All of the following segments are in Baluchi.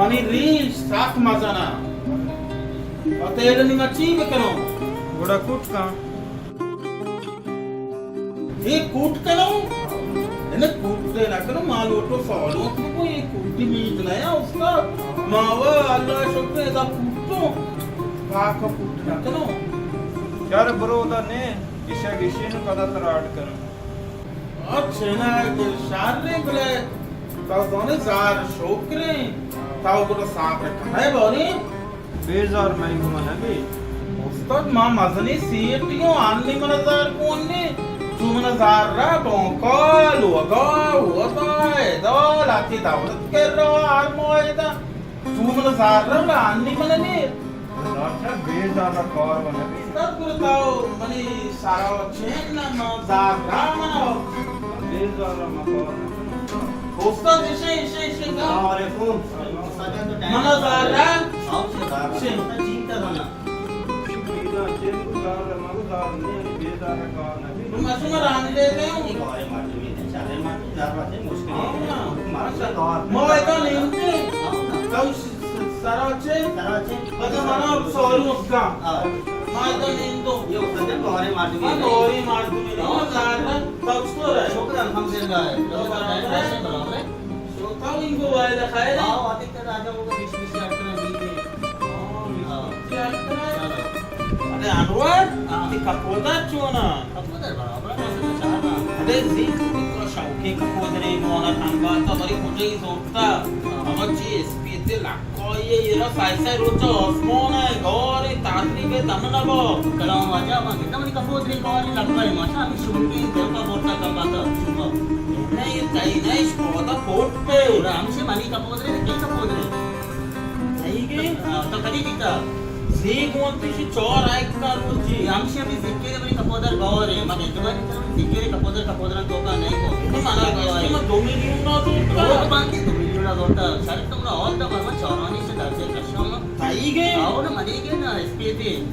منی ریش سک مزن ءَ۔ ءُ تیل نی ما چی بکنوں؟ گڑا کوٹ کن۔ اے کوٹ کنوں؟ اے نہ کوٹ دے نہ کنوں، ما لوٹو سالونت بکوں، اے کوٹی میت نہ یا استاد۔ ما وا اللہ شکر ادا کوٹوں۔ پاک کوٹ نہ کنوں۔ یار برو دا نے، ایشا گشین پدا ترا اڈ کنوں۔ اچھا نا، شر ایں، بلے تو زانے زار شوکر ایں، تو گڑا صبر کنے باریں۔ بے زار مئی گما نبی۔ استاد، ما مزنی سیٹی اوں، آنی من زار کون نے، تو من زار را بانکا، لوگا، ہوتا، ادا، لاتی دولت کر رہا، ہر معاہدہ۔ تو من زار را، آنی من نے۔ ڈاکٹر، بے زار را کار بنہ بی۔ استاد، گڑا تو منی سارا چین نہ، ما زار را منا۔ بے زار را ما کار نہ۔ استاد، ایشے، ایشے، ایشے۔ السلام علیکم۔ منا زار را۔ چین۔ چین۔ ما شما رانی دے دے۔ ما ادا نیمتے۔ تو سرا چے؟ سرا چے؟ پدا منا سوری مسکا۔ ہاں۔ ما ادا نیمتو۔ یہ وقت ہے، بہارے مردمی ہے۔ بہارے مردمی ہے۔ ہاں۔ زار را، تو چطور ہے؟ شکر الحمدللہ ہے۔ تو برابر ہے؟ برابر ہے۔ شو، تو ان کو وائدہ خیر ہے؟ ہاں، آتے تے راجہ کو بیس بیس ہزار روپے دی دے۔ ہاں، بیس بیس ہزار روپے۔ ہاں۔ ارے انور، ہاں۔ یہ کپودر چون ہے؟ کپودر برابر ہے، بس چار نا۔ ارے زی، تو شوقی کپودرے مونا تنگا تا، بری کجا ہی زورتا۔ ہاں۔ اما چی اسپیتے لگ کوئی ایرا سائے سائے روچ آسمان ہے، گور ہے، تاتری بے دم نہ با۔ کلام واجہ، ما گندہ منی کپودرے گور ہے، لگا ہے، ماشا ہمیں شوقی دل کا بورتا کم باتا، شوقا۔ نہیں، تئی نہیں، شکودا کوٹ پہ۔ اور ہم سے منی کپودرے، کئی کپودرے؟ تئی گے؟ ہاں، تو کدی دیتا؟ زی گون تیشی چور آئے کا روچی۔ ہم سے ہمیں ذکر ہے، منی کپودر گور ہے، ما گندہ منی ذکر ہے، کپودر، کپودر تو کا نہیں کو۔ تو منا گوشتی، ما دو میلیون نہ زورتا۔ تو باندی دو میلیون نہ زورتا۔ شرط تو منا آل دا مرما چارانی سے درجے کشم۔ تئی گے؟ آؤ نا، منی گے نا، اسپیتے۔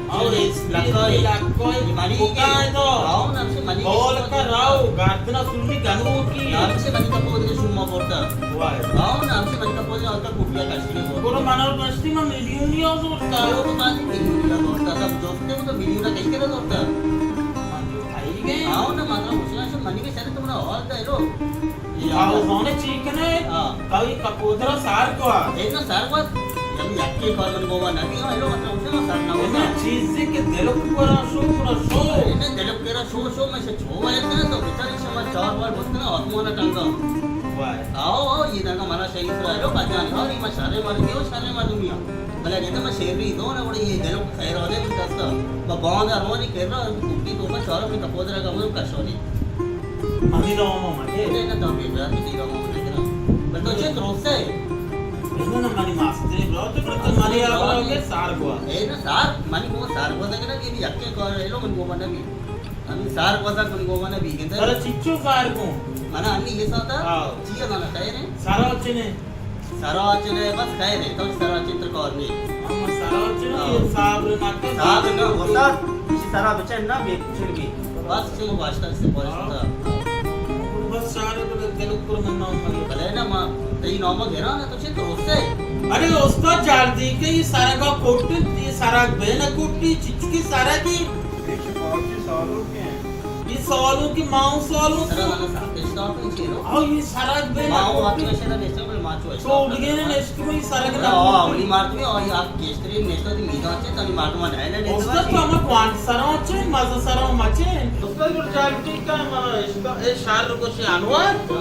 آؤ، اسپیتے لکائی۔ لکائی۔ منی گے۔ بکائے تو۔ آؤ نا، ہمشے منی گے۔ بول کا راو، گردنا سلمی گنو کی۔ نا، ہمشے منی کپودرے شما بورتا۔ وائے۔ آؤ نا، ہمشے منی کپودرے آل کا کوپیا کشتی بورتا۔ گڑا منا گوشتی، ما میلیون نیا زورتا۔ تو تو باندی میلیون نیا زورتا۔ سب دوستے کو تو میلیون نہ کئی کرا زورتا۔ تئی گے؟ آؤ نا، مطلب، اس نے منی گے شرط تو منا آل دا لو۔ آ، او زانے چی کنے؟ ہاں۔ تو اے کپودرا سار کو آ۔ اے تو سار کو آ۔ یعنی یکے کار من گوما نبی، ہاں، ایلو مطلب اسے ما سار نہ ہوتا۔ اے چیزے کہ دلک کرا شو، کرا شو۔ اے دلک کرا شو، شو، میں سے چھو آئے تھے تو بیچاری شما چار بار بولتے نا، آسمان ٹنگا۔ وائے۔ آؤ، آؤ، یہ دنگا منا شہید کرا، ایلو بجانی، اور یہ ما شرے مردی ہو، شرے مردمی ہاں۔ بلے گندہ ما شیری دو نا، وڑی یہ دلک خیر آدے بھی دستا۔ با باند ارمانی کرا، کٹی تو کا چارا میں کپودرا کا مجھے کشانی۔ ہمیں نام ہم ہے۔ اے نہ تو بے برات کی نام ہم ہے نا۔ بل تو چے تروسے؟ اے نہ منی ماسٹر برات، بل تو منی آگا کے سار گوا۔ اے نہ سار، منی کو سار گوا دے نا، یہ یکے کار ہے، لو من گوا نہ بھی۔ ہمیں سار گوا، من گوا نہ بھی۔ ترا چچو سار کو؟ منا ہمیں یہ ساتا۔ ہاں۔ چیا منا خیر ہے؟ سارا چنے۔ سرا چنے بس خیر ہے، تو سرا چتر کار نہیں۔ ہم سرا چنے، ہاں۔ یہ صبر نہ کر۔ صبر نہ، استاد، اسی سرا بچن نہ بے چڑ بھی۔ بس چنگ واسطہ سے پولیس ہاں۔ ہوتا۔ بس سارے تو دل پر من نام لگے۔ بلے نا ما، تئی نام گھرا نا تو چتر ہوسے۔ ارے استاد جلدی کے یہ سرا کا کوٹ، یہ سرا بے نہ کوٹی، چچکی سرا کی۔ ایک سو پانچ سالوں کے ہیں۔ یہ سالوں کی ماؤں سالوں سرا کی۔ والا ساتھ اسٹاپ نہیں چیرو۔ آؤ، یہ سرا بے نہ ماؤں کوٹی۔ آتی ہے، شاید ایسے بل ماں چوئے۔ تو بگینے نشت کوئی سرگ نہ آ، کوئی۔ اولی مردمی، آ، یہ آپ گیشتری نشت دی میدان چے، تانی مردمان ہے نہ، استاد تو ہمیں کوان سرا چے، مزہ سرا مچے۔ استاد گڑ جاگتی کا منا اشتا، اے شہر کو شے انوار۔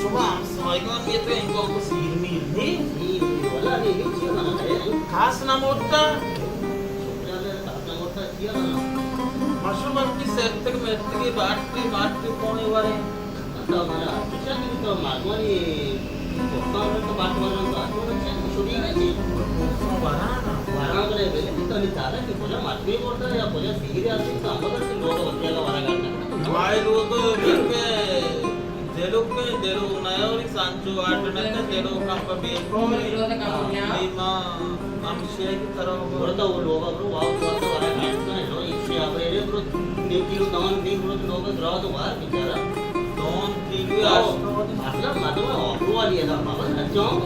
شما ہم سوائگان یہ تو ان کو سیر میر نہیں۔ سیر میر والا نہیں، یہ چیز منا ہے۔ خاص نہ موٹا۔ شکریہ، خاص نہ موٹا۔ مشروب کی سیپتک میتک باٹی باٹی پونے والے۔ تو مانا کچھ بھی تو ماگوانی دوستان تو بات والا بات والا چیز چھوڑی نہ چیز۔ ورانا۔ ورانا بلے بلے تو نہیں زیادہ کہ کجا مات میں بولتا یا کجا سیگری آتی تو ہم بولتا کہ لوگ ہوتے ہیں، ورانا کرتا۔ ہمارے لوگ تو دلوک، دلوک نیا اور سانچو آٹھ نہ دلوک ہم پہ بیکو۔ ہاں۔ ما ہمشی ءَ کہ ترا گڑا تو لوگ ءَ برو، واو تو ورا کھائیں تو لو، ایشی ءَ برے برو، نیم کلو دان دی برو، لوگ ءَ درا تو وار بیچارہ۔ دان دی بھی آشتو۔ مطلب، مطلب، آبرو والی ہے، بابا، جاؤ۔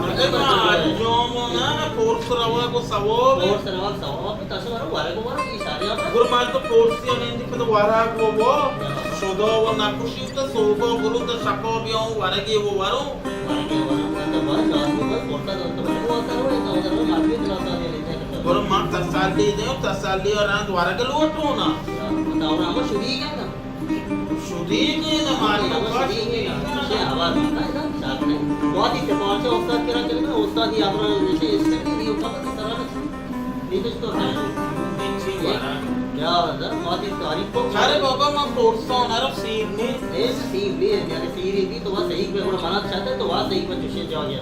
اگہ ما انجام نہ، نہ، فورس روگ و ثواب۔ فورس روگ ثواب، تو شما رو ورگ و ورگ ای ساری آپ۔ گڑا ما تو فورسی نندی، پتہ ورگ و و شدا و نکشی، تو سوگا برو، تو شپا بیا و ورگی و ورو۔ ورگی و ورو، تو بس لازمی بس فورسا تو ورگ و ورگ و ورگ و ورگ۔ گڑا ما تسلی دیں، تسلی رند ورگ لوٹو نا۔ تو ہم شدی گئے نا۔ شدیگ ایں نا، مارا شدیگ ایں نا۔ چے آواز ہوتا ہے نا، شاک نہیں۔ بہت ہی سفارش ہے استاد کرا چلے نا، استاد ہی آپ نے اسے اس سے نہیں ہوتا تو سارا نہیں۔ نہیں تو اس کو ہٹا دو۔ نیچے والا۔ کیا بات ہے، بہت ہی تعریف کو۔ ارے بابا، میں فورسا ہوں، ارے سیر نہیں۔ اے سیر نہیں ہے، یعنی سیر ہی بھی تو وہاں صحیح پہ، وہ بنا چاہتے تو وہاں صحیح پہ چوشے جا گیا۔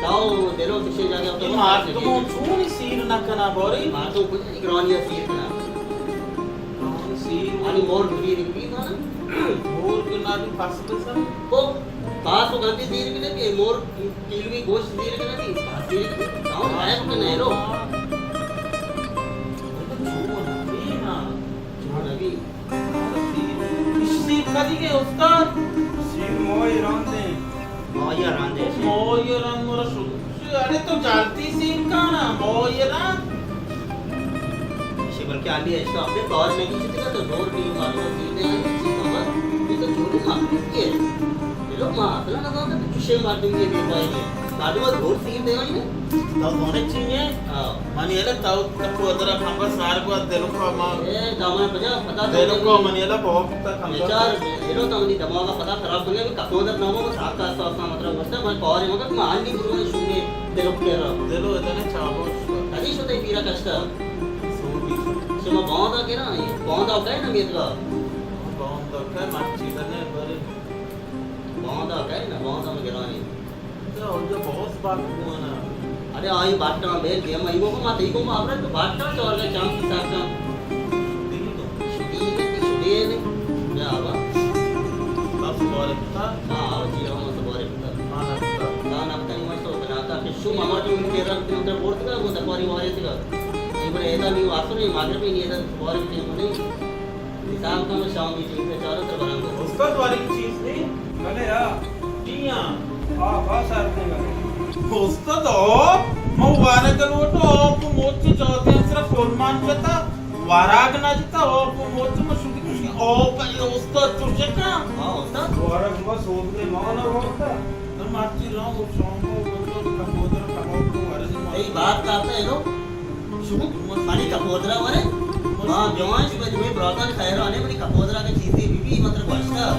تاؤ دلو چوشے جا گیا تو یہ وہاں مار تو صحیح۔ چون سیر نہ کنا بوری۔ مار تو کچھ گرانی سیر کنا۔ سیر۔ آنی مور زیر بی مانا؟ مور کہ نہ بی پاس بسا؟ او، پاس و گندی زیر بی نہ بی، مور پیلوی گوشت زیر بی نہ بی، پاس زیر بی۔ کاؤ لائق تو نہیں رو۔ چون نبی نا۔ چون نبی۔ سیر۔ اس سیر کدی گئے استاد؟ سیر مائی راندے۔ مائی راندے۔ مائی راند مرا شد۔ ارے تو جلدی سیر کانا، مائی راند۔ شی بلکہ علی اشتا اپنے پاور نہیں کیتے تو زور بھی مارو سیدھے آئی چیز نمبر۔ یہ تو زور مار دیتی ہے۔ یہ لوگ ماں اصلا نہ زانتے تو چشے مار دیں گے بے پائے گے۔ مارو زور سیدھے آئی نا۔ تو زورے چیئے؟ ہاں۔ منی الا تو کپودرا کمبا سار کو دلو کو ما۔ اے دامن بجا پتا تو دلو کو منی الا بہت تا کمبا۔ بیچار ایلو تو منی دماغ پتا خراب کرنے بھی کپودر نامو کو ساتھ کا ساتھ مطلب واسطہ میں پاور مگر میں آنی برو شونے۔ دلو کرا۔ دلو اتنے چابو۔ کدی شتے پیرا کشتا؟ سوبی۔ شما باندا کرا، باندا کئے نا میتگا؟ باندا کئے مرچی دنے بارے۔ باندا کئے نا، باندا میں گرانی۔ تو اونجا بہت بات ہوا نا۔ ارے آئی باٹا بیل گیا، میں ایمو کو مت ایمو کو ابرا تو باٹا چور گئے چام کی ساتھ چام۔ دیگی تو۔ شدی ہے، شدی ہے۔ کیا ہوا؟ بس بارے پتا۔ ہاں، جی ہاں، بس بارے پتا۔ ہاں، پتا۔ ہاں، نہ پتا نہیں، میں تو بناتا۔ شو ماما جو ان کے رنگ کے اندر بورت کا، وہ دکواری وارے تھے۔ ایک بار ایسا نہیں، واسطے نہیں، ماگر بھی نہیں، ایسا بارے بھی نہیں، نہیں۔ حساب کا میں شام کی چیز ہے، چاروں طرف برابر۔ استاد واری چیز نہیں؟ بلے ہاں۔ جی ہاں۔ ہاں، بس سر نہیں بلے۔ استاد، آپ، مو وارے کلوٹو، آپ کو موت سے جاتے ہیں، صرف فرمان جتا، وراگ نہ جتا، آپ کو موت سے مشہور کسی، آپ، استاد تو شکا۔ ہاں، استاد۔ وراگ ما سوب نے مانا وقتا۔ تو مرچی راہ و شام کو، تو کپودر کباب کو ورزی ما۔ یہی بات کرتا ہے لو۔ شو، منی کپودرا ورے؟ ما جوان شو، دوئیں براتان خیرانے، منی کپودرا کہ چیزے بی بی، مطلب گوشتا۔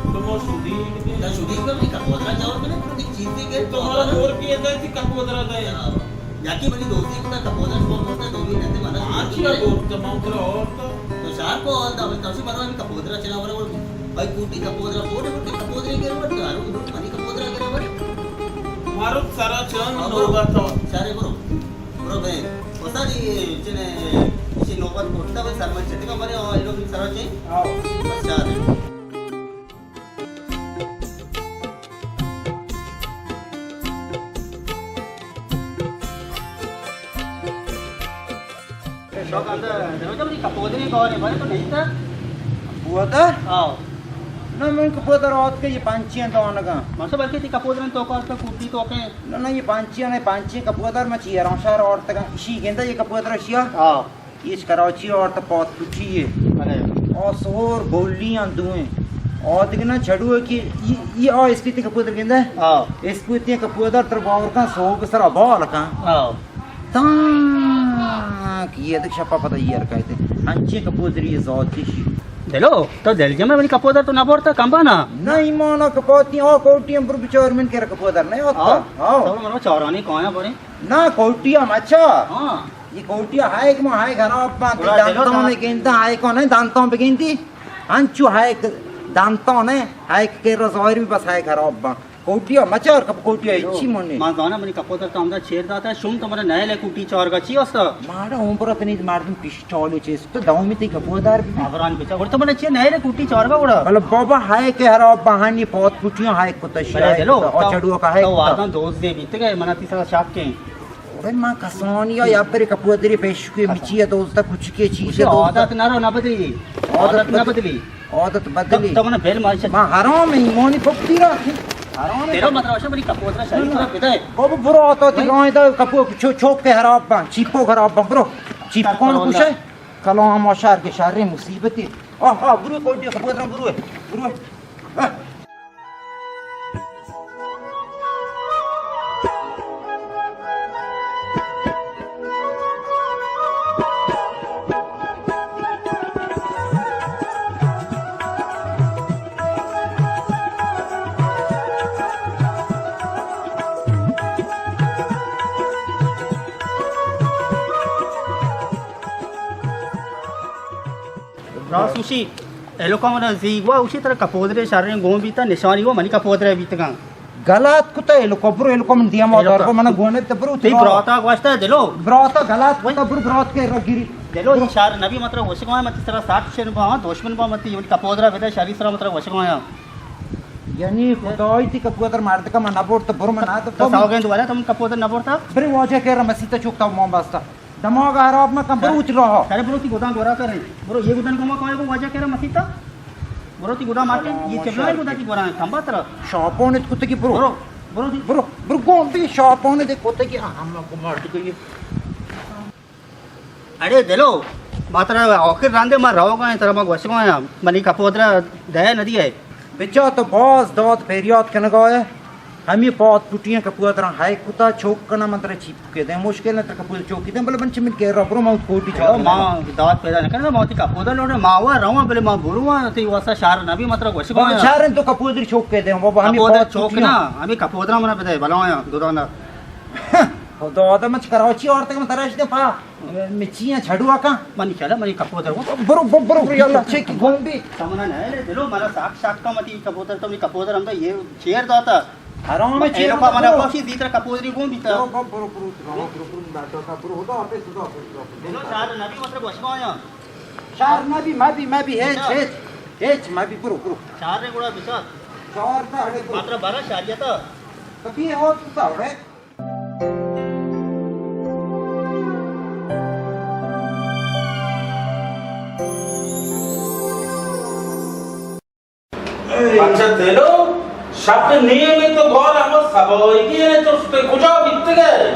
تو ما شدی بی۔ تا شدی بی، منی کپودرا چاور کنے، تو چیزے کہ تو مارا دور کی ہے، تی کپودرا دے۔ یکی منی دوستی کتا کپودرا شو کرتا، دو بھی نتے مانا۔ آج کیا دور تا، ما ترا اور تا۔ تو شار کو آل دا، بھائی، تاسی برا منی کپودرا چلا ورے، بھائی، کوٹی کپودرا، کوٹی کوٹی کپودرے کے ورے، دارو، منی کپودرا کے ورے۔ مارو سارا چند لوگ آتا۔ سارے برو۔ برو بے، استاد، اے چنے، ایشی نوبت کوٹتا بھائی، سر من چٹکا مرے، اور ایلو بھی سر چے۔ آؤ۔ بس چار۔ شوق اندر، جناب، جب یہ کپودرے کار ہے، بھائی، تو نہیں تھا؟ کپودر؟ آؤ۔ نہ، من کپودر آت کہ یہ پنچیں دانگاں۔ من تو بلکہ تی کپودرن تو کار کا کوٹی تو کہ نہ، نہ، یہ پانچی، نہ، پانچی کپودر ما چی ایران شہر آورتگاں۔ اشی گندہ یہ کپودر اشیا۔ ہاں۔ یہ کراچی آورت پات پوچی ہے۔ ارے۔ آ سور گولی آن دوئیں۔ آ دگہ نہ چھڑو ہے کہ یہ، یہ آ اسپیتی کپودر گندہ۔ ہاں۔ اسپیتی کپودر تر باور کن سوگ سر بال کن۔ ہاں۔ تاں کہ یہ دک شپا پتہ یہ رکھتے۔ انچی کپودر یہ ذاتی شی۔ دلو، تو دل جمع منی کپودر تو نہ بورتا کمبا نا؟ نہ ایمان کپاتی آ کوٹی ہم پر بچار من کرا کپودر نہیں ہوتا۔ ہاں؟ ہاں۔ تو منو چارانی کایا برے؟ نہ، کوٹیا مچا۔ ہاں۔ یہ کوٹیا ہائیک ما ہائیک خراب بانتی، گڑا دلو دانتان تا۔ گندتا ہائیکو نہیں، دانتان بگندی۔ انچو ہائیک دانتان ہے، ہائیک کرا ظاہر بھی بس ہائیک خراب بان۔ کوٹیا مچار کپ کوٹیا ہچی منی۔ ما زانا منی کپودر تو ہمدا چیر داتا، شوم تو منا نئے لے کوٹی چارگا چی استا؟ ماڑا عمر تنی مردم پیش چالو چیز تو دومی تی کپودر بھی۔ ابران بچا، گڑا تو منا چی نئے لے کوٹی چارگا گڑا؟ بلے بابا ہائیک خراب بہانی پات پوٹیاں ہائیک کتا بلے شاید دلو، کتا۔ او تو، چڑو کا ہائیک تو کتا۔ واتاں دوست دے بیتے گئے، منا تی سرا شک کیں۔ اوڑے ما کسانی یا یا پر کپودری پیش کوئی مچی یا دوستا کچھ کے چیز مجھے یا دوستا۔ عادت نہ رو نہ بدلی۔ عادت عادت نہ بد-، بدلی۔ عادت بدلی۔ تو، تو منا بیل مار چا۔ ما حرام ایمانی پپتی را۔ تیرا مطلب اش منی کپودرا شری ترا بدے۔ بابا برو، تو تی گائیں دا کپو چو-، چوک کے خراب بان، چیپو خراب بان، برو۔ چیپکان کشے۔ کلام ما شہر کے شہر مصیبتی۔ آہ، آہ، برو کوئی کپودرا برو، برو۔ آہ۔ راست گوشی، ایلوکا من زیگوا گوشی ترا کپودرے شریں گون بیتا، نشانی و منی کپودرے بیتگاں۔ غلط کتا ایلوکا، برو ایلوکا من دیما ایلوکا۔ دار کو من گونے تے برو تئی ترا۔ براتا گوشتا دلو۔ براتا غلط کتا، برو برات کے رگیری۔ دلو، برو۔ شر نبی مطلب وشگایا، من ترا ساٹ شن با، دشمن با، من تی کپودرا بده شری سرا مطلب وشگایا۔ یعنی خدای تی کپودر مردکا من نبرت، برو من نہ تو تو سوگند ولا تم کپودر نبرتا۔ برے واجہ کے رمسیتا چوکتا مان باستا۔ دماغ خراب مکن، برو وتی راہ۔ ارے برو تی گدان گورا کریں۔ برو یہ گدان گما کائے کو واجہ کرا مسیتا۔ برو تی گدان مارکے، یہ چبلائے گدان تی گورا کمبا ترا۔ شاپون ات کتگی برو۔ برو، برو تی۔ برو، برو گون دی شاپون دے کتگی ہم کو مارت گئی۔ اڑے دلو، ما ترا آخر راندے ما روگا ہیں، ترا ما گوشگا ہیں، منی کپودرا دیا ندی ہے۔ بچا تو باز داد پریات کنگا ہے۔ ہمی پاد پٹیاں کپودراں ہائے کتا چوک کنا من ترا چیپ کے دیں مشکل نہ ترا کپود چوکی دیں بلے من چمن کے ربرو ما کوٹی چوک ما داد پیدا نہ کرنا ما تی کپودا لوڑے ما وا رواں بلے ما برواں تی واسا شہر نبی مطلب وش گو شہر تو کپودری چوک کے دیں بابا ہمی کپودا پاد چوک پٹیاں۔ نا ہمی کپودرا منا بدے بلایا دودانا۔ خدا آدم چ کراچی آرتگ من ترا اش دیں پا مچیاں چھڑوا کن۔ منی خیال منی کپودر ہو۔ برو برو برو برو یاللہ چیک گون بی۔ سمنا نہ لے دلو منا ساک شاک کا متی کپودر تو منی کپودر ہم تو یہ چیر داتا۔ حرام ہے، چیر ایلو کا منا برو۔ کوشی دیتر کپودری گون بیتا۔ برو، برو، برو، برو، برو، برو، برو، برو، برو، خدا حافظ، خدا حافظ، خدا حافظ۔ دلو شہر نبی مطلب وشمایا۔ شہر نبی، مبی، مبی، ہیچ، اچھا۔ ہیچ، ہیچ، مبی، برو، برو۔ شہر نے گڑا بچار۔ شہر تا، اڑے برو۔ مطلب بارہ شہریتا۔ تو بھی ہو تو تا، اڑے۔ اچھا دلو، شپ نیم تو گور ہمو سبائیگی ہے تو اس پہ کجا بیتگے؟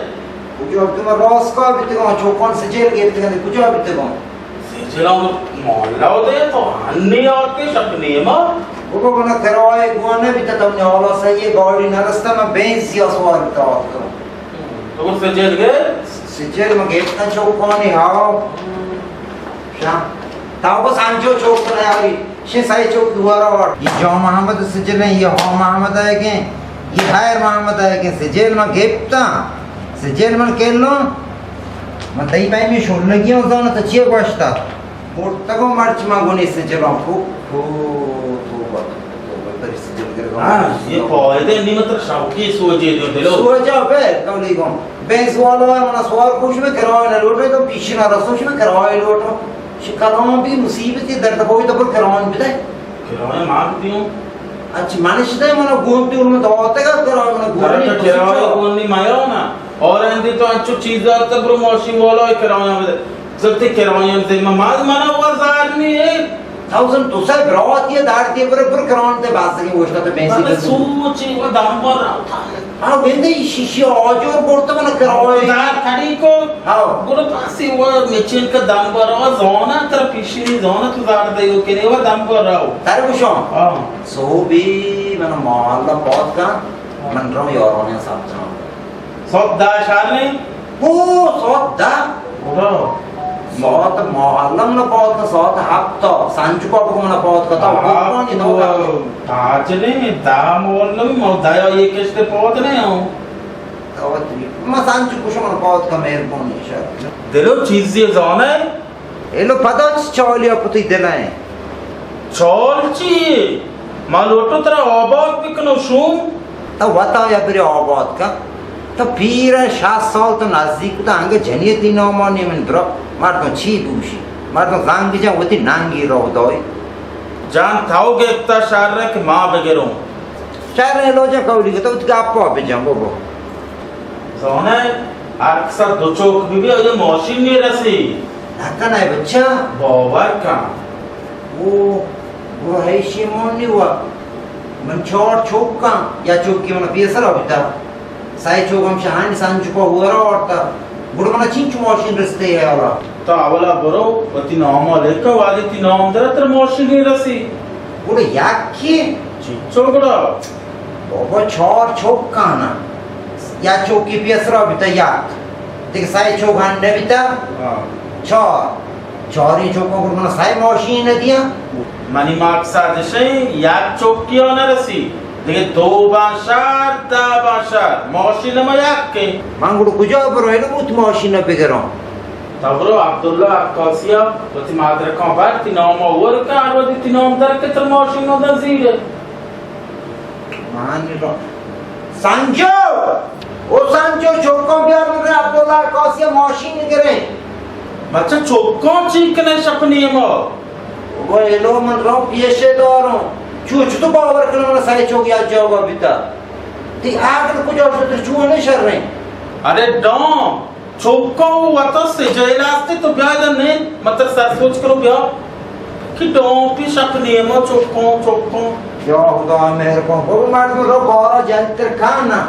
کجا بیتگے؟ من راسکا بیتگاں، چوکان سجل گیتگاں، کجا بیتگاں؟ سجل ہم محلہ ہو دے تو ہنی آت کے شپ نیما؟ بابا منا کرائے گوانے بیتا تو نے حالا سہی گاڑی نہ رستا، من بینزیا سوار بیتا آت کروں۔ تو گو سجل گے؟ سجل من گیتاں چوکانی ہاو۔ شاں۔ تاو بس انچو چوک کنئے آوری۔ شے سئے چوک دوارا وارت۔ یہ جان محمد سجل ہیں، یہ ہان محمد آئے گئے، یہ خیر محمد آئے گئے۔ سجل من گپتاں۔ سجل من کلوں۔ من تئی پیمی شلگی ہوں زاناں تو چیئے گوشتا۔ برتگوں مرچ من گونی سجلاں۔ پھو، پھو، توبہ، توبہ، پری سجل گرگا۔ ہاں، یہ پائدہ نہیں مطلب شوقی سوجے جو دلو۔ سوجا بے، کملی گوں۔ بینس والا ہے، منا سوار کوش میں کرایہ نہ لوٹے تو پیشی نہ رسوش میں کرایہ لوٹو۔ شکلوں بھی مصیبت یہ درد کوئی تو پر کرایہ بدے۔ کرایہ ماں دیوں۔ اچھا، منش دے منا گون تی علم دعوت کا کرایہ منا گون ترا نہیں تو کرایہ گون نہیں مایا نا۔ اور اندی تو انچو چیز دار تو برو ماشین والا کرایہ بدے۔ زلتی کرایہ دے ما ماز منا وہ زار نہیں ہے۔ تھاؤزنڈ دو سو برات یہ دار کے پر پر کرایہ دے باز کی وشتا تو بینسی بس۔ سوچی وہ دم پر رہا تھا۔ ہاں، گندے شیشی آجور برت من کرائے۔ دار کھڑی کو۔ ہاں۔ گڑا پاسی وہ مچین کا دم پر رہا، زونا تر پیشی نہیں، زونا تو دار دے وہ کنے وہ دم پر رہا۔ تر بشو۔ ہاں۔ سو بھی من محلہ پات کا، من رو یارو نے ساتھ جاؤں۔ سوت دا شار نہیں؟ او، سوت دا۔ گڑا۔ ساعت محلہ منا پاد کا ساعت ہپت تا، سنجکا بگو منا پاد کا تا، ہاں، قربانی تو دا۔ تاج نے دا محلہ میں دایا یہ کشتے پاد نہیں ہوں۔ تو وقت بھی، ما سنجکو شما پاد کا مہربانی شر۔ دلو چیزی زانے؟ ایلو پدا چ چالیا پتی دلائیں۔ چال چی؟ ما لوٹو ترا آباد بکنو شوم۔ تو وتا یا برے آباد کن۔ تو پیر ئے، شصت سال تو نزدیک بوتا، انگہ جنیتی نامانی من درا مردم چی بوشی؟ مردم زنگ جن وتی ننگی رو دای۔ جان تو گپتا شر کہ ما بگروں؟ شر لوجا کولی کہ تو وتی گپا بجن بابا۔ زانئے، ہر کسا دو چوک بی بی، آئی ماشین نی رسی۔ نکنئے بچہ؟ باور کن۔ او، برو ہیشی مونی وا۔ من چار چوکاں، یا چوکی من پیسرا بیتا۔ سئے چوک ہم شہانی سنجکو ہورا آورتا۔ گڑا منا چینچو ماشین رستے ہے اولا؟ تو اولا برو، وتی نام لکھ، وادی تی نام در تر ماشین رسی۔ گڑا یکی؟ چینچو گڑا؟ بابا، چار چوکانا۔ یا چوکی پیسرا بیتا یک۔ دیگه سئے چوک ہنڈ بیتا؟ ہاں۔ چار۔ چاریں چوکاں گڑا منا سئے ماشین دیاں۔ منی مقصد شے یک چوکی نہ رسی۔ دیگه دو بان شر، دہ بان شر۔ ماشین ما یک کے۔ من گڑا کجا برو؟ اینو بوت ماشین بگروں۔ تا برو عبداللہ عکاسیا، وتی مدرکاں بر، تی نام آور کن، ہر وقت تی نام در کے تر ماشین دن زیرے۔ مانی رو۔ سنجو! او سنجو، چوکاں بیار، من عبداللہ عکاسی ماشین گریں۔ بچہ، چوکاں چی کنے شپ نیما؟ او ایلو من رو پیشے داروں۔ چو، چو تو باور کنے من سئے چوک یا جاگا بیتا؟ تی عقل کجا شتر، چو نے شر رہیں؟ ارے ڈام، چوکاں وتا سجل آستے، تو بیا ادا نند، من تر سر سوچ کرو بیا۔ کہ ڈومپی شپ نیما چوکاں، چوکاں۔ یا خدا مہربان، برو مردم رو بارا جنتر کانا۔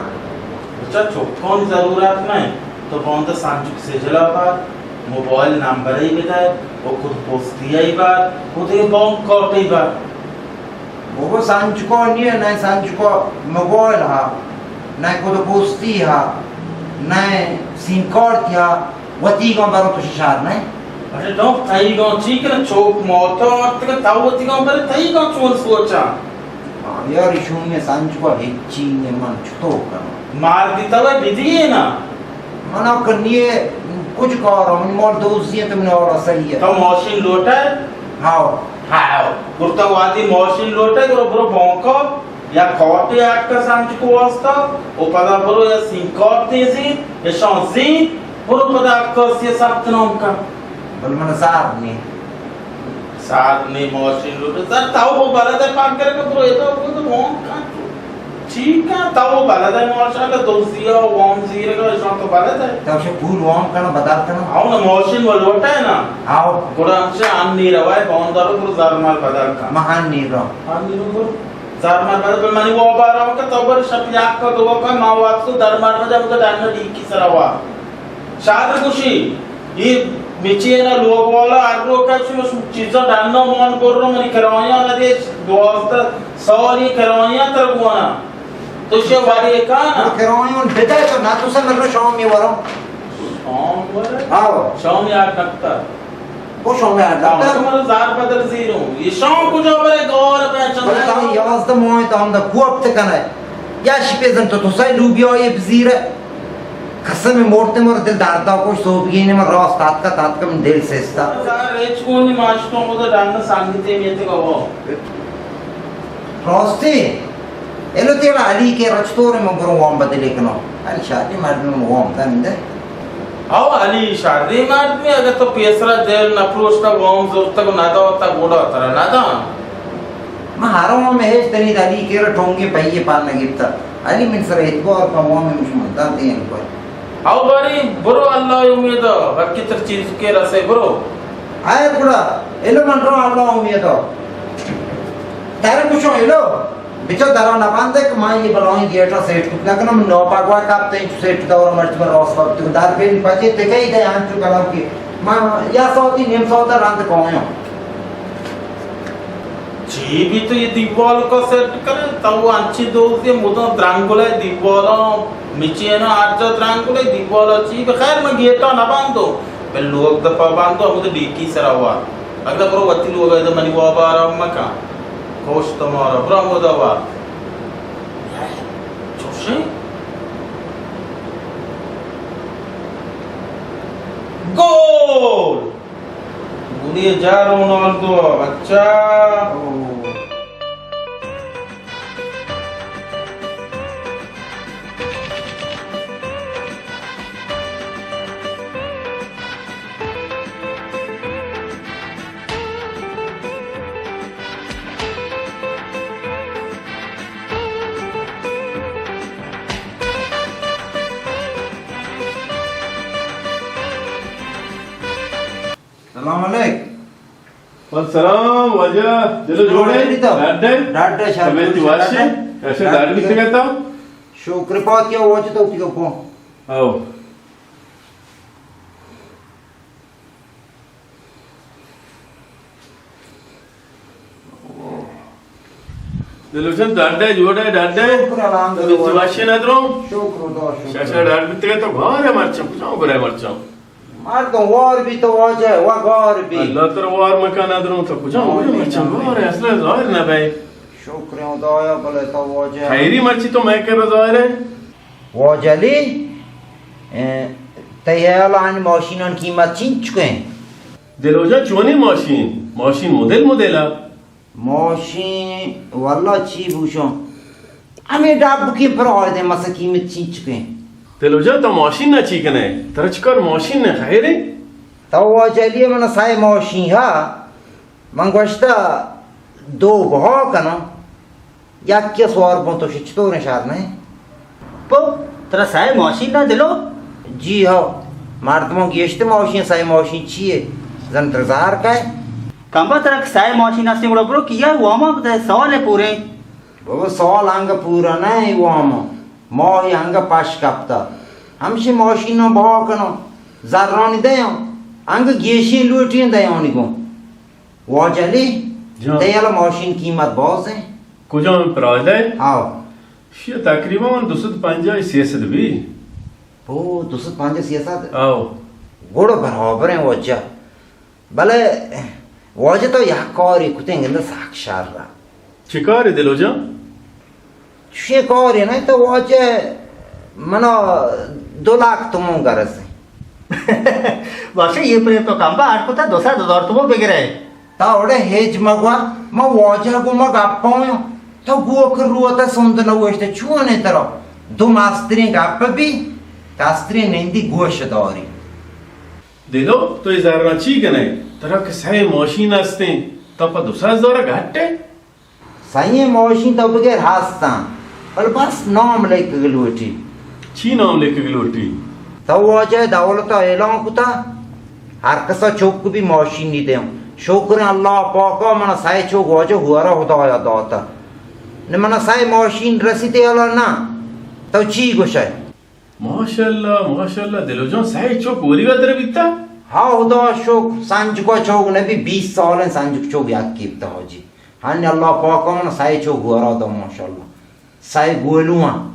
بچہ چوکاں ضرورت نہیں، تو باندا سنجک سجلا بات، موبائل نمبر ہی بدے، و خود پوستی ہی بات، خود بانک کارٹ ہی بات۔ بابا سنجکو نیہ، نئے سنجکو موبائل ہا، نئے کد پوستی ہا، نئے سیم کارت ہا، وتیگاں برو تو ششار نئے۔ ارے ڈاک تئیگاں چی کن چوک موتا آرتگ، تو وتیگاں برے تئیگاں چون سوچا۔ ہاں یار، شومی سنجکو ہچی نے من چطور کناں؟ مار دی تو بدیے نا۔ منا کنی ہے کچھ کار، من مال دوزی ہے تو من اور صحیح ہے۔ تو ماشین لوٹا ہے؟ ہاؤ۔ ہاؤ۔ گڑا تو وادی ماشین لوٹے، گڑا برو بانکا یا کارٹے اٹکا سنجکو واسطہ، و پدا برو یا سیم کارت تیزی، یا شانزی، برو پدا عکاسی ثبت نام کن۔ بل من ساعت نی۔ ساعت نی ماشین لوٹے۔ سر، تاو وہ بلد ہے پاک کر کے برو، یہ تو کچھ وام کن۔ ٹھیک ہے، تاو بلد ہے ماشاءاللہ، دوزیا، وام زیرگا، اشان تو بلد ہے۔ تاو شے پول وام کنا، بدل کنا۔ آو نا، ماشین وہ لوٹا ہے نا۔ آو۔ گڑا ہمشہ ہم نی روائے، باندارو برو زر مال بدل کن۔ ما ہم نی رو۔ ہم نی رو برو۔ زر مال بدل، منی وابا رو کہ تو بر شپ یک کا دو کا، ما وقت تو در مال بدل، مجھے ڈنڈ ڈیکی سروا۔ شادر گوشی، اے مچین ء لوگ والا ہر روک ء شما چیزاں ڈنّ ء مان برو، منی کرایاں نہ دے، دوازدہ سال یہ کرایاں تر گوانا۔ تو شے واری کانا۔ تو کرایاں بدے تو نہ تو سے مرو شام یہ ورم۔ شام ورم؟ ہاں۔ شام یہ آٹھ نکتا۔ وہ شام یہ آٹھ نکتا۔ شام مرو زار بدل زیروں۔ یہ شام کجا برے گور پہ چند۔ بلے تاں یازدہ ماہ تاں ہم دا کوپ تے کنے۔ یا شپے زن تو تو سائی لوبیا یہ بزیرے۔ قسم مرتے مر دل دردا کش، صوبگین من راست آتکا تاتکا من دل سستا۔ ریچ کونی ماشتوں کو تو ڈنّ سانگتے میتے گوا۔ راستی؟ ایلو تیرا علی کے رچتور من برو وام بدلے کنو۔ علی شادی مردم وام دن دے۔ او علی شادی مردمی، اگر تو پیسرا دل نہ پروشتا، وام زورتا کو نہ دوتا، گوڑا ترا نہ دان۔ من ہر وام ہیچ تنی علی کے را ٹونگے پہیے پان نہ گپتا۔ علی من سر اعتبار کن، وام مش من دان دین کوئی۔ او باری برو اللہ امیدا، بلکہ تر چیز کے رسے برو۔ آئے گڑا، ایلو من رو اللہ امیدا۔ تر کچھو ایلو، بچو درا نہ بندے کہ ما یہ بلائیں گیٹا سیٹ کت نہ کنم، نو پاگوا کپتے ہیں، سیٹ دور مرچ من راست وقت در پین پچے تکئی دے ہنچو کنم کہ ما یا ساعتی نیم ساعت رند کویوں۔ چی بی تو یہ دیوال کا سیٹ کرے؟ تو انچی دوست یہ مدام درنگلے دیوالا، مچینا ہر جا درنگلے دیوالا چی بی؟ خیر من گیٹا نہ بندو، بل لوگ دپا بندو، ہمود ڈیکی سرا ہوا۔ اگلا برو وتی لوگ ہے تو منی وابا آرام مکن۔ کوش تمہارا، برو ہمودا ہوا۔ چوشیں؟ گول! گلی جا رونالدو بچہ۔ سلام علیک۔ السلام واجہ، دل جوڑے؟ ڈاڈے؟ ڈاڈے شر، طبیعت واشے؟ ایسے ڈاڈ بیتے گئے تو؟ شکر پات کیا واجہ تو تیو پو۔ آؤ۔ دلوچن ڈاڈے جوڑے؟ ڈاڈے؟ شکر الحمدللہ۔ طبیعت واشے ندرو؟ شکر خدا شکر۔ شاشا ڈاڈ بیتے گئے تو گھارے مرچاں، کجا گرے مرچاں؟ مردم وار بی تو واجہ، وا گار بی۔ اللہ تر وار مکن ندروں، تو کجا ہو مرچاں؟ گار ہے، اصلا ظاہر نہ بے۔ شکر خدایا، بلے تو واجہ۔ خیری مرچی تو میں کر ظاہر ہے۔ واجہ علی، اے، تئی حیال آنی ماشینان قیمت چینچکیں؟ دلوجا چونی ماشین؟ ماشین مدل مدل ہے۔ ماشین واللہ چی بوشاں، ہمیں ڈب کی پر آئے دے مسا قیمت چینچکیں۔ دلوجا تو ماشین نہ چی کنے؟ ترا چکار ماشین نہ خیرے؟ تو واجہ علی من سائے ماشین ہا، من گوشتا دو بہا کنا، یک کے سوار بون تو چطور شار نہیں؟ پو، ترا سائے ماشین نہ دلو؟ جی ہو، مردموں گیشت ماشین، سائے ماشین چیے؟ زن تر زہر کئے؟ کمبا ترا کہ سائے ماشین ہستیں گڑا برو کیا واما بدے سوال پورے۔ بابا سوال انگا پورا نہ واما، ماہی انگا پش کپتا۔ ہمشی ماشین نو بہا کنو، زرانی دیاں، انگا گیشین لوٹین دیانی گون۔ واجہ علی، جان۔ تئی حالا ماشین قیمت باز ہیں؟ کجام پرائز ہے؟ ہاؤ۔ شی تقریباً دو سد پنجاہ سے سد بی۔ او، دو سد پنجاہ سے سد؟ آؤ۔ گڑا برابر ہیں واجہ۔ بلے واجہ تو یک کاری کتیں گندے سک شر را۔ چی کاری دلو جان؟ چی کاری نہیں تو واجہ منا دو لاکھ تومن گرز ہیں۔ باشے یہ پر تو کم با ہر کتا دو سد ہزار تومن بگرے۔ تا اوڑے ہیچ مگوا، ما واجہ گو ما گپا ہویاں۔ تا گو کر رو تا سند نہ وشتے چونے ترا۔ دو ماسترین گپ بی، کاسترین نندی گوش داری۔ دلو، تو اے زراں چی کنے؟ ترا کہ سئے ماشین ہستیں، تو پہ دو سد ہزار گھٹے؟ سئیں ماشین تو بگر ہستاں، بل بس نام لیکگ لوٹی۔ چی نام لیکگ لوٹی؟ تو واجہ دولت اعلان کتا، ہر کسا چوک بی ماشین نی دیاں۔ شکر اللہ پاکا منا سئے چوک واجہ ہورا خدایا داتا۔ نہ منا سئے ماشین رسیتے حالا نہ۔ تو چی گوشے؟ ماشاءاللہ، ماشاءاللہ، دلو جان، سئے چوک اوری وتر بیتا؟ ہا، خدا شکر، سنجکا چوک نبی، بیست سال ہیں سنجک چوک یکی بیتا حاجی۔ ہنی اللہ پاک من سئے چوک گورا دا، ماشاءاللہ۔ سئے گولو ہاں۔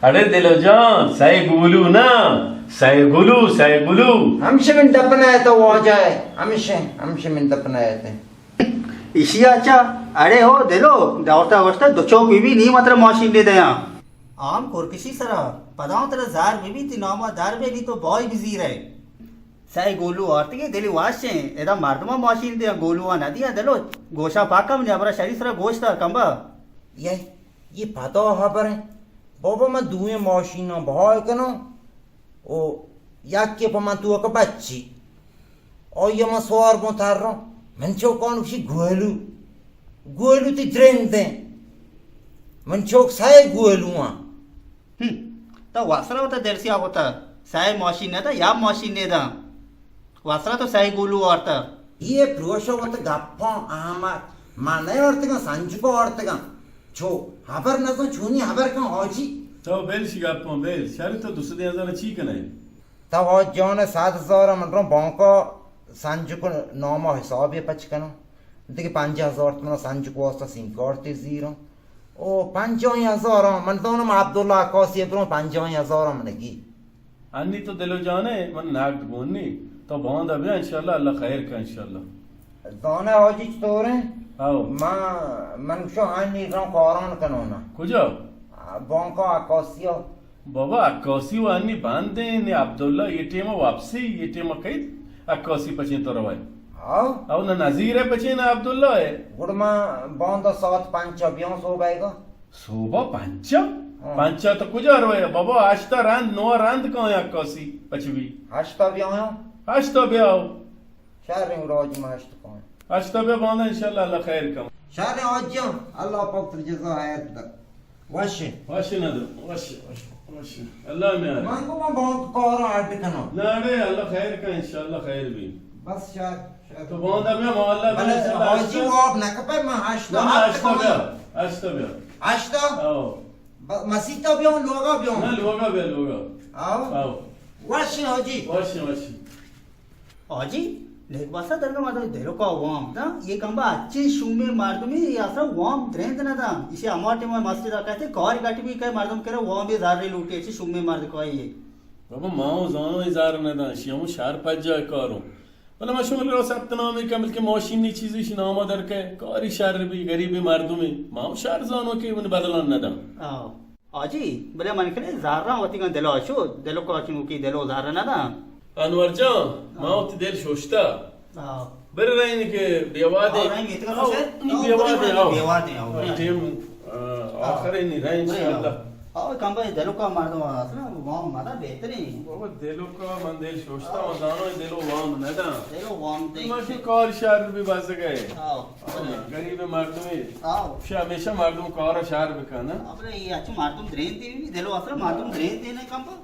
اڑے دلو جان، سئے گولو نا، سئے گلو، سئے گلو۔ ہمشہ من دپنا ہے تو واجہ ہے، ہمشہ، ہمشہ من دپنا ہے تے۔ ایشی اچھا، اڑے ہو دلو، دورتا گوشتا دو چوک بی بی نی متر ماشین دے دیاں۔ آم کرکشی سرا، پدا ترا زار بہ بیت، ناما در بہ نی تو بای بزیرئے۔ سئے گولو آرتگی دلی واشیں، ادا مردماں ماشین دیاں، گولواں نہ دیاں دلو، گوشاں پاکا منی ہبرا شری سرا گوش دار کمبا۔ یہ، یہ پدا ہبر ہیں۔ بابا من دوئیں ماشیناں بہا کناں۔ او یکے پہ من توک بچی۔ آئی ء من سوار بوں تروں۔ من چوکاں گوشی گولو۔ گولو تی درندیں۔ من چوک سئے گولو آں۔ ہم۔ تو وسرا وتا درسیا کتا۔ سئے ماشین نہ دا، یا ماشین نہ دا۔ وسرا تو سئے گولو آرتا۔ یہ پروشا وتا گپاں احمد۔ من نہ آرتگاں، سنجکو آرتگاں۔ چو، ہبر نزان، چونی ہبر کن حاجی۔ تو بیل شی گپاں بیل۔ شر تو دو سد ہزار چی کنے؟ تو حاج جان، سد ہزار من رو بانکا سنجک ناما حسابی پچ کنو۔ دیگه پنجاہ ہزار تومن سنجک واسطہ سیم کارتی زیرو۔ او پنجاہ ہزار من دونم عبداللہ عکاسی برو پنجاہ ہزار من گی۔ انی تو دلو جانے من نقد گونی۔ تو باندا بیا انشاءاللہ، اللہ خیر کا انشاءاللہ۔ زانہ حاجی چطوریں؟ ہاؤ۔ من، من شو ہنی روں کاران کنونا۔ کجا؟ بانکا عکاسیا۔ بابا عکاسی و ہنی بندیں، نے عبداللہ یہ ٹیم واپسی، یہ ٹیم کئیت عکاسی پچیں تو روائے۔ ہاؤ۔ او نہ نظیر ہے پچیں نہ عبداللہ ہے۔ گڑ من باندا ساعت پنچا بیاں صوبہ گا۔ صوبہ پنچا؟ ہاں۔ پنچا تو کجا روئے؟ بابا ہشتا رند، نوا رند کایا عکاسی پچ بی۔ ہشتا بیاں؟ ہشتا بیاؤ۔ شر انگڑا حاجی ما ہشت کن۔ ہشتا بیا باندا انشاءاللہ اللہ خیر کن۔ شر حاجی، اللہ پاک تر جزا حیات دا۔ وش۔ وش ندر، وش، وش، وش۔ اللہ میار۔ من کو ما بانک کارا اڈ کنو۔ نہ اڑے، اللہ خیر کن، انشاءاللہ خیر بی۔ بس شاید، شاید. تو باندا بیا، ما اللہ بلے بیا، انشاءاللہ حاجی ہشتا. واب نہ کپے، من ہشتا نہ، ہفت ہشتا کماں. بیا، ہشتا بیا. ہشتا؟ او. ب-، مسیتا بیاں، لوگا بیاں؟ نہ، لوگا بیا، لوگا. آو؟ آو. وشیں حاجی. وشیں، وشیں. حاجی، نیک باسا درگا مردم دلو کا وام دا، یہ کمبا اچھے شومیں مردمی، یہ اصلا وام درند نہ دا. اسے ہما ٹائم مسجد آ کہتے، کاری کٹی بھی کہے مردم کرے وام یہ زر لوٹے، اچھے شومیں مرد کائی یہ. بابا، ما ہوں زانو یہ زر نہ دا، شی ہوں شہر پجا کاروں. بلے ما شغل رو ثبت نامی کن، بلکہ ماشینی چیزی شی ناما در کئے، کاری شر بی، غریبی مردمی، ما ہوں شر زانو کہ من بدلان ندم. آو. حاجی، بلے من کنے زاراں وتی کن دلو چو، دلو کا چنو کی دلو زار ندم. انور جان، ما ہاں. وتی دل شوشتا. آو. بر رہی کہ بیوادے. آو، رہی میتگا آو، خوشے؟ نی آو، بیوادے، بر رہی آو. بیوادے، آو، بر رہی. ٹیم، آ، آخر نی رہی انشاءاللہ. آو، کم بھائی دلو کا مردم اصلا وام مدا بہترین. بابا، دلو کا من دل شوشتا، من زانو دلو وام نداں. دلو وام دے. من کہ کار شر بی بس گئے. آو. آو، غریب مردمی. آو. شا ہمیشہ مردم کار شر بکن. ابرے یہ اچھا مردم درین دی، دلو اصلا مردم درین دی نہ کم با.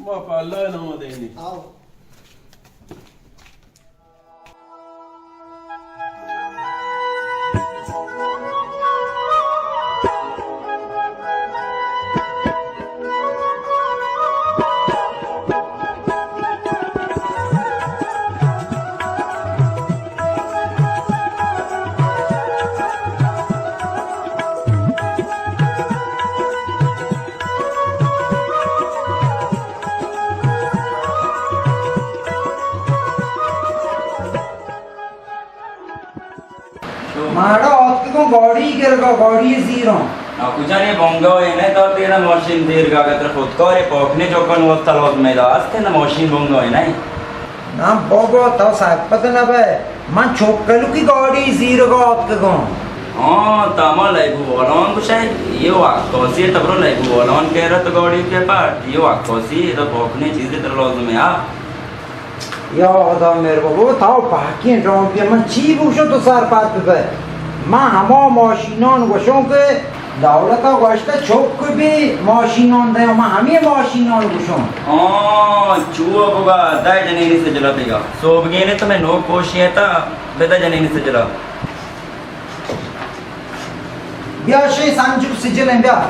ما پہ اللہ نام دینی. آو. ماڑا آتکگوں گاڑی گرگا، گاڑی زیروں. نا کجا نے بونگا ہے نہ، تو تیرا ماشین دیر گا، اگر خودکار پاکنے چوکن وقت لازم ہے، دا است نا ماشین بونگا ہے نہ. نا بابا، تو سرپد نہ بئے، من چوکلو کی گاڑی زیرگا آتکگوں. ہاں، تاما لیبو والان گوشے، یہ وقت کاسی ہے، تبرو لیبو والان کہہ رہا تو گاڑی کے پاٹ، یہ وقت کاسی ہے، تو پاکنے چیزیں تر لازم ہے، ہاں. یا خدا مہربان، او تاو پاکیں ڈرون بیا، من چی بوشو تو سرپد ببئے. من ہما ماشینان گوشوں کہ دولتا گوشتہ چک بی ماشینان دے، من ہمیں ماشینان گوشوں. آں، چو بگا، دے جنینی سجلا تیگا. صوبگینے تو میں نو کوشی ہے تا، بدا جنینی سجلا. بیا شے سنجو سجلیں بیا.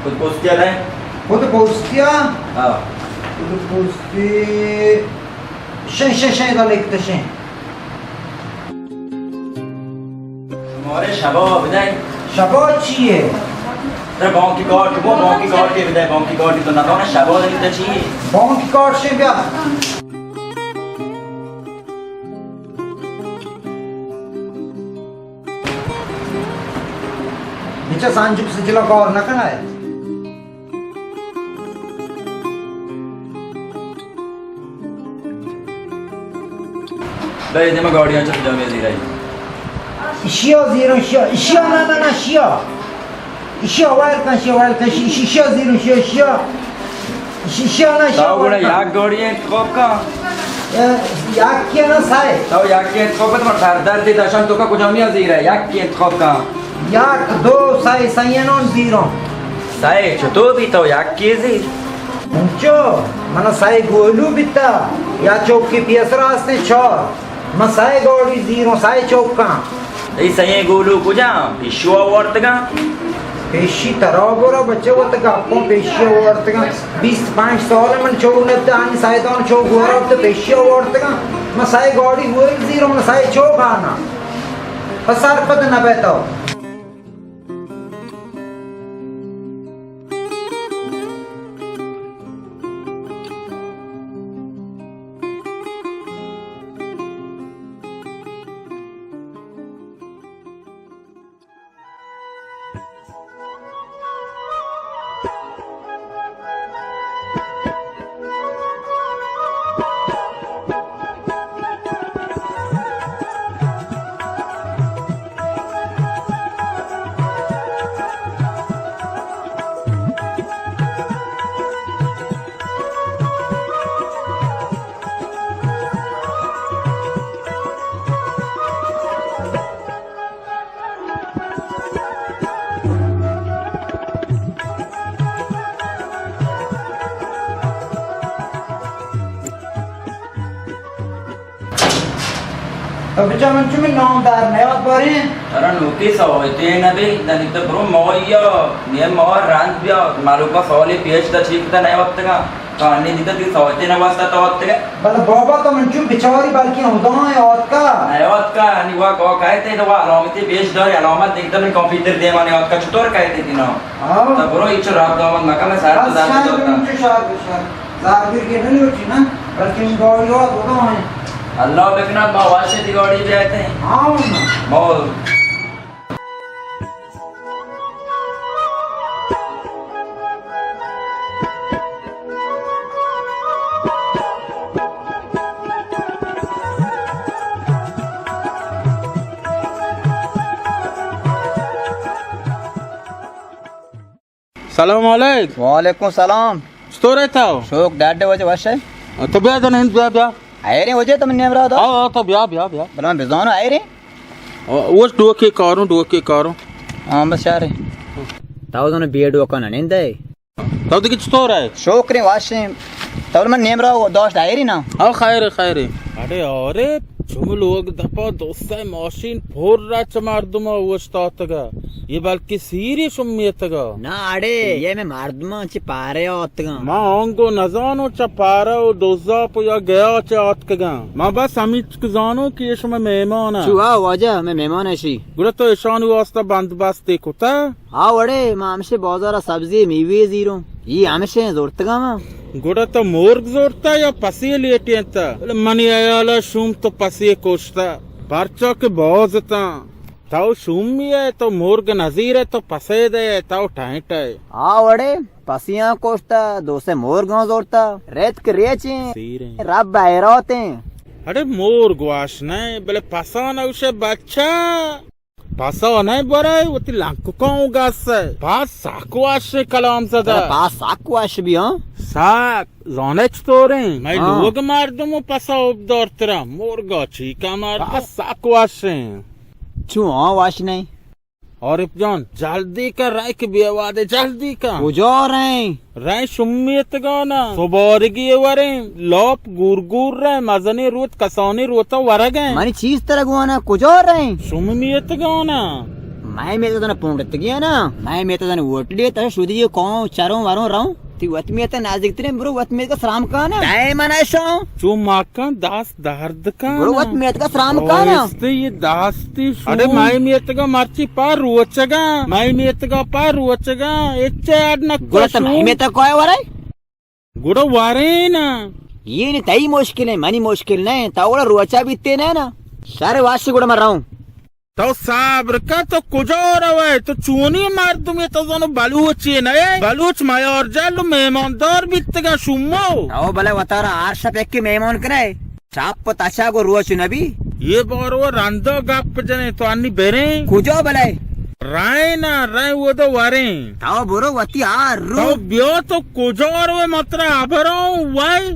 خود پوستیا لے؟ خود پوستیا؟ ہاں. خود پوستی. شے، شے، شے، دا لکھتے شے. مارے شباب بدے. شباب چیے؟ ترا بانکی کارڈ، وہ بانکی کارڈ کے بدے، بانکی کارڈ تو نہ تو شباب دیتا چیے؟ بانکی کارڈ شے بیا. بچا سانجک سجلا کار نہ کنا ہے. بھائی، دیما گاڑیاں چپ جامعہ زیرائی. اشیا زیروں، اشیا، اشیا، نہ، نہ، نہ، اشیا. اشیا وائر کن، اشیا وائر کن، اشیا، اشیا زیروں، اشیا، اشیا. اشیا، اشیا، نہ، اشیا تاو گڑا وائر کن. یک گاڑی انتخاب کن. اے، یک کیا نہ سائے. تاو یک انتخاب کن، تمہار سر درد دیتا، شان تو کا کجامیا زیرہ، یک انتخاب کن. یک، دو، سئے، سئینان زیروں. سئے چطور بیتا و یک کیزی؟ انچو، منا سئے گولو بیتا، یا چوکی پیسر آستیں چار. من سئے گوڑی زیروں، سئے چوکاں. ای سئے گولو کجا؟ پیشو آورتگا؟ پیشی ترا گورا بچے وت گپوں پیشی آورتگا. بیست پنچ سال من چو نبتا، آنی سئے دان چو گورا تو پیشی آورتگا. من سئے گوڑی گول زیروں، من سئے چوک آنا. پس سرپد نبیتا. تو بچا من چمی نام دار نیاد باری؟ ترا نوکی سوایتے نبی، دنی تو برو مویا، نیم موا رند بیا، مالوکا سوالی پیش دا چی کتا نیاد تگا۔ تو انی دیتا تی سوایتے نواستا تو آتگا۔ بلے بابا تو من چون بچاری بلکہ ہدائیں آتکا۔ نیاد کا، انی وا کا کہتے تو وا علامتی پیش داری، علامت دیکھتا من کمپیوٹر دیمانی آتکا چطور کہتے تی نا؟ ہاں۔ تو برو ایچو رب دامن مکم سر تو بس دست شر دوتا۔ ببین چو شر بشر۔ زاگیر کے نہ لوٹی نا، بلکہ من گاڑی آت ہدائیں۔ اللہ بکنا ما واشے دی گاڑی بیاتے ہیں۔ ہاں۔ بول۔ سلام علیک۔ وعلیکم سلام۔ چطور ئے تو؟ شوک ڈاڈے وجہ وش ئے؟ تو بیا جن ہند بیا، بیا۔ ایریں وجہ تو من نیم را دو۔ آ، آ، تو بیا، بیا، بیا۔ بلے من بزانو ایریں۔ آ، اوش ڈوکے کاروں، ڈوکے کاروں۔ ہاں، بس شارے۔ تو زانو بیا ڈوکا نہ نندے۔ تو دگہ چطور ئے؟ شکریں واشیں۔ تو من نیم را داشت ایریں نا۔ آ، خیر، خیر۔ اڑے آرے، چم لوگ دپا دوسے ماشین پھر را چہ مردم اوشتاتگا۔ یہ بلکہ سیری شمیتگا۔ نا اڑے، یہ میں مردمان چہ پارے آتگاں۔ ما آنگو نزانو چہ پارا و دوزاپ یا گیا چہ آتکگاں۔ ما بس ہمیچک زانو کہ یہ شما مہمان ہیں۔ چو آ واجہ، ہمیں مہمان ہیں شی۔ گڑا تو اشانی واسطہ بندوبستے کتا؟ آ وڑے، ما ہمشے بازارا سبزی میوے زیروں۔ یہ ہمشے زورتگا ما۔ گڑا تو مرگ زورتا یا پسی لیٹینتا؟ بلے منی حیالا شوم تو پسی کشتا۔ پرچا کہ باز تاں۔ تو شومی ئے، تو مرگ نزیر ئے، تو پسے دے، تو ٹینٹ ئے۔ آ وڑے، پسیاں کشتا، دوسے مرگاں زورتا، ریتک ریچیں، سیریں۔ رب حیراتیں۔ اڑے مرگ واش نئے، بلے پساں نہ گوشے بچہ۔ پسا نئے برے، وتی لنککاں گس ئے۔ پاس سک واش کلام زدہ۔ پاس سک واش بیا۔ سک۔ زانے چطوریں؟ مئے ہاں۔ لوگ مردم و پسا ابدارترا، مرگا چی کمر۔ بس سک وشیں۔ چو ہاں وش نئیں؟ عارف جان، جلدی کن، رئے کہ بے وادے، جلدی کن۔ کجا رئیں؟ رئیں شمیتگانا، سبارگی وریں، لاپ گور گور رئیں، مزنی روت، کسانی روتا ورگیں۔ منی چیز ترا گوانا، کجا رئیں؟ شمیتگانا۔ مئے میتگا پونڈتگی نا، مئے میتگا ووٹ لیتا شدی کاؤں چروں وروں رؤں۔ تی وت میت نزدیکتریں برو، وت میتگا سلام کانا۔ دائے منا شو۔ چو ماکان دست درد کانا۔ برو وت میتگا سلام کانا۔ اوستے یہ دستی شو۔ اڑے مئے میتگا مرچی پا روچگا۔ مئے میتگا پا روچگا۔ اچے اڈ نکو گڑا تو شو۔ مئے میتگا کوئے ورے؟ گڑا ورے نا۔ یہ نی تئی مشکل ہے، منی مشکل نہیں۔ تا گڑا روچا بیتے نا نا۔ شر واشی گڑا من رؤں۔ تو صبر کن، تو کجا روئے؟ تو چونی مردمے؟ تو زانو بلوچے نئے؟ بلوچ میار جل و مہماندار بیتگا شما۔ تو بلے وتارا ہر شپ یکی مہمان کنئے؟ شپ و تچگ و روچ نبی؟ یہ بارو رندا گپ جنے، تو انی بریں۔ کجا بلے؟ رائنا، رائن و دو وریں۔ تو برو وتی آ رو۔ تو بیا، تو کجا روئے؟ مترا ابروں وای۔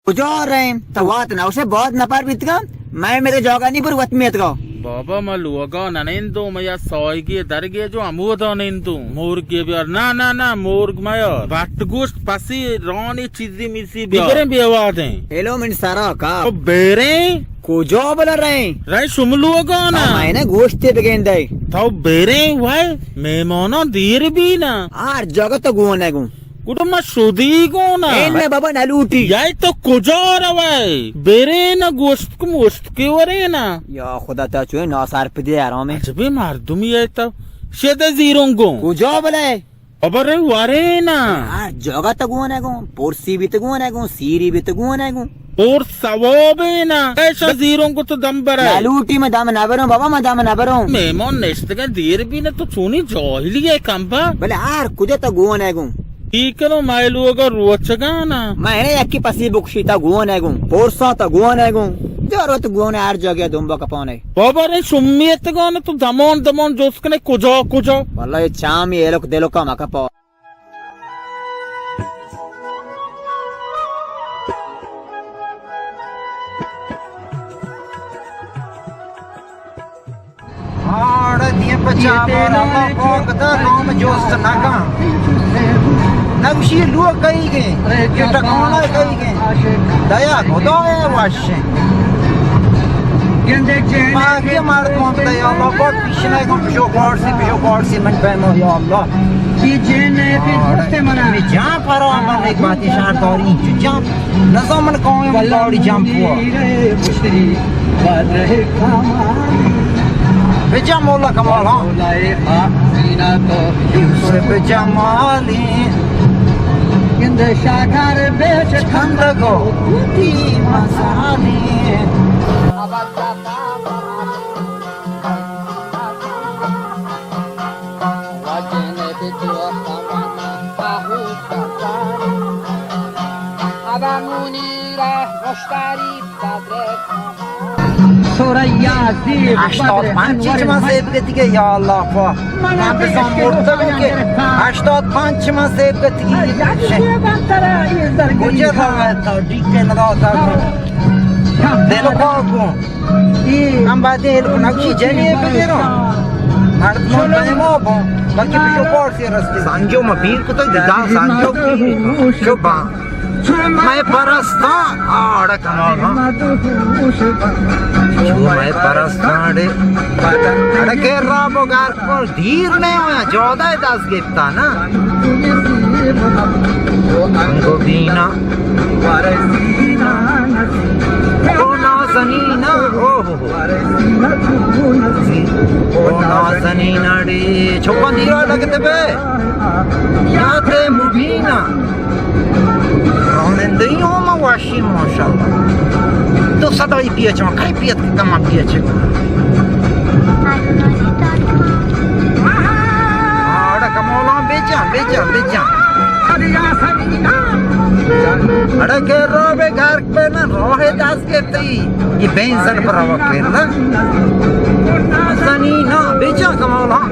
کجا رئیں؟ تو وت نہ گوشے، بہت نپر بیتگاں، مئے میتگا جاگہ نی، بر وت میتگا۔ بابا، ما لوگا نہ نندوں، ما یا سایگی درگے جو ہمودا نندوں۔ مرگے بیار۔ نہ، نہ، نہ، مرگ میار۔ بٹ گوشت پسی رانی چیزی میسی بیار۔ بگریں بے وادیں۔ ہیلو من سرا کا۔ تو بیریں؟ کجا بلا رئیں؟ رئیں شم لوگا نا۔ تو مئے نہ گوشتے بگندے۔ تو بیریں وای، مہماناں دیر بی نا۔ ہر جاگہ تو گون ہے گون۔ گڑا ما شدی گون آں۔ اے نہ بابا، نہ لوٹی۔ یای تو کجا روئے؟ برے نہ گوشتک موشتکے ورے نہ۔ یا خدا، تا چوئے ناسرپدے حرامے۔ عجبیں مردمی ئے تو۔ شدے زیروں گوں۔ کجا بلے؟ بابا رے ورے نہ۔ ہر جاگہ تو گون ہے گوں۔ پرسی بیت گون ہے گوں۔ سیری بیت گون ہے گوں۔ اور ثوابے نہ۔ ایشا زیروں گوں تو دم برے۔ نہ لوٹی، من دم نہ بروں بابا، من دم نہ بروں۔ مہمان نشتگاں دیر بی نہ، تو چونی جاہلی ئے کمبا۔ بلے ہر کجا تو گون ہے گوں۔ ای کنو مئے لوگا روچگاں نا۔ مئے یکی پسی بکشی تا گون ہے گوں۔ پورساں تا گون ہے گوں۔ جارو تو گون ہے ہر جاگہ دنبا کپانے۔ بابا رے شمیتگاں نا تو دمان دمان جوست کنے کجا کجا۔ واللہ یہ چامی ایلوک دلوکا مکپا۔ آڑ دیم پہ چابان اللہ پاک دا نام جوست نہ کن۔ نہ گوشی لوگ کئی گئے، کہ ٹکانا کئی گئے۔ دیا خدا ہے وش۔ باقی مردم هم بده یا الله پاک پیشنه کن، بشو پارسی، بشو پارسی من پیما یا الله. می جان پرا من یک باتی شهر داری اینجا جان نظام من قوم من داری جان پوا. بجا مولا کمال ها. یوسف جمالی گند شاکر بیچ کندگو دی مسالی. ثریا زیب هشتاد پنچ چی چما سیب گتی که یا الله پا. من بزان مرتگو که هشتاد پنچ چما سیب گتی. کجا روایت تا دیگه ندا تا دل پاکو. هم بعد هلکو نقشی جنی بگیرو. مردمان دائما بون بلکه پیشو پارسی رستی. سانجو ما پیر کتا دیدان سانجو پیر. شو با. مئے پرستاں آڑ کمال ھاں. چو مئے پرستاں اڑے. اڑے کہ را بگار کن دیر نہ ہویا، جودہ دست گپتا نا. انگو بینا. او نازنینا، او ہو ہو. او نازنین اڑے. چکاں دیرا لگتے بے. یاد مبینہ. رانندگی ہوں ما واشی ماشاءاللہ. تو صدای پیچ ما کئی پیت کہ کما پیچ. آڑا کمولان بیجان، بیجان، بیجان. اڑا کہ رو بے گھر پہ نہ روح دست گپتی. یہ بینزن پر روک پہ نا. زنی نا بیجان کمولان.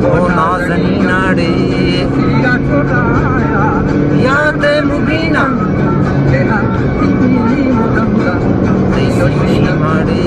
او نازنین اڑے. یاد مبینہ. تئی سوشی ماڑے.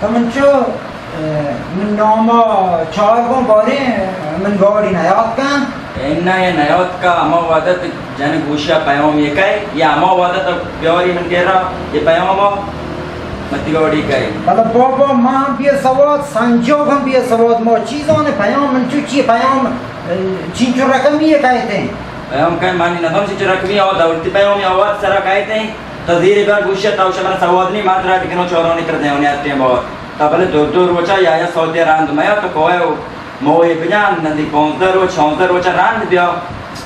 تو من چو، اه، من نام چار گوں باریں، من گاڑی نیاتکاں. اناں، یہ نیاتکا، ہما وہدت جن گوشیا پیام یہ کئے، یا ہما وہدت بیاری من گرا، یہ پیام متی گاڑی کئے. بلے بابا، ما ہم بے سواد، سنجوگ ہم بے سواد، ما چیزان پیام من چو چی پیام، اه، چینچو رقمی کئے تھے؟ پیام کئے مانی ندم چینچو رقمی، آ دولتی پیام یا وہد سرا کئے تھے. تو زیر بار گوشت، تو شمر سواد نہیں، ما ترا ٹکنو چورانی تر دیونی آتے ہیں بہت. تا بلے دو دو روچا یا یا سوتے راند میا تو کوئے ہو. موئے بجان نزی پونزدہ روچ، شونزدہ روچا راند بیا.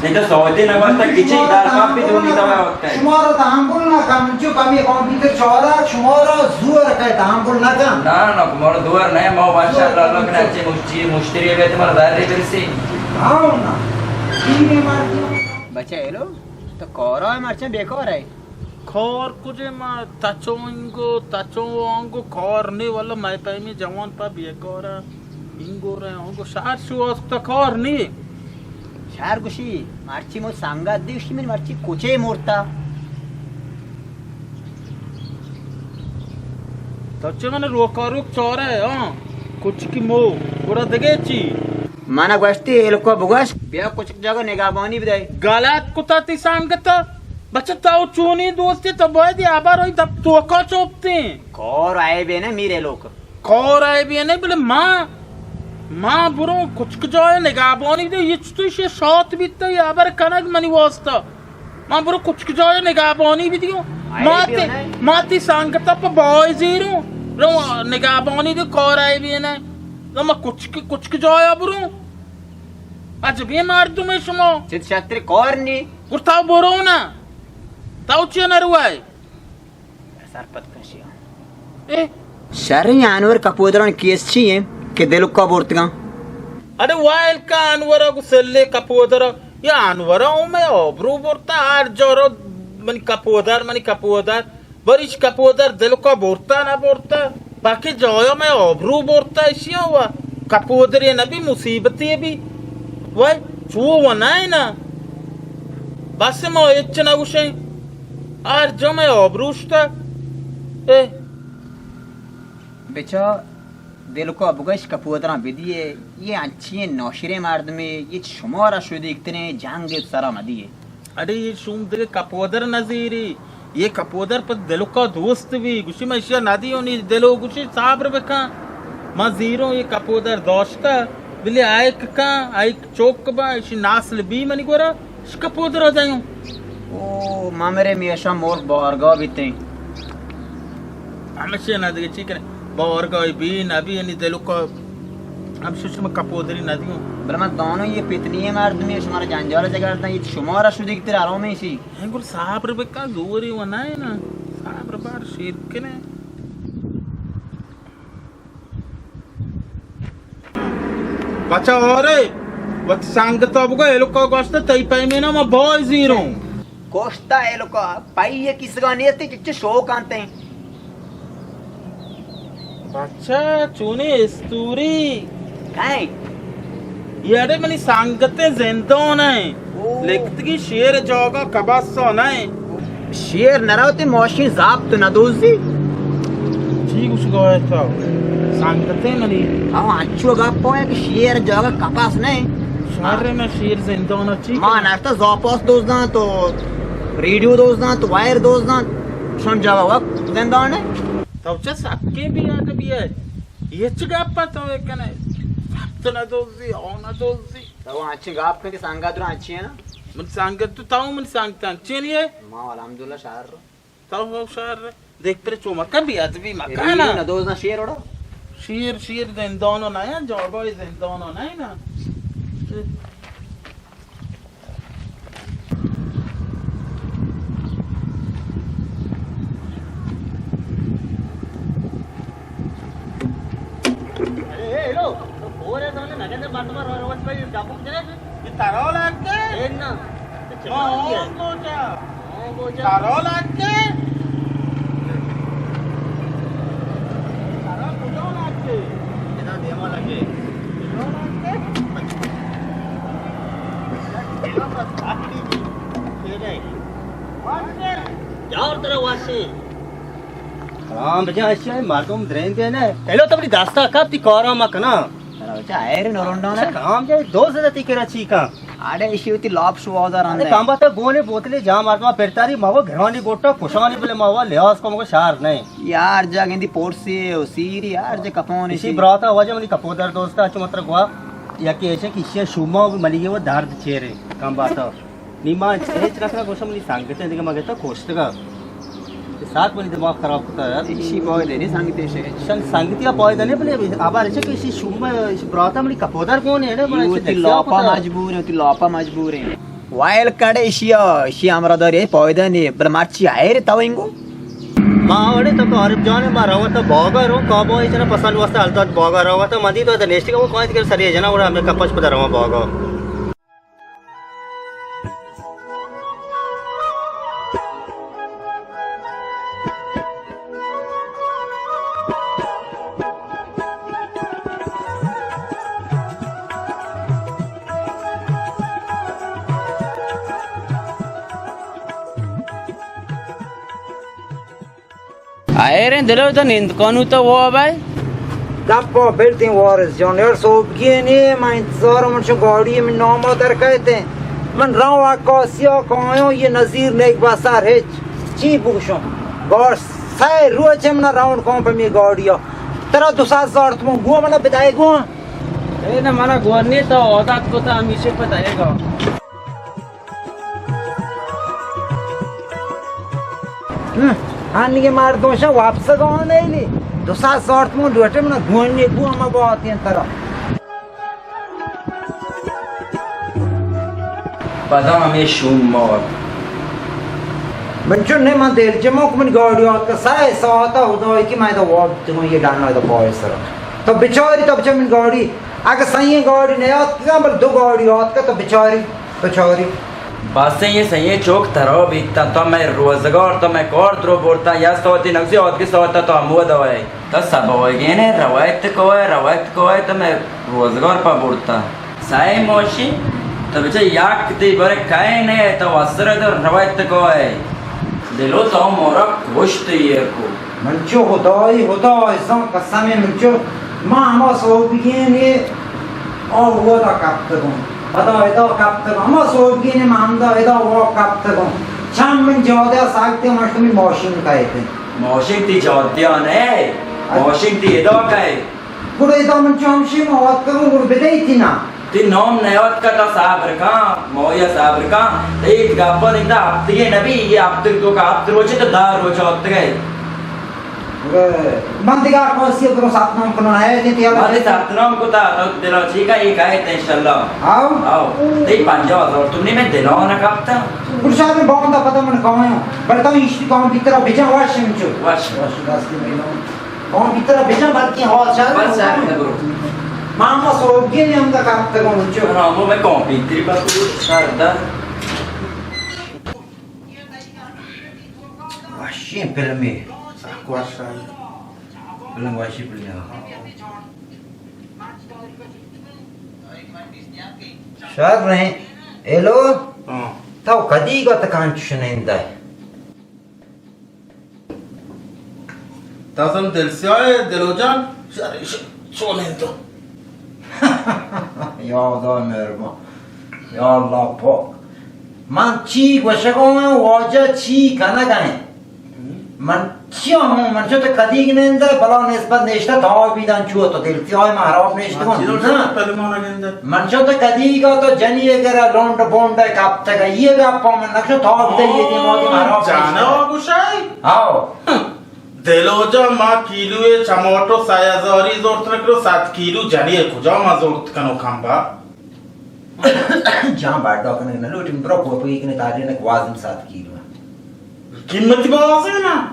نہیں تو سوتے نہ واسطہ کچی دار کاپی دونی تو وقت ہے. شمارا تحمل نہ کم، جو کمی کمپیوٹر چورا، شمارا زور کئے تحمل نہ کم. نا، نا، شمارا زور نہیں، ما ماشاءاللہ، اللہ کنا چی مشتری، مشتری ہے، تمہارا دار ری برسی. ہاں نا. بچہ ہیلو، تو کورا ہے مرچیں بیکار ہے. کار کجے ما تچو انگو، تچو آنگو کار نی، واللہ مئے پیمی جوان پا بیکار انگو رے آنگو شہر شو است کار نی. شہر گوشی، مرچی مو سنگت دی گوشی من مرچی کچے مرتا. تو چے من روکا روک چارے، ہاں؟ کچکی مو، گڑا دگے چی؟ منا گوشتی، ایلکو بگوش، بیا کچک جاگہ نگہبانی بدے. غلط کتا تی سنگتا. بچہ تو چونی دوستی تو باید یہ آبار ہوئی دپ توکا چوپتی. کار آئے بے نا میرے لوگ. کار آئے بے نا بلے ما، ما برو کچک جایا نگہبانی بدے، یہ چطور شے شات بیتا یہ آبار کنگ منی واسطہ. ما برو کچک جایا نگہبانی بدیو. آئے ما بے تی، نا. ما تی سنگتا پہ بای زیرو. رو نگہبانی دے کار آئے بے نا. رو ما کچک، کچک جایا برو. عجبیں مردمے شما. چت شتر کار نی. گڑا تو برو نا. تو چیا نروائے؟ سرپد کشی. اے؟ شریں انور کپودران کیس چی ہیں کہ دلکا برتگاں؟ اڑے وائل کا انور کو سلے کپودر. یا انور او میں آبرو برتا ہر جورو منی کپودر، منی کپودر۔ بریش کپودر دلکا برتا نہ برتا۔ باقی جایا مئے آبرو برتا اشیا و کپودرے نہ بی مصیبتے بی۔ وای، چو و نہ نا۔ بس ما ہچ نہ گوشیں۔ ہر جا مئے آبرو شتا۔ اے۔ بچا دلکا بگش کپودراں بدیے، یہ انچیں ناشریں مردمے، یہ شمارا شدیگتریں جنگ سرا مدیے۔ اڑے یہ شوم دگہ کپودر نہ زیری، یہ کپودر پہ دلکا دوست بی، گوشی من اشیا ندیوں، نی دلو گوشی صبر بکن، من زیروں یہ کپودر داشتہ، بلے آئیک کن، آئیک چوک با، اشی نسل بی منی گورا، اش کپودر دئیوں۔ او، مامرے میشا مرگ بارگاہ بیتیں۔ ہمشی نہ دگہ چی کنے؟ بارگاہ بی نہ بی، یعنی دلکا ہمشی شما کپودری نہ دیوں۔ بلے من دانوں یہ پتنی مردمی شمارا جنجال جگڑتاں، یہ شمارا شدیگتر آرام ایشی۔ ہیں گل صبر بکن، زوری و نہ نا۔ صبر بار شیر کنے۔ بچا آرے، وت سنگتا بگو، ایلکا گوشت، تئی پیمینا ما بای زیروں۔ گوشتا ایلکا، پئی یہ کسگا نیستی، چچے شوق آنتے۔ بچا، چونی استوری۔ کئے؟ یہ اڑے منی سنگتیں زندان ہیں۔ او۔ لکھتگی شیر جاگا کبسا نہیں۔ شیر نہ روت، ماشین ضبط نہ دوزی۔ چی گوش گوئے تو؟ سنگتے منی۔ او انچو گپ ہوئے کہ شیر جاگہ کپاس نہیں۔ شر میں شیر زندان چی ما کرنا؟ نشتا زاپاس دوزدان تو ریڈیو دوزدان تو وائر دوزدان، شم جاگہ وقت زندان ہے۔ تو چا سکے بھی آ بھی ہے۔ یہ چی گپ تو کنے؟ ضبط نہ دوزی، او نہ دوزی۔ تو انچیں گپ کن کہ سنگت رو انچیں نا۔ من سنگت تو، تو من سنگت انچیں نہیں ہے۔ ما الحمدللہ شہر رو۔ تو ہو شہر رو۔ دیکھ پر چو مکن بی ادبی مکن ریڈیو نا۔ نہ دوزنا شیر اڑا۔ شیر، شیر زندانو نہ ہے، جاگائی زندانو نہ ہے نا۔ اے، اے، ہیلو، تو فون ہے، تو نے نگندے مردم رو-، روز پہ ڈبو کنے؟ یہ ترا لگتے؟ اے نا۔ ما ہوں گوچا۔ ہوں گوچا۔ ترا لگتے؟ ترا کجا لگتے؟ ادا دیما لگے۔ کجا لگتے؟ جاور ترا واسے۔ سلام بجا، اشیا مردم درین دے نے۔ ایلو تو بڑی دستا کپ تی کارا ما کنا۔ ترا بچا ایر نورنڈا نے۔ کام جائے دو زدہ تی کرا چی کا۔ اڑے اشی ہوتی لاپ شو آزار اندے۔ کام باتا گونے بوتلے جام مردم پرتاری ما وہ گھرانی گوٹا پشانی بلے ما وہ لحاظ کو مگو شہر نہیں۔ یار جا گندی پورسی و سیری یار جا کپون اشی۔ براتا وجہ منی کپودر دوستا اچو متر گوا۔ یا کہ ایسے کہ اشی شوما بھی ملی گئے وہ درد چیرے۔ کام باتا۔ نی ما ہچ نہ کناں، گوشاں منی سنگتے دگہ ما گتا کوشتگا۔ ساک منی دماغ خراب کتا یار۔ ایشی پائدہ نہیں سنگتے شے۔ شن سنگتی پائدہ نہیں، بلے ابار چہ کہ ایشی شوم، ایشی براتا منی کپودر کون ہے نا، بلے ایشی تی لاپا مجبور ہے، تی لاپا مجبور ہے۔ وائل کڑے ایشی، ایشی ہمرا داری پائدہ نہیں، بلے مرچی آئے رے تو انگو۔ ما وڑے تو عارف جان، ما روتا باغا رو، کابا ایشنا پسند واسطہ الداد باغا روتا، مدی تو نشتی کو کوئی کر سری جنا وڑا ہمیں کپش پدا روا باغا۔ آئریں دلو تو نند کنو تو وہ بھائی۔ گپا بلتیں وارث جان، یار صوبگی نے، من انتظار من شو گاڑی من نام در کہتے۔ من راو عکاسیا کایوں، یہ نظیر نیک بسر ہچ چی بوشوں۔ گاڑ سہ روچ من راون کون پہ می گاڑیا۔ ترا دو ساعت زارت من گو من بدائے گو۔ اے نہ منا گو نے تو عادت کو تا ہمیشہ پتہ ہے گا۔ ہم، ہنگے مردم شا واپس گون ایلی۔ دو ساعت سارت مون دوٹے منا گونی بو اما باتین ترا۔ پدا ہمیں شوم مار۔ من چون نے من دل جمع کو من گاڑی آت کا سائے ساعتا خدای کی میں تو واب تو یہ ڈانا تو پائے سر۔ تو بچاری تو بچا من گاڑی اگہ سئیں گاڑی نیاتکگاں، بلے دو گاڑی آتکہ تو بچاری، بچاری۔ بس ایں، یہ سئیں چوک ترا بیتاں، تو مئے روزگار، تو مئے کار درو برتاں، یا ساعتی نگزی آتکی ساعتا تو ہمودا ئے۔ تو سبوئگینے روایت کوئے، روایت کوئے، تو مئے روزگار پہ برتاں۔ سئے ماشین، تو بچہ یک دی بر کئے نے، تو وسر تو روایت کوئے۔ دلو تو مورا کشت ایر کو۔ من چو خدای، خدای زان قسم من چو، ما ہما سوبگین اے آ ودا کپتگوں۔ پدا ادا کپتگوں۔ ہما سوبگین اے ما ہمدا ادا وا کپتگوں۔ چم من جادیا ساگتے مشتمی ماشین کئیتے۔ ماشین تی جادیا نئے، اچ- ماشین تی ادا کئے۔ گڑا ادا من چو ہمشی ما آتکگوں گڑا بدئیتی نا۔ تئی نام نیاتکا، تا صبر کن، مایا صبر کن۔ تئی گپا نگدا ہفتگے نبی، یہ ہفتگ تو کا ہفت روچے تو دہ روچ آتکگئے۔ من دگہ کسی درو ثبت نام کنوں، ہے تئی تیار من ثبت نام کتا، تو دلا چی کا، یہ کہے تے انشاءاللہ۔ آؤ۔ آؤ۔ تئی پنجاہ ہزار تو نہیں، میں دلا نہ کپتا۔ گڑا شاید میں باندا پتا من کہاں ہوں۔ بلکہ اشتی کام بیترا بجا واش من چو۔ واش۔ واش دستی میں۔ کمپیوتر ءَ بجن، بلکیں ہال شر بس شر نہ برو۔ ما ہما سوبگین ہمدا کپتگوں چو۔ ہاں، ہمو میں کمپیوتری بس شر در۔ وشیں فلمے۔ سک وش آئی۔ فلم وشی فلمے۔ شر رہیں۔ ہیلو۔ ہاں۔ تو کدی گت کانچ شنندہ؟ تازم دل سیاہ ئے، دلو جان، شر، شر، چونیں تو؟ یا خدا مہربان، یا اللہ پاک۔ من چی گوشگوں، واجہ چی کنگا ایں؟ من چیا ہوں؟ من چو تو کدیگ نندہ، بلا نسبت نشتہ، تا بیدان چو تو دل سیاہ ئے، من حراب نشتگوں۔ ہاں، چیزا نا۔ پہلے مانا نندہ۔ من چو تو کدیگا تو جنی اگر لونڈ بونڈ کپتگا، یہ گپا من نکشو، تا بیدان یہ دیما دی من حراب جانا نشتگوں۔ گوشائی؟ آؤ۔ دلوجا ما کیلوے چماٹو سئے ہزاری زرت نہ کنو، صد کیلو جنی کجا ما زرت کنو کمبا؟ جان بڑا کنگ نہ لوٹی، برو کوپگی کنے تاجے نہ گوازم صد کیلو۔ قیمتی بازے نا،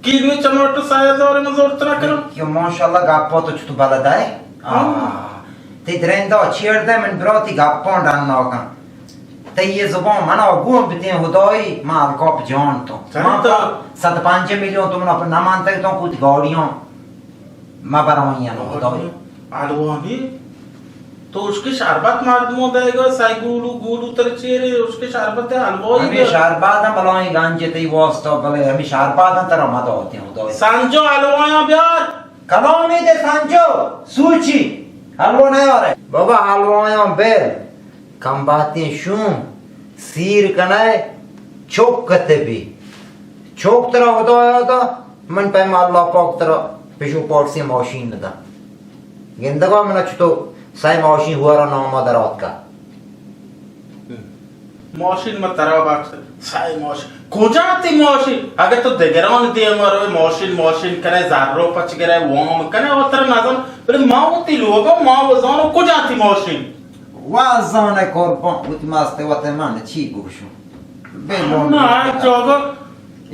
کیلوے چماٹو سئے ہزار ما زرت نہ کنو۔ کہ ماشاءاللہ گپا تو چتو بلد ئے۔ ہاں۔ آہ، تی درندہ چیڑ دے من برو تی گپاں ڈن ناکن۔ تئی یہ زبان منا گون بتیں ہدائی، ما الکاپ جان تو۔ چرے ما تو؟ صد پنجاہ میلیون تو منا نہ مانتے تو کوتی گاڑیاں۔ ما برائیں ہدائی۔ الوانی، تو اشکے شربت مردموں دے گا، سائی گولو، گولو تر چیرے، اشکے شربت ہے، الوائی ہمیں دے۔ شربت ہم بلائیں گنج تئی واسطہ، بلے ہمیں شربت ہم ترا مدد ہوتے ہدائی۔ سنجو الوایاں بیار۔ کلامی دے سانچو، سوچی، حلوہ نیارے۔ بابا حلوایاں بل، کم باتیں شوم، سیر کنئے، چوک کتے بی۔ چوک ترا ہدایا دا، من پیما اللہ پاک ترا پشو پارسی ماشین ندا۔ گندگا منا چتو سئے ماشین ہوارا ناما درات کا۔ ماشین ما ترا بخش، سئے ماشین۔ کجا تی ماشین؟ اگہ تو دگران دیما روئے ماشین، ماشین کنے، زر رو پچ گرے، وام کنے، و ترا نزان۔ بلے ما وتی لوگا ما وزانو کجا تی ماشین؟ وزان قربان، وتی مست وت من چی گوشوں؟ بے لون نا، ہر جاگہ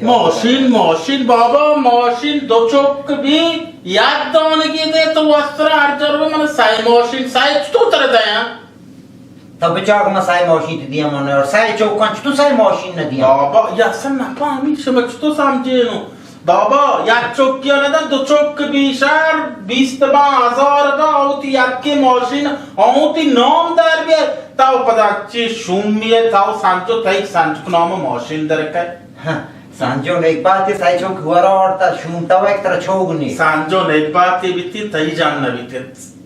ماشین، ماشین، بابا، ماشین دو چک بی، یک دانگی دے تو وسترا ہر جا روئے من سئے ماشین، سئے چطور ترا دیاں؟ تا بچار کہ من سئے ماشین تی دیاں من، اور سئے چوکاں چطور سئے ماشین نہ دیاں؟ بابا، یا اصلاً نہ پہمی شما چطور سمجھینو؟ بابا، یک چوکی نہ دن، دو چوک بی شر، بیست با، ہزار با، اوتی یکی ماشین، اوتی نام در بیار، تاو پدا چی شومی ہے، تاو سنجو تیک سنجو نام ماشین در کئے۔ ہاں، سانجو نیک باتے سئے چوک ورا آرتا، شوم تا وقت را چوگ نی۔ سانجو نیک باتے بیتی، تئی جان نہ بیتی،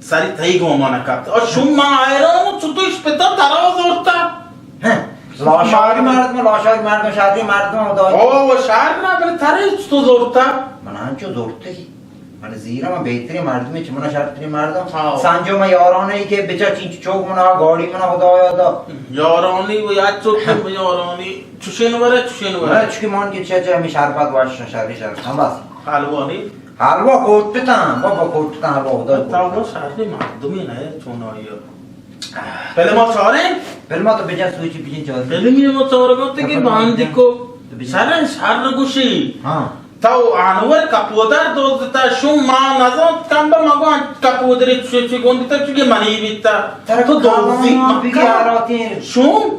ساری تئی گوما نہ کپت۔ اور شوم ما حیران، چطور اش پتا ترا زورتا؟ ہاں، لاشاری مردم، لاشاری مردم، شادی مردم، او، او شار نہ، بلے ترا چطور زورتا؟ من انچو زورتی۔ من زیرا من بہترین مردمی، چہ منا شرترین مردم۔ ہاں۔ سانجو من یارانہ ای کہ بچا چینچ چوک منا، گاڑی منا خدایا دا۔ یارانی و یا چوک یارانی۔ چوشین ورے، چوشین ورے۔ نہ، چکی مان کہ چہ، چہ ہمیں شربت واش، شری شربت، ہاں بس۔ حلوانی؟ حلوا کوٹتاں، بابا کوٹتاں، حلوا خدا تا کوٹتاں۔ وہ شری مردمی نہ، چون آئی۔ فلم ءَ چاریں؟ فلم ءَ تو بجن سوچی بجن چاریں۔ فلمی ما چارگا تے کہ باندی کو تو بجن۔ شر، شر گوشی۔ ہاں۔ تو انور کپودر دوزتا شوم ما نزانت کم بہ مگو کپودری چوچی گوندتا چوکہ منی بیتا۔ ترا تو دوزی کاما مکہ۔ بگی آراتی۔ شوم؟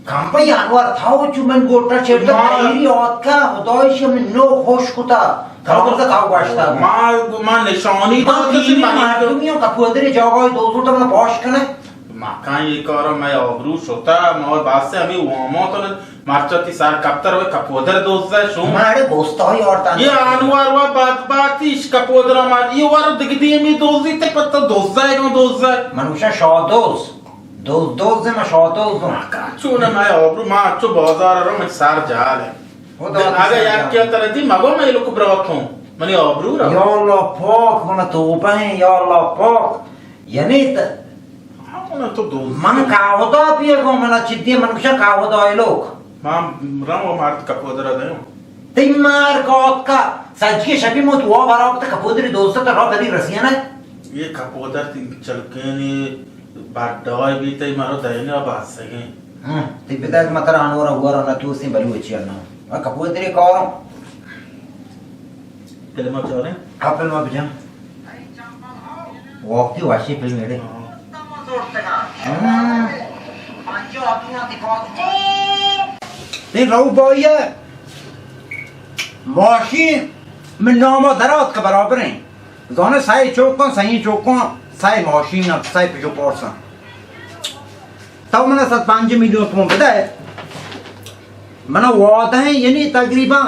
کمپئی انور، تھاو چو من گوٹا چیرتا ما تیری آتکا، خدایش من نو خوش کتا۔ تھاو گوشتا، تھاو گوشتا۔ ما، ما نشانی ما داتا پیری من مردمی ہوں، کپودری جاگاہی دوزو تو من پاش کنے۔ مکن یہ کارا، مئے آبرو شتا، ما بس ہمیں واما تو مرچا تی سر کپتر و کپودر دوزہ شو۔ ما اڑے گوستائی آرتا۔ یہ انور و بدبختیش کپودر ما، یہ ور دگدی ہمیں دوزی تے پتہ دوزہ گو دوزہ۔ من گوشا شادوز۔ دوز، دوز ما شادوز۔ چون مئے آبرو، ما چو بازار رو من سر جال ہے۔ اگہ یک کیا تر دی مگو میں لوک براتوں۔ منی آبرو را۔ یا اللہ پاک، من توبہ ہیں، یا اللہ پاک۔ یعنی ت-، ہاں، من تو دوست۔ من کاودا پیے گو، من چدی من کشا کاودا لوک۔ ما رم و مرد کپودر دیوں۔ تئی مار کات کا، سجی شپی موت وا برا وقت کپودری دوست تو را بلی رسیانا۔ یہ کپودر تی چلکینی بڈائی بیتے مرو دینے اب آسگیں۔ ہاں، تئی پتا کہ متر آنورا ہوا را نہ تو سیں بلوچی انا۔ آ کپودری کارم۔ فلم چاریں؟ ہاں، فلم بجان۔ واقعی واشی فلم ایڑے۔ ہاں۔ ہاں۔ تئی رو بائی ہے۔ ماشین من نام درات کہ برابر ہیں۔ زانے سائے چوکاں، سائیں چوکاں، سائے ماشین، سائے پجو پورساں۔ تو من صد پنج میلیون تومن بدے۔ من وعدہ ہیں، یعنی تقریباً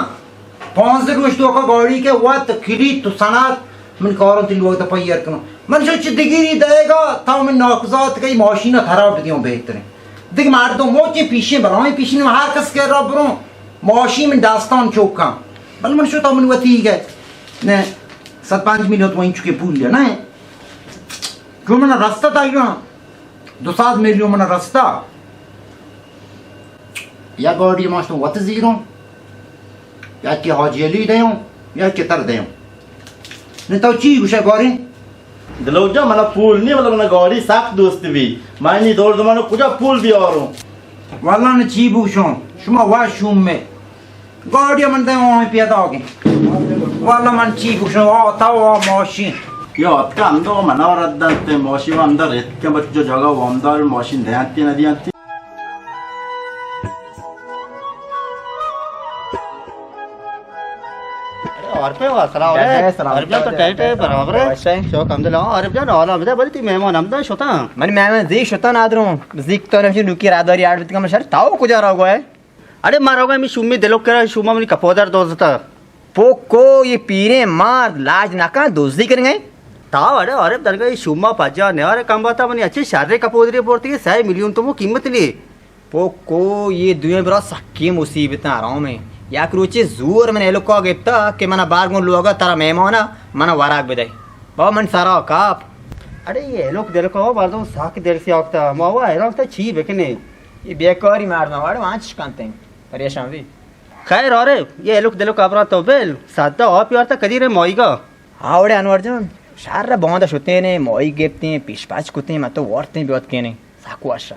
پانزدہ روچ توکا گاڑی کہ وت کلیت تو سند من کاروں تلی وقت پیر کنوں۔ من شو چی دگیری دے گا، تا من ناکوزات کئی ماشین خراب دیوں بہتریں۔ دگہ مردم موچیں پیشیں بلائیں پیشیں ہر کس کہ را بروں ماشین من داستان چوکاں۔ بل من شو تا من وتی گئے۔ نہ، صد پنج میلیون تو این چکے پول لیا، نہ؟ جو من رستہ تا گیا، دو سد میلیون من رستہ۔ یا گاڑی ماشتوں وت زیروں، یا کہ حاجی علی دیوں، یا کہ تر دیوں۔ نہ تو چی گوشے باریں؟ دلوک جان، منا پول نی، مطلب منا گاڑی سخت دوست بی۔ من نی دور زمانہ کجا پول بیاروں؟ واللہ نہ چی بوشوں، شما وا شوم میں۔ گاڑی من دیوں پیدا گے۔ واللہ من چی بوشوں، آ تا وا ماشین۔ یا اتکا اندو منا رد دنت، ماشین اندر اتکا بچ جو جگہ وامدار ماشین دیانتی نہ دیانتی۔ عارف بھائی، السلام علیکم۔ عارف جان، تو ٹائٹ ہے، برابر ہے؟ شوق الحمدللہ۔ عارف جان، حال ہم دے، بلے تی مہمان ہم دے شتا۔ من مہمان زی شتا نادروں، زیک تو نمشی نوکی راداری آڑ بیتگا من شر، تاو کجا رہو گئے؟ اڑے ما روگا می شومی دلوک کرا، شوما منی کپودر دوزتا۔ پوکو، یہ پیریں مارد لاج نکاں دزی کنگے۔ تاو اڑے عارف درگا یہ شوما پجا نیارے کم باتا، منی اچھے شرے کپودری پورتی سئے میلیون تومو قیمت لی۔ پوکو، یہ دوئیں برا سکی مصیبتاں حرام ہیں۔ یک روچے زور من ایلوکا گپتا کہ منا بار گون لوگا ترا مہمانا منا وراک بدے۔ بابا من سرا کاپ۔ اڑے یہ ایلوک دلوکا مردم سک دل سے آکتا، ما وا حیران تا چی بکنے۔ یہ بیکاری مردم، اڑے وانچ کنتے پریشان بی۔ خیر، آرے، یہ ایلوک دلوک ابرا تو بل، سدا آپ یارتا کدی رے مائیگا۔ آوڑے انور جان، شہر را باندا شتینے، مائی گپتیں، پیش پاچ کتیں، من تو وارتیں بیوت کینے، ساکو اشا۔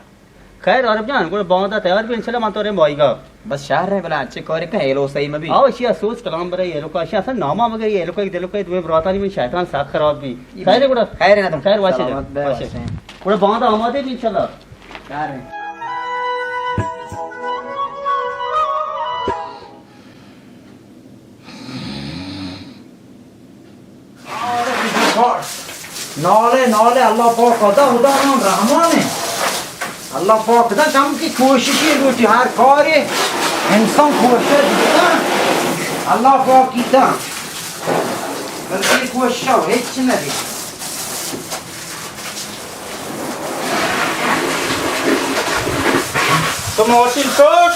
خیر عارف جان، گڑا باندا تیار بی، انشاءاللہ من تو رے مائیگا۔ بس شہر رے بلا اچھے کارے کا ایلو صحیح مبی۔ آو، اشیا سوچ کلام برے ایلوکا، اشیا اصلا ناما مگر یہ ایلوکا، ایک دلوکا، دوئے براتانی من شیطان ساک خراب بی۔ خیر گڑا۔ خیر نہ تم۔ خیر واچے جان، سلامت بے واچے۔ واچے۔ گڑا باندا آمادے بی انشاءاللہ۔ نالے، نالے، اللہ پاک خدا، خدا نام رحمان ہے۔ اللہ پاک خدا کم کی کوششی لوٹی، ہر کارے انسان کوشش بکن، اللہ پاک کیتا۔ بلکہ کوشش ہچ نہ دی۔ تو ماشین چوش؟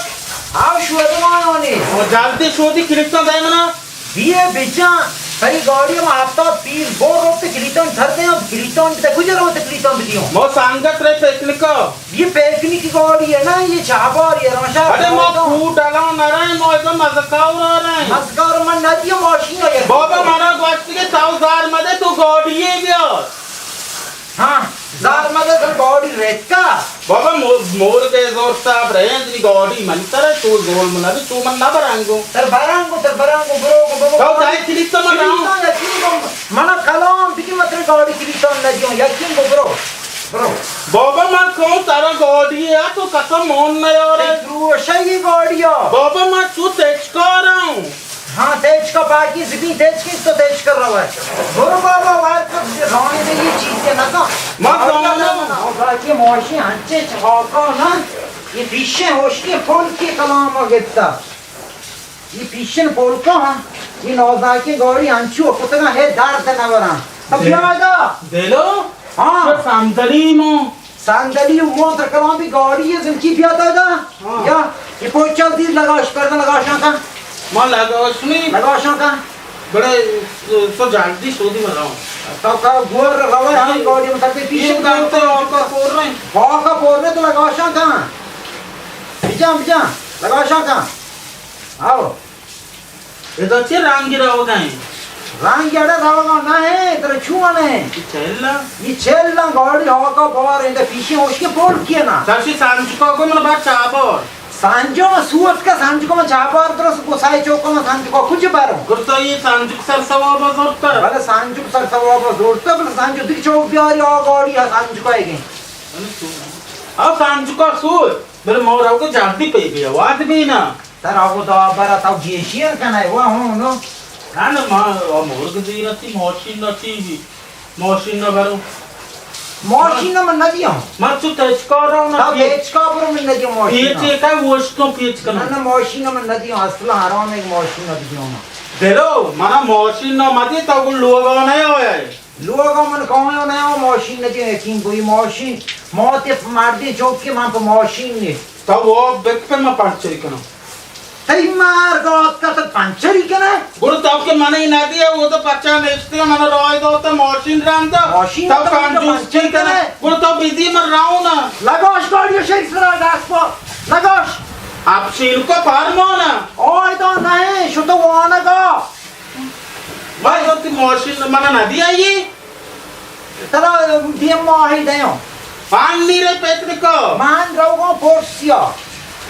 آو شودمانانی۔ او جلدی شودی کلیتاں دے منا۔ دیے بچاں، تئی گاڑی ما ہفتاد پیل بور روت کلیتاں تھر دے، کلیتاں تے کجا روت کلیتاں بدیوں۔ ما سنگت رے پکنکا۔ یہ پکنک گاڑی ہے نا، یہ چاباری ہے، راشا۔ ارے ما کو ڈلان نہ رہے، ما ایک مزکاور آ رہے۔ مزکار من نہ دیو ماشین ہے۔ بابا منا گوشتی کہ تاو زار مدے تو گاڑی ہے بیا۔ ہاں، زار مدے تر گاڑی ریتکا۔ بابا مو-، مور بے زور تا برند نی گاڑی من تر تو زول منا بھی تو من نہ برانگو۔ تر برانگو، تر برانگو، برو گو، برو۔ تو دای کلیت تو من راو۔ کلیتاں یقین گو، منا کلام بگی متر گاڑی کلیتاں نہ دیوں، یقین گو، برو، برو۔ بابا، من کہوں ترا گاڑی ءَ، تو کسا مان نیارے۔ تئی پروشہ یہ گاڑی ءَ۔ بابا، من چو تچکاراں۔ ہاں، تچکا باقی زبین تچکی تو تچکا روے۔ برو بابا، وار کر رانی دے یہ چیزیں نہ کن۔ من زاناں۔ باقی موشی ہنچے چہاکا نا، یہ پیشے ہوشکی پھول کی کلام گپتا۔ یہ پیشن پولکا ہاں، یہ نوزاکیں گوڑی انچو کتگاں، ہے درد نہ وراں۔ اب بیا ادا۔ دلو؟ ہاں۔ تو صندلی مو۔ صندلی و موتر کلام بھی گاڑی ہے، زمکی بیا ادا۔ ہاں۔ یا، یہ پوچل دیر لگاش، پردہ لگاشاں کا۔ ما لگاش نہیں۔ لگاشاں کا۔ بڑے سو جلدی سودی بناؤ۔ تو کا گور روے ہم گاڑی مطلب پیشن یہ کرتے ہو کا پور رہے۔ ہاں کا پور رہے تو لگاشاں کا۔ بجان، بجان، لگاشاں کا۔ آؤ۔ ادا چے رنگی روگا ہیں؟ رنگ اڑے روگا نہ ہے، ترا چون ہے؟ یہ چیلا؟ یہ چیلا گاڑی ہوا کا بار، اندے پیشی ہوش کے پول کیے نا۔ چاشی سانجکا کو من بار چابار۔ سانجو ما سوت کا سانجکا ما چابار درس گسائے چوکا ما سانجکا کچھ بارو۔ گرتا یہ سانجک سر ثواب زورتا۔ بلے سانجک سر ثواب زورتا، بلے سانجو دیکھ چوک بیاری آ گاڑی ہے سانجکا ہے گئی۔ آ سانجکا سوت، بلے مور آؤ کو جلدی پہ گیا، واد بھی نا۔ ترا خدا برا تو گیشی کنئے، وا ہوں نو۔ نہ، نہ، ما، ما مرگ زیرتی، ماشین نہ چی بھی۔ ماشین نہ برو۔ ماشین نہ من نہ دیاں۔ من چو تچکا رہا ہوں نہ تا پیچ۔ تچکا برو من نہ دیاں ماشین۔ پیچ ایک ہے، وش تو پیچ کرنا۔ نہ، نہ، ماشین نہ من نہ دیاں، اصلا حرام ہے ماشین نہ دیاں۔ دلو، منا ماشین نہ مدی، تو کو لوگا نہ آیا ہے۔ لوگا من کہاں نیا ماشین نہ دیاں، یقین بوئی ماشین، موت مردی چوکی من پہ ماشین نے۔ تو وہ بک پہ من پنچری کناں۔ تئی مار گوت کا تو پنچری کنے؟ گڑا تو کہ من ہی نہ دیا، وہ تو پچا نشتے، من راہ دو تو ماشین رندا۔ ماشین تو تو من کنجوس پنچری کی کنے؟ گڑا تو بیدی من راؤں نا۔ لگاش گاڑی شیخ سرا دست پا۔ لگاش۔ اب شیل کو پار مانا۔ اوئے تو نہیں، شو تو وانگا۔ بھائی، تو تی ماشین من نہ دیا یہ؟ ترا دیم ماہی دیوں۔ پان نیرے پیتنکو۔ من روگوں پورسیا۔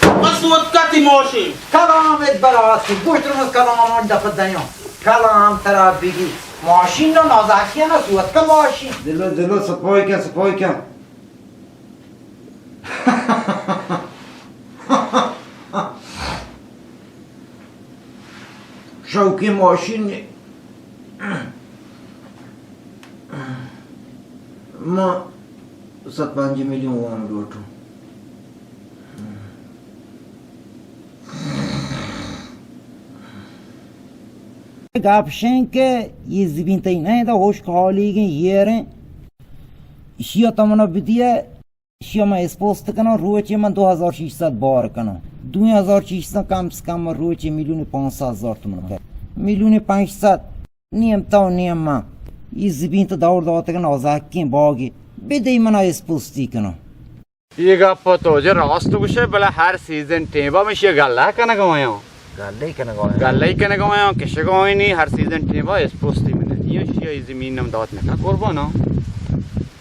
بس وقت کا تی ماشین۔ کلام ات برات کی، گوشت رو کلام آن دفع دیوں۔ کلام ترا بیگی۔ ماشین نہ نازاکیہ نہ سوت کا ماشین۔ دلو، دلو، سپوئی کن، سپوئی کن۔ شوقی ماشین نے۔ ما صد پنجاہ میلیون وام لوٹوں۔ گپ شیں کہ یہ زمین تئی نہ، دا ہوش خالی گیں، یہ ریں۔ اشیا تو منا بدیے، اشیا من اسپوست کناں، روچے من دو ہزار شش صد بار کناں۔ دو ہزار شش صد کم سے کم من روچے میلیون پانچ صد ہزار تومن کر۔ میلیون پانچ صد نیم تو نیم من۔ یہ زمین تو دور داتگن آزاکیں باگی۔ بدے منا اسپوستی کناں۔ یہ گپ تو جے راست گوشے، بلے ہر سیزن ٹیمبا من شی گلہ کنگا آیاں۔ گلہ کنگا آیاں۔ گلہ کنگا آیاں، کشگا آیاں نی، ہر سیزن ٹیمبا اسپوستی من۔ یہ شی زمین نم دات نکا قربانا۔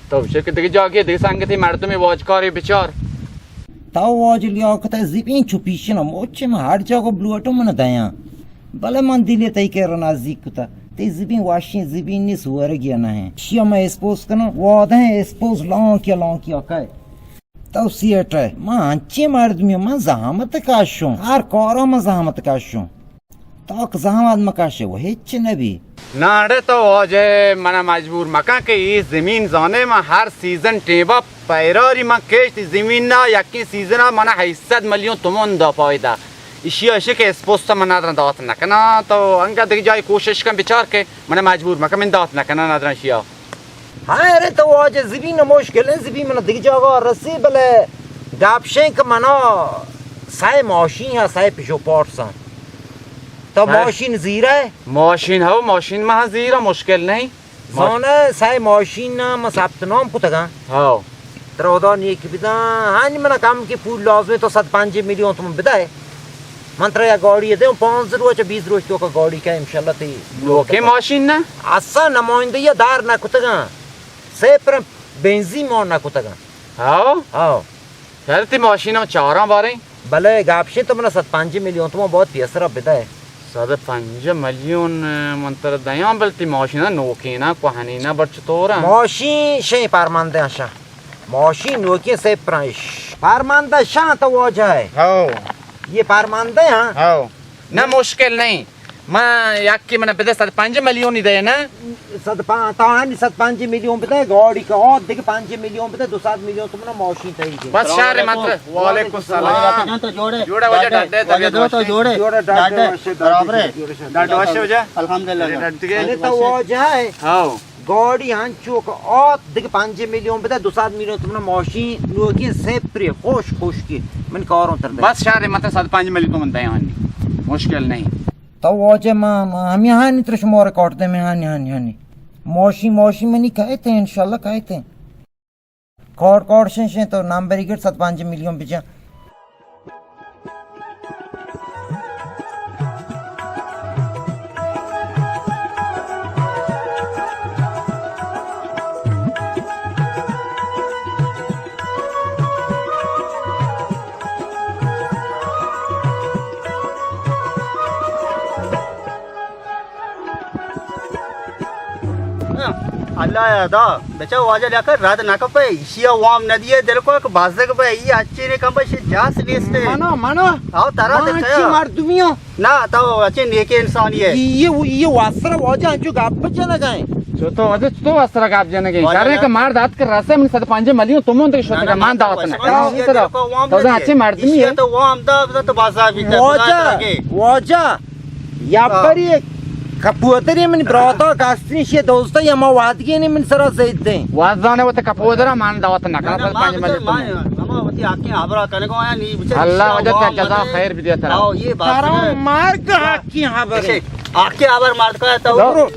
تو چہ کہ دگہ جاگے دگہ سنگتے مردمے واجکارے بچار۔ تو واجہ لیاقت ء زبین چو پیشن ء مچ من ہر جاگہ بلوٹوں من دیاں۔ بلے من دل ء تئی کرا نزیک کتا۔ تئی زبین وشیں زبین نیست، ورگی نہ ہیں۔ شیا من اسپوس کناں، وعدہ ہیں اسپوس لانکی لانکی آکے۔ تو سیٹ ہے، من انچیں مردمی، من زحمت کشوں، ہر کارا من زحمت کشوں۔ تاک زحمت مکشے و ہچ نبی۔ نہ اڑے تو واجہ منا مجبور مکن کہ اے زمین زانے من ہر سیزن ٹیمبا پیراری من کشت، زمین نا یکیں سیزن ء منا ہشت صد میلیون تومن دا فائدہ۔ اشی ء اشی کہ اسپوست من ندرن دات نکناں، تو انگا دگہ جاہے کوشش کن بچار کہ منا مجبور مکن من دات نکناں ندرن اشی ء۔ ہاں، ارے تو واجہ زمین مشکل ہے، زمین من دگہ جاگہ رسی، بلے گپ شیں کہ منا سئے ماشین یا سئے پیشو پارٹس ہیں۔ تو سئے ماشین زیرہ ہے؟ ماشین ہو، ماشین مہا زیرہ، مشکل نہیں۔ زانہ سئے ماشین نا من ثبت نام کتگاں۔ ہاو۔ ترا خدا نیکی بداں، ہنی منا کم کی پول لازم ہے، تو صد پنجاہ میلیون تومن بدے۔ من ترا یک گاڑی دیوں، پانزدہ روچ، بیست روچ توکا گاڑی کہ انشاءاللہ تئی نوکیں ماشین نہ؟ اصلا نمائندگی دار نہ کتگاں۔ صفر بنزین ما نہ کتگاں۔ ہاو؟ ہاو۔ خیر تئی ماشین ہم چاراں باریں۔ بلے گپ شیں تو منا صد پنجاہ میلیون تومن باید پیسرا بدے۔ صد پنجاہ میلیون من ترا دیاں، بلے تئی ماشین نوکیں نہ، کوہنیں نہ، بر چطور ہیں؟ ماشین شیں پرمندیں شاہ۔ ماشین نوکیں سپرنش۔ پرماندہ شاں تو واجہ ہے۔ ہاؤ۔ یہ پرماندہ ہیں؟ ہاؤ۔ نہ، مشکل نہیں۔ ما یکی من بدے صد پنج میلیونی دے نا۔ صد پا-، تا ہنی صد پنج میلیون بدے، گاڑی کا اور دیگه پنج میلیون بدے، دو صد میلیون تو منا ماشین تئی دے۔ بس شہر مطلب۔ وعلیکم السلام۔ جوڑے واجہ، ڈاڈے، طبیعت وش؟ جوڑے، جوڑے، ڈاڈے، برابر ہے۔ ڈاڈے وش واجہ؟ الحمدللہ۔ ڈاڈے ٹھیک ہے؟ تو واجہ ہے۔ ہاؤ۔ گاڑی ہنچو کہ آت، دگہ پنجاہ میلیون بدہ، دو سد میلیون تومن ماشین، نوکیں سپری، خوش خوشکی، من کاروں تر دے۔ بس شہر مت صد پنج میلیون تومن دے آنی، مشکل نہیں۔ تو واجہ ما، ما ہمیں ہانی تر شما ریکارڈ دے میں ہانی، ہانی، ہانی۔ ماشین، ماشین منی کہتے ہیں، انشاءاللہ کہتے ہیں۔ کارڈ، کارڈ شیں، شیں تو نمبری گٹ صد پنجاہ میلیون بجن۔ اللہ یادا، بچا واجہ لیاکہ رد نہ کپے، ایشی وام ندیے دل کو کہ بازگ بے، ای اچے نے کم بشے جاس نیستے۔ منو، منو۔ آو ترا ما تے اچی چیا؟ مردمیاں۔ نہ، تو اچے نیکے انسانی ہے۔ یہ، یہ واسرا واجہ انچو گپ جنگائیں۔ چو تو واجہ تو واسرا گپ جنگائیں۔ واجہ کرے نہ۔ کہ مار دات کر رسے من صد پنجاہ میلیون تومن دے شو نہ، نہ، مان دات نہ۔ تو واجہ اچے مردمی ہے۔ تو وام دا، تو بازار بیتا، واجہ، واجہ۔ یا ہاں۔ بری کپوتری من براتا کاستنی شی دوستا یا ما وادگی نی من سرا زید دیں۔ وازانے وت کپوترا مان دعوت نہ کرا، نہ، نہ، پنج ما ملے بچار، ما، ما وتی حقیں حبرا کنگو آیا نی بچار، اللہ وجہ تے جزا خیر بدے ترا۔ آو، یہ بات کرا ہے۔ مار کا حقیں حبر ہے۔ حقیں حبر مار کا تو۔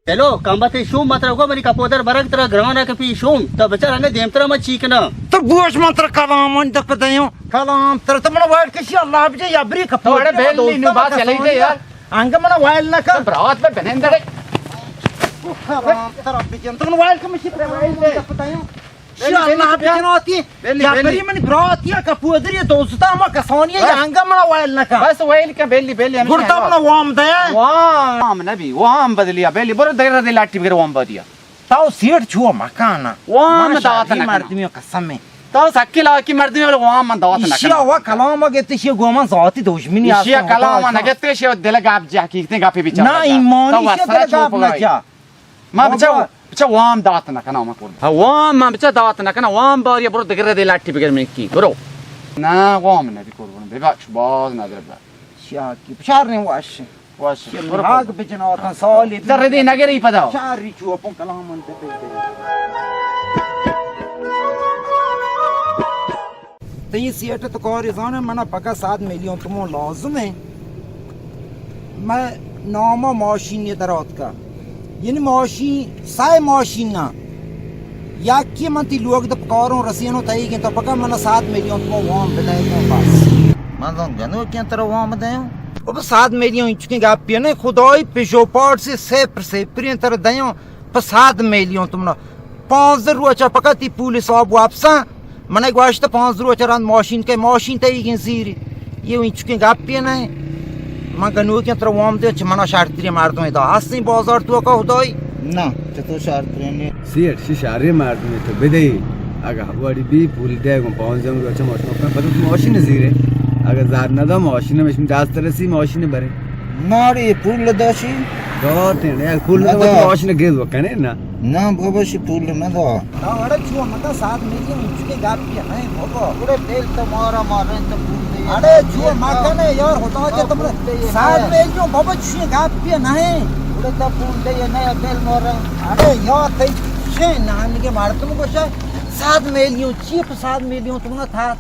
ہیلو، کمبختے شوم، ما ترا گو منی کپودر برگ ترا گران ء کپی شوم، تو بچار انگہ دیمترا ما چی کناں؟ تو گوش من ترا کلام من دپ دیوں، کلام ترا تو من وائل کشی اللہ بجے یا بری کپودر تو اڑے بیل نی نو بات چلی دے یار۔ انگہ من وائل نہ کر۔ برات پہ بنندڑے۔ کلام ترا بجن تو من وائل کمشی پہ وائل دے۔ دپ دیوں۔ شی اللہ بجناتی۔ بیلی، یا بیلی۔ بری منی براتی یا کپودری دوستا ما کسانی یا انگا منا وائل نکا۔ بس وائل کا بیلی، بیلی، ہمیشہ گڑتا منا وام دے۔ وام نبی، وام بدلیا، بیلی، برو دیر دے لاٹی بگر وام بدیا۔ تاو سیٹ چھو مکانا۔ وام دات نکنا۔ مردمی قسم ہے۔ تاو سکی لاکی مردمی ولی وام من دات نکنا۔ شی وا کلام گتے شی گوما ذاتی دشمنی آستا۔ شی کلام نگتے شی دل گپ جا کی گپی بیچارہ۔ نا ایمانی شی دل گپ نہ جا۔ ما بچا، بابا۔ بچا وام دات نہ کنا ما قربان۔ ہاں، وام ما بچا دات نہ کنا، وام باری برو دگرے دے لاٹی بگر من کی، برو۔ نہ، وام نہ بی قربان، ببخش، باز نہ در بر۔ شاکی، بچار نے واش۔ واش، برو۔ آگ بجنا تن سالی۔ در دے نگری پدا۔ چار ری چو اپن کلام من تے۔ تئی سیٹ تو کاری زانے، منا پکا سد میلیون تومن لازم ہے۔ میں ناما ماشین یہ در آتکا۔ یعنی ماشین، سائے ماشین نا۔ یکی من تی لوگ دپ کاروں رسینو تئی گیں تو پکا منا سد میلیون تومن وام بدے تو بس۔ من زان گنو کیا ترا وام دیوں۔ او بس سد میلیون چکیں گپی نہیں، خدائی پژو پارٹ سے سپر سپریں ترا دیوں۔ پہ سد میلیون تومنا۔ پانزدہ روچا پکا تی پول حساب واپساں۔ من گوشت پانزدہ روچا رند ماشین کے، ماشین تئیگیں زیری۔ یہ انچکیں گپی نہ۔ من گنوکیں ترا وام دے، چہ منا شرتری مردم ادا ہستیں بازار تو کا خدائی۔ نہ، چہ تو شرتری نے۔ سیٹ شی شاری مردم تو بدے۔ اگہ وڑی بی پول دے گوں پانزدہ روچا ماشین کن، پتہ تو ماشین زیرے۔ اگہ زار ندا ماشین مشین دست رسی ماشین برے۔ ناڑی پول داشی؟ داتیں، یک پول نہ ندا۔ وتی ماشین گیز بکنے نا۔ نہ بابا، شی پول نہ دا۔ اڑے چو متا سات میلیون چکے گپی نہیں بابا۔ اڑے بیل تو مارا مارے تو پول دے۔ اڑے چو مکنے یار، خدا کے تم سات میلیون بابا چی گپی نہیں۔ اڑے تو پول دے نہ بیل مارا۔ اڑے یار تئی چے نان کے مردم گوشے سات میلیون چی، سات میلیون تم نہ تھا۔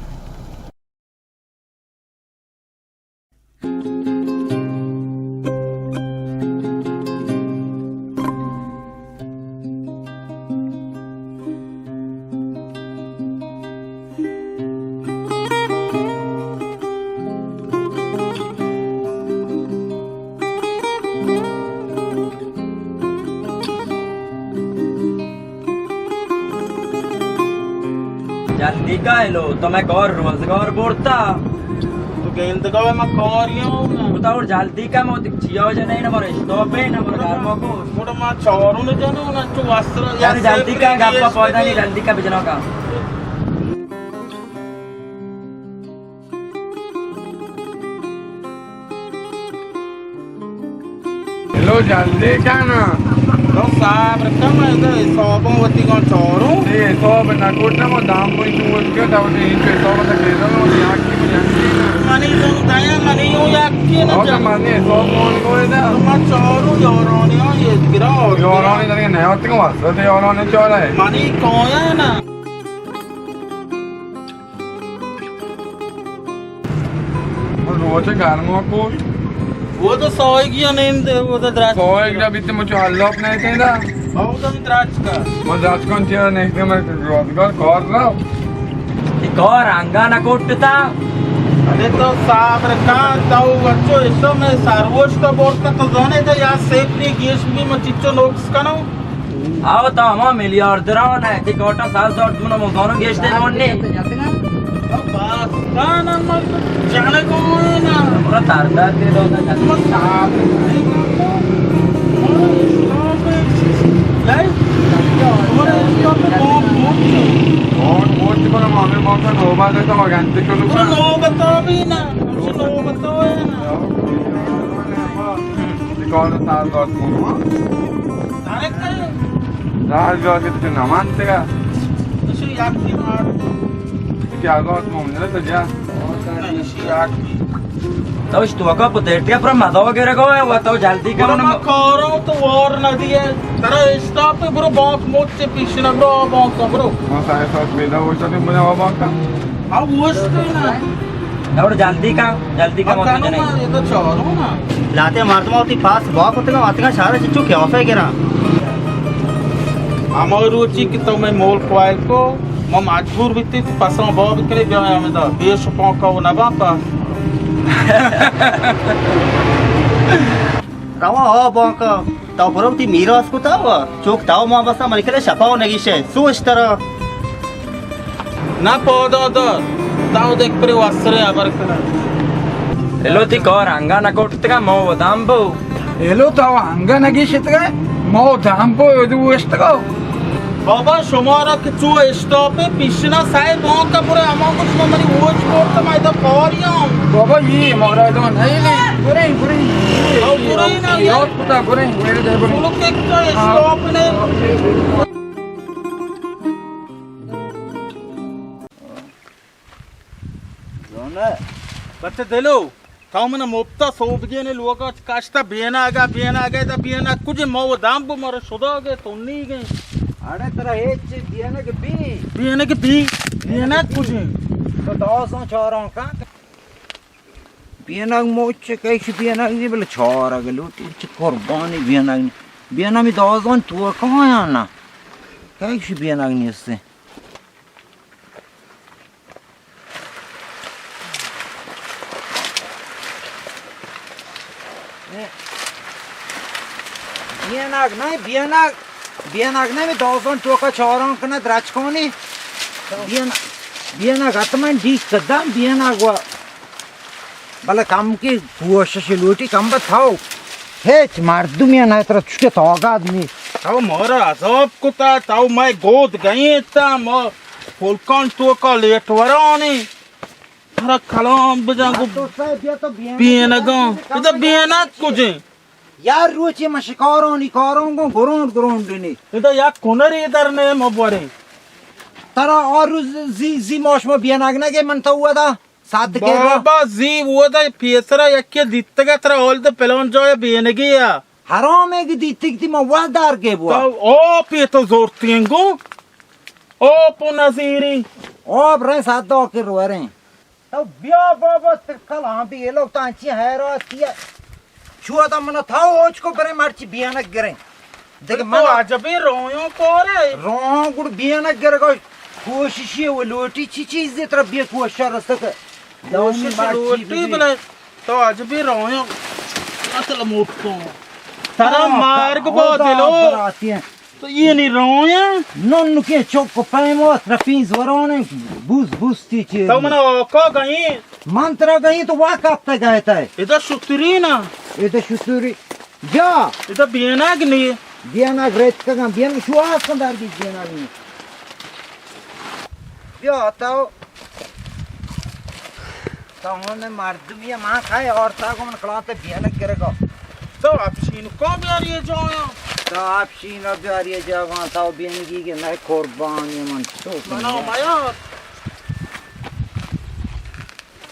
جلدی کائلو، تو میں کار روزگار برتا۔ تو گندگا ما کاری ہوں نا۔ بتا اور جلدی کا، ما دیکھ چیا وجہ نہیں نا، مارا اسٹاپ ہے نا، مارا گھر ما کو۔ موٹا ما چاروں نے جنوں نا، چو واسطہ یار جلدی کا، گپا پودا نہیں، جلدی کا بجنا کا۔ ہلو، جلدی کن۔ تو صبر کن، من ادا حساباں وتی گوں چاروں۔ اے حساب نہ کرتا، ما دام کوئی چون وقت کیا، تو نے انچو حساب نہ کیدا، ما یاکی من یاکی نا۔ منی زون دایا، منی یوں یاکی نا۔ او تو منی حساب کون کو ہے دا؟ ما چاروں یارانی ہاں، یہ گرا اور یارانی دنگے نہیں ہوتی کو واسطہ، یارانی چارہ ہے۔ منی کویا نا۔ روچ گرما کو۔ وہ تو سوئیگی نیند، وہ تو دراج۔ سوئیگ جا بیتے مچو اللہ اپنے کہیں دا۔ بہت ہم دراج کا۔ وہ دراج کن چیز نہیں تے میں روزگار کار رہا۔ یہ کار انگا نہ کوٹتا۔ ارے تو صبر کا، تو بچو ایسو میں سروش کا بورتا تو زانے دے یا سیپری گیش بھی مچچو نوکس کنو۔ آو تو ہما میلیاردران ہے، تی کوٹا ساز دور تمنا مزانو گیشتے نون نے۔ بس کان مر جانے کو نا۔ پورا تار تار تے دو نا۔ اور موت کو نا مامے موت نوبت ہے تو گھنٹے کو نوبت بھی نا۔ نوبت ہے نا۔ کار تاز دات کنو۔ دارک کرے؟ دار جا کہ تو نمان تگا۔ تو شو یاد کی مار۔ کیا گوت مون نے تو جا۔ تو اش تو کا پتیٹیا پر مزا وغیرہ کو ہے، وہ تو جلدی کرو نا۔ کارو تو اور نہ دیے۔ ترا اسٹاپ پہ برو بانک موچ سے پیش نہ برو، بانک برو۔ ما سائے ساتھ میدا ہوتا تو مجھے بانک۔ اب وہ اس کو نا۔ اور جلدی کا، جلدی کا مت جنے۔ لاتے مردم وتی پاس با کتگا، وتگا شہر چچو کیا فے گرا۔ ہما روچی کہ تو میں مول کوائل کو، ما مجبور بیتی تو پسوں با بکنے بیا ہمیں دا۔ بیش پاکا و نبا پا۔ روا ہو بانکا۔ تو برو تی میراث کو تو، چوک تو ما بسا منی کلے شپا و نگیشے، سوچ ترا۔ نہ پودا دار، تو دیکھ پرے واسرے ابر کنا۔ ایلو تی کار انگا نہ کوٹتگا، مو دام بو۔ ایلو تو انگا نگیشتگا، مو دام بو، ادو وشتگو۔ بابا، شمارا کہ چو اسٹاپ پیشنا سائے بانکا برے، اما کچھ منی ووچ بورتا، میں دا کاریاں۔ بابا، یہ مارا دا نہیں لے، برے، برے۔ او برے نا، یاد پتا، برے، برے، برے۔ چلو کہ تو اسٹاپ نے۔ زانہ۔ بچہ دلو، تو من مپتا سوبگین لوگا کاشتا بیناگا، بیناگا، دا بیناگ کجے مو دام بو مر شداگے تنیگے۔ اڑے ترا ہیچ بینگ بی۔ بینگ بی، بینگ کجے۔ تو دازاں چاراں کا۔ بینگ موچ کیش بینگ نی بل چارگ لوٹی چ قربانی بینگ نی۔ بینگ می دازاں تو کہاں نا۔ کیش بینگ نیستے۔ بینگ نہ، بینگ، بینگ نہ، می دازان توکا چاران کنه درچکانی۔ بینگ، بینگ حتما ڈیک کدام بینگ و بلے کم کی کوشش لوٹی کم بتاو۔ ہیچ مردمی نہ ترا چوشکے توقع نی۔ تو مارا عذاب کتا، تو مئے گود گئیں تا، ما پلکان توکا لیٹ ورانی۔ ترا کلام بجن گو بینگاں۔ ادا بینگ کجیں؟ یار روچے ما شکارانی کاروں گوں گرونڈ گرونڈ نے۔ ادا یک کنری در نے ما بوریں۔ ترا آ روز زی، زی ماش ما بینگ نگے من تو ودا۔ ساعت کے گا؟ بابا زی ودا پیسرا یکی دیتگا ترا اول دے پلان جای بینگی یا۔ حرام ہے کہ دیتگ تی ما ودا دار کے بوا۔ تو او پی تو زورتیں گو۔ او پو نزیری۔ او برے ساعت دو کے رواریں۔ تو بیا بابا ترکل ہاں بھی یہ لوگ تو انچی حیرات کیا۔ چو تا من تھا اوچ کو برے مرچی بیانک گریں۔ دیکھ تو من عجبی رویوں کورے۔ رویوں گڑ بیانک گر گو کوششی و لوٹی چی چیز دے ترا بیا کوشش رسک۔ کوشش لوٹی بلے تو عجبی رویوں۔ اصل موت کو۔ ترا مارگ با دلو۔ آتی ہیں۔ تو یہ نہیں رویا؟ نن کے چوک پیم و ترپین زورانے بوز بوز تی چی۔ تو منا آقا گئی؟ من ترا گئی تو وا کپتا گئے تے۔ ادا شتری نا۔ ادا شتری۔ بیا۔ ادا بینگ نی۔ بینگ ریت کگا، بینگ شو آس کن دار بی بینگ نی۔ بیا تو۔ تو ہمے مردمی ما کھائے اور تا کو من کلانتے بینگ گرگا۔ تو اپشین کو بیاری جایا؟ تو اپشین بیاری جاگا، تو بینگی کے نئے قربانی من تو منا میار۔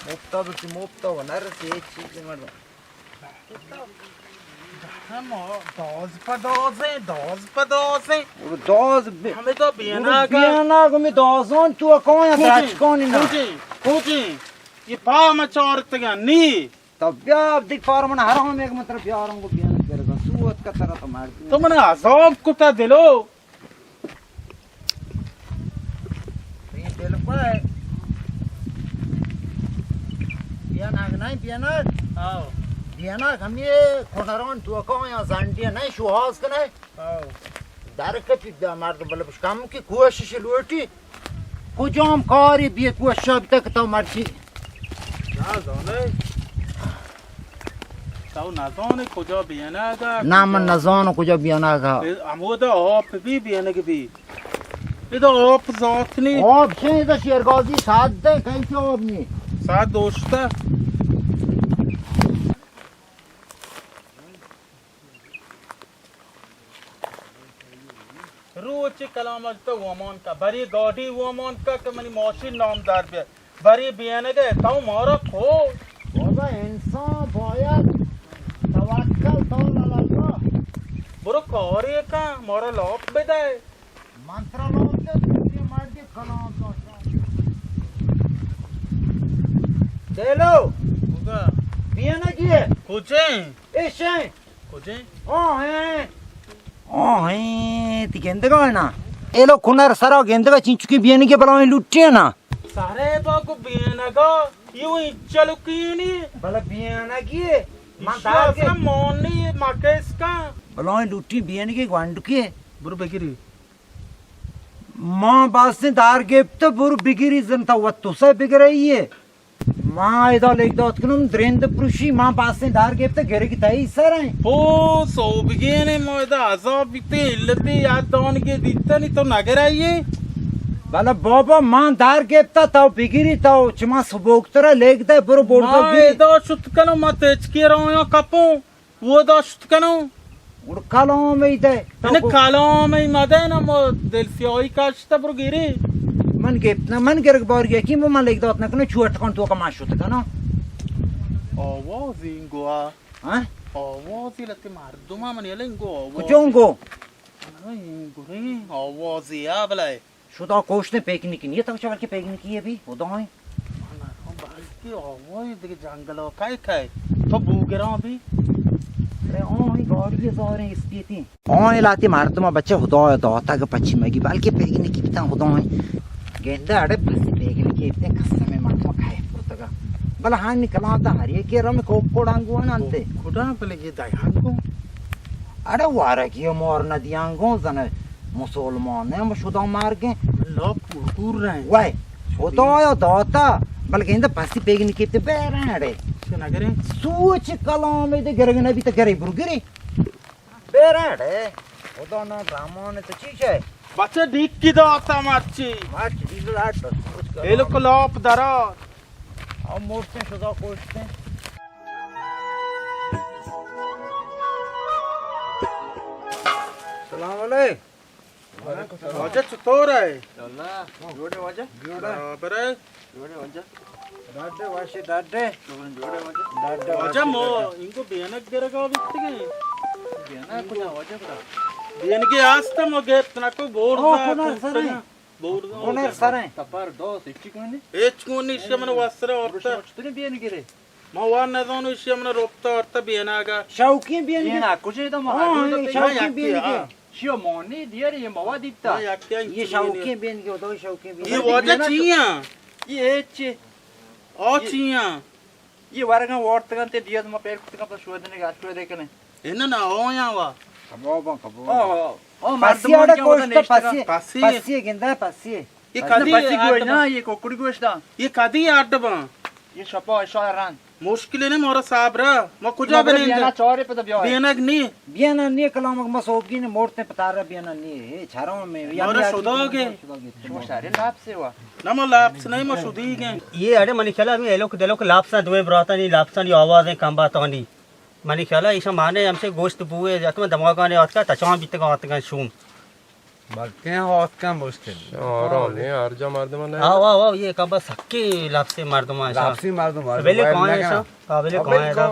مفتا بچی مفتا و نرسی ہیچ چیز مردم۔ ہما داز پہ دازیں، داز پہ دازیں۔ برو داز بی-، ہمے تو برو بیاناگا۔ بیاناگ ہمے دازان تو کایا کجیں؟ درچکانی نا۔ کجیں؟ کجیں؟ یہ پا ما چارتگا نی۔ تو بیا دیکھ پار من حرام ایک مطلب بیاروں کو بیان کرگا۔ سوت کا طرح تو مار۔ تو من عذاب کتا دلو۔ یہ بالکل ہے۔ بیاناگ نہیں، بیاناگ۔ آؤ۔ بیاناگ ہمیں کنران تو کایا زنڈی نہیں، شوہاز کنے۔ آؤ۔ در کپی بیا مردم، بلے بش کم کی کوشش لوٹی۔ کجام کاری بی کوشش بیتا کہ تو مرچی۔ نہ زانے۔ تو نزانے کجا بیاناگا، نہ، من کجا؟ نزانو کجا بیاناگا۔ اے، ہمودا آپ بی، بیانگ بی۔ ادا آپ ذات نی۔ آپ سے ادا شیرگازی ساعت دے، کہیں سے آپ نی۔ ساعت دوشتا۔ روچ کلام اش تو ومان کا، بری گاڑی ومان کا کہ منی ماشین نامدار بیا۔ بری بیانگے تو مارا کو۔ بابا، انسان باید توکل دار علی اللہ۔ برو کاری کن، مارا لاپ بدے۔ من ترا لاپ دے، تو یہ مردی کلام داشتا۔ چلو۔ کجا؟ بیانگیے۔ کجے؟ ایشیں۔ کجے؟ آ ہیں۔ آ ہیں، تی گندگا ہے نا۔ ایلو کنر سرا گندگا چینچکی بیانی کے بلاویں لٹی ہے نا۔ سارے با کو بیانگا، یو انچلو کینی۔ بلا بیانگی ہے۔ من ایشی دار کے اصلا مون نہیں، یہ مکیس کا۔ بلاویں لٹی بیانی کے گوانڈو کے۔ برو بگیری۔ ما باسیں دار گپت، برو بگیری زنتا و تو سے بگرئی ہے۔ ما ادا لیک دات کنم درند پروشی، ما باسیں دار گپت گرگ تئی سر ہیں۔ او سوبگینے ما ادا عذاب بیتے، علتی یاد دانگے دیتا نی تو نگرائیے۔ بلا بابا، ما دار گپتا تو بگیری، تو چما سبوکترا لیک دے، برو بورتا ما بی۔ ادا شت کنم، ما تچکی رویاں کپوں۔ وہ داشت کنو۔ گڑ کلام ای دے۔ یعنی کلام ای مدے نا، ما دل سیاہی کشتا برو گیری۔ من گپت نا، من گرگ بار یکی مو من لگ دات نکنو، چوٹ کن تو کما شت کنو۔ آواز اینگو آ۔ ہاں؟ آواز ای لگتے مردم من یلے اینگو آواز۔ کجا اینگو؟ ہاں، اینگو رے، آواز ای آ بلائے۔ شدا کوشتیں پیکنیکی نیت، تو چہ بلکہ پیکنیکی ہے بھی، خدا ہیں۔ بلکہ آواز دیگه جنگل و کای کای۔ تو بوگران بھی۔ ارے آن ہی گاڑی زاریں اسپیتی۔ آن علاقے مردم بچہ خدا داتا کہ پچی مگی، بلکہ پیکنیکی بیتاں خدا ہیں۔ گندہ اڑے پسی پیکنیکی بیتاں قسم مردم کای پرتگا۔ بل ہانی کلام تا ہر یکی رم کوپ کوڑانگو انتے۔ کھڑا بلے یہ دایانگو۔ اڑے وارگی مور ندیانگو زنے۔ مسلمان ہیں، ہم شدا مرگ ہیں۔ لاپ کور کور رہے ہیں۔ وای، خدایا داتا، بلکہ اندہ پسی پیگنی کیتے بیرن اڑے۔ چہ نگریں؟ سوچ کلام دے گرگ نبی تو گرے برو گرے۔ بیرن اڑے۔ خدا نام رحمان تو چی ہے؟ بچہ ڈیکی داتا مرچی۔ مرچی ڈیکی داتا۔ ایلو کو لاپ درا۔ ہم مرچیں شدا کوشتیں۔ سلام علیکم۔ واجہ چطور ئے؟ اللہ۔ جوڑ ئے واجہ؟ جوڑ ئے۔ برابر ئے؟ جوڑ ئے واجہ۔ ڈاڈے واشے ڈاڈے۔ جوڑ ئے واجہ۔ ڈاڈے واجہ واشے مو ڈاڈے۔ انگو بینک گرگا بیتگے۔ بینک کجا واجہ برا؟ بینگے آستا مو گپت نکو بور او، دا کنر سرے۔ بور دا۔ کنر سرے۔ تپر دو سچی کونی؟ ہچ کونی، شمن واسرا اورتا۔ شما چطوری بینگے رے؟ ما وار نزانو، ایشی ءَ من ءَ روپتا آرتا بیناگ ءَ۔ شوقیں بینگے۔ بیناگ کجا اِنت؟ ما ہاں، ہر روز اے پہ شوقیں یکے، بینگے۔ ہاں۔ شی ءَ مانی دیاری، اے مواد دیتا۔ ما یکے آں اے چونی شوقیں بینگے، ادو شوقیں بینگے۔ اے واجہ چی ایں؟ اے ہچ۔ آ اے چی ایں؟ اے ورگاں وارتگاں تے دیت ما پیر کتگاں پہ شودنے گار شودے کنے۔ اے نہ نہ، آیاں وا۔ کباب آں، کباب۔ آ، آ۔ او پسی مردمان اڑے کہ گوشت، پسی، پسی۔ پسی گندہ، پسی۔ یہ کدی پسی گوشت نا، یہ کوکڑی گوشت دا۔ یہ کدی اڈ باں؟ یہ شپا اشارہ رند۔ مشکل نے مورا صاحب را، ما کجا بنیں؟ بیانا چارے پدا بیا۔ بیانگ نی۔ بیانا نی کلام ما صوبگی نے مورتے پتارا بیانا نی۔ اے چھرا میں۔ مورا شدا گے۔ شما شارے لاپ سے وا۔ نہ ما لاپس نہیں، ما شدی گے۔ یہ اڑے منی خیال ہمیں ایلوک دلوک لاپساں دوئے براتانی لاپسانی آوازیں کمباتانی۔ منی خیال ء ایشاں مانے ہمشے گوشت بوئے، حتما دماغانے آتکا، تچان بیتگاں آتکاں شوم۔ بلکیں آتکاں مشکل۔ آرام نے، ہر جا مردم نے۔ آو، آو، آو، یہ کبا سکی لاپسی مردم آشا۔ لاپسی مردم آشا۔ بلے کائیں ایشاں؟ قابل کائیں دا؟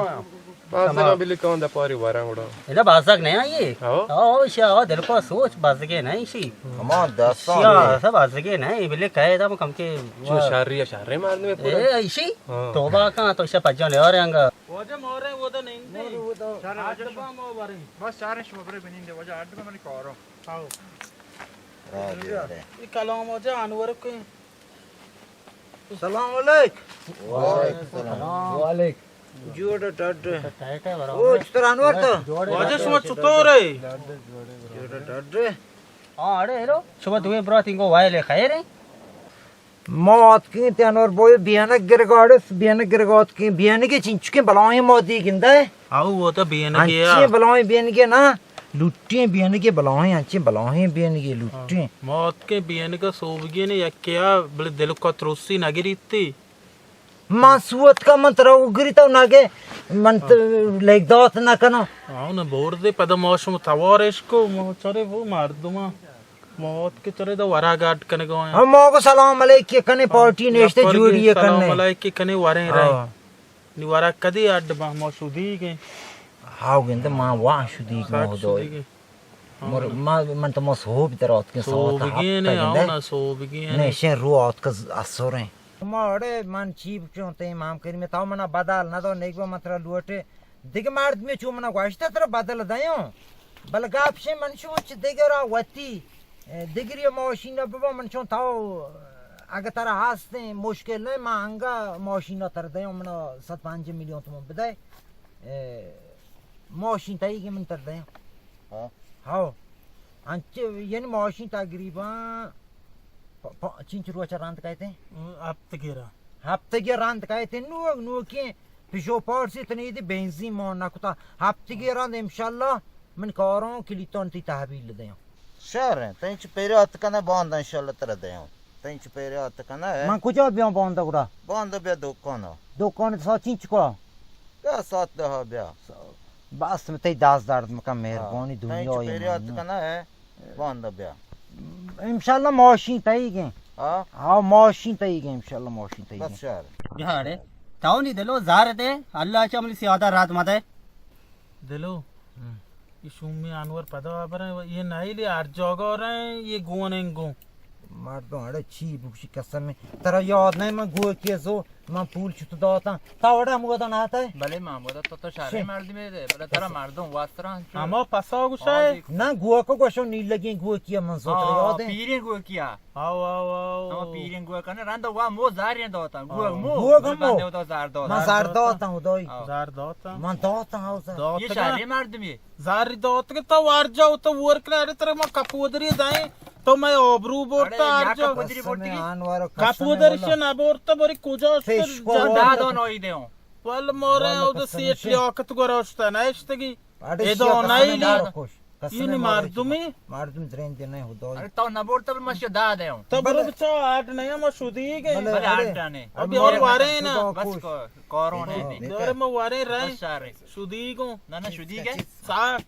بازگاں بلے کائیں دا پاری وراں گڑا۔ ادا بازگ نہیں آئیے؟ آو۔ آو، شیا، آو، دل کو سوچ بازگے نہیں شی۔ ہما دستاں شیا، سب بازگے نہیں، بلے کائے دا کم کے۔ چو شاری، شاری مردم پورا۔ اے، ایشی؟ ہاں۔ توبہ کن، تو شپ جان یار انگا۔ واجہ مورے ودا نندے۔ مورے ودا۔ شر آج واجہ با مو ورے۔ بس شر شما برے بنندے، واجہ آج با منی کارو۔ آو۔ راہ دے۔ یہ کلام واجہ انور کو۔ سلام علیک۔ وعلیکم السلام۔ وعلیک۔ جوڑ ڈڈ۔ او، چطور انور تو؟ واجہ شما چطور ہے؟ جوڑ ڈڈ۔ ہاں، اڑے ہیرو، شما دوئیں برات انگو وائل خیر ہیں؟ ما آتکیں تیانور بوئے بیانک گرگاڑس، بیانک گرگ آتکیں، بیانکے چنچکیں بلاہیں ما دی گندہ ہے۔ آو، وہ تو بیانکے انچیں بلاہیں بیانکے نا، لٹیں بیانکے بلاہیں، انچیں بلاہیں بیانکے لٹیں۔ ما آتکیں بیانکا سوبگی نے یکے آ، بلے دل کا تروسی نگریتی۔ من سوت کا من ترا اگری تو نگے، من تو لیک دات نہ کناں۔ آو نا بور دے، پدا ما شما توار اشکو، ما چرے وہ مردماں۔ موت کے چرے دا ورا گاڈ کنگا ہیں۔ ہم موگو سلام علیک کے کنے پارٹی نیشتے جوڑی ہے کنے۔ سلام علیک کے کنے وریں رہے۔ ہاں۔ نی ورا کدی اڈ با ما شدی گئے۔ ہاو گندے ما وان شدی گئے۔ مر-، ما، من تو ما صحب در آتکیں ساعت ہفت گندے۔ سوبگی نے۔ نے، شن رو آتک اسوریں۔ ما اڑے من چی بچوں تے امام کریم تا منا بدل نہ دو نیک با من ترا لوٹے۔ دگہ مردمے چو منا گوشتہ ترا بدل دیاں، بلے گپ شے من شون چہ دگرا وتی، دگری ماشین ببا من شون تاو اگہ ترا ہستیں مشکل نہ، من انگا ماشین تر دیاں، منا صد پنجاہ میلیون تومن بدے، ماشین تئیگی من تر دیاں۔ ہاں۔ ہاو۔ انچ یعنی ماشین تقریباً پ-، پ-، چنچ روچ رند کئیت؟ ہفتگی را۔ ہفتگی رند کئیت، نوک نوکیں پشو پارسی تنیدی بنزین ما نکتا۔ ہفتگی رند انشاءاللہ من کاروں کلیتان تی تحویل دیاں۔ شر ہیں، تئی چ پیرات کنا باندا انشاءاللہ ترا دیاں۔ تئی چ پیرات کنا ہے۔ من کجا بیاں باندا گڑا؟ باندا بیا دکانا۔ دکان ساعت چنچ کا؟ بیا ساعت دہ بیا۔ بس تئی دست درد مکن، مہربانی۔ ہاں۔ دنیا تئی چ پیرات کنا ہے۔ باندا بیا۔ انشاءاللہ ماشین تئیگیں۔ ہاں؟ ہاں، ماشین تئیگیں، انشاءاللہ ماشین تئیگیں۔ بس شر۔ جاڑے، تاو نی دلو زار دے، اللہ چا ملی سیادہ رات مدے۔ دلو، ہم۔ یہ شومی انور پدا آبر ہیں، یہ نائلی ہر جاگہ رہے ہیں، یہ گون ہیں گون۔ مردم اڑے چی بکشی قسم میں۔ ترا یاد نہیں من گو کیسو من پول چتو داتاں؟ تا وڑا ہم ودا نہ آتا ہے؟ بلے من ودا تو، تو شریں مردمے دے، بلے ترا مردم واسطرا ہنچو۔ ہما پسا گوشا ہے؟ نہ، گوکو گوشو نیلگیں گوکیا من زوت یاد ہے۔ پیریں گوکیا۔ آو، آو، آو۔ ہما پیریں گوکا نے رند وا مو زاریں داتاں۔ گو مو۔ گو مو۔ بندے ودا زار داتاں۔ من زار داتاں، ہدای۔ آو۔ زار داتاں۔ من داتاں، آو زار۔ یہ شریں مردمے۔ زاری داتگ تو وار جا تو ور کنے، اڑے ترا ما کپودری دائیں، تو میں آبرو بورتا ہر جا۔ کپودری سے نہ بورتا، بری کجا اشتر جا۔ داد نوئی دیوں۔ ول مورے او سیٹ لیاقت گورا اشتا نہ اشتگی۔ ادا نہ لی۔ اینی مردمی۔ مردم درین دے نہیں ہو دو۔ اڑے تو نہ بورتا، بل مشی داد دیوں۔ تو بلو بچا آٹ نہیں، ما شدی گئے۔ بلے آٹ نہیں۔ ابھی اور وارے نا۔ بس کارون ہے۔ دور میں وارے رہے۔ شدی گوں۔ نہ، نہ، شدی گئے۔ ساک۔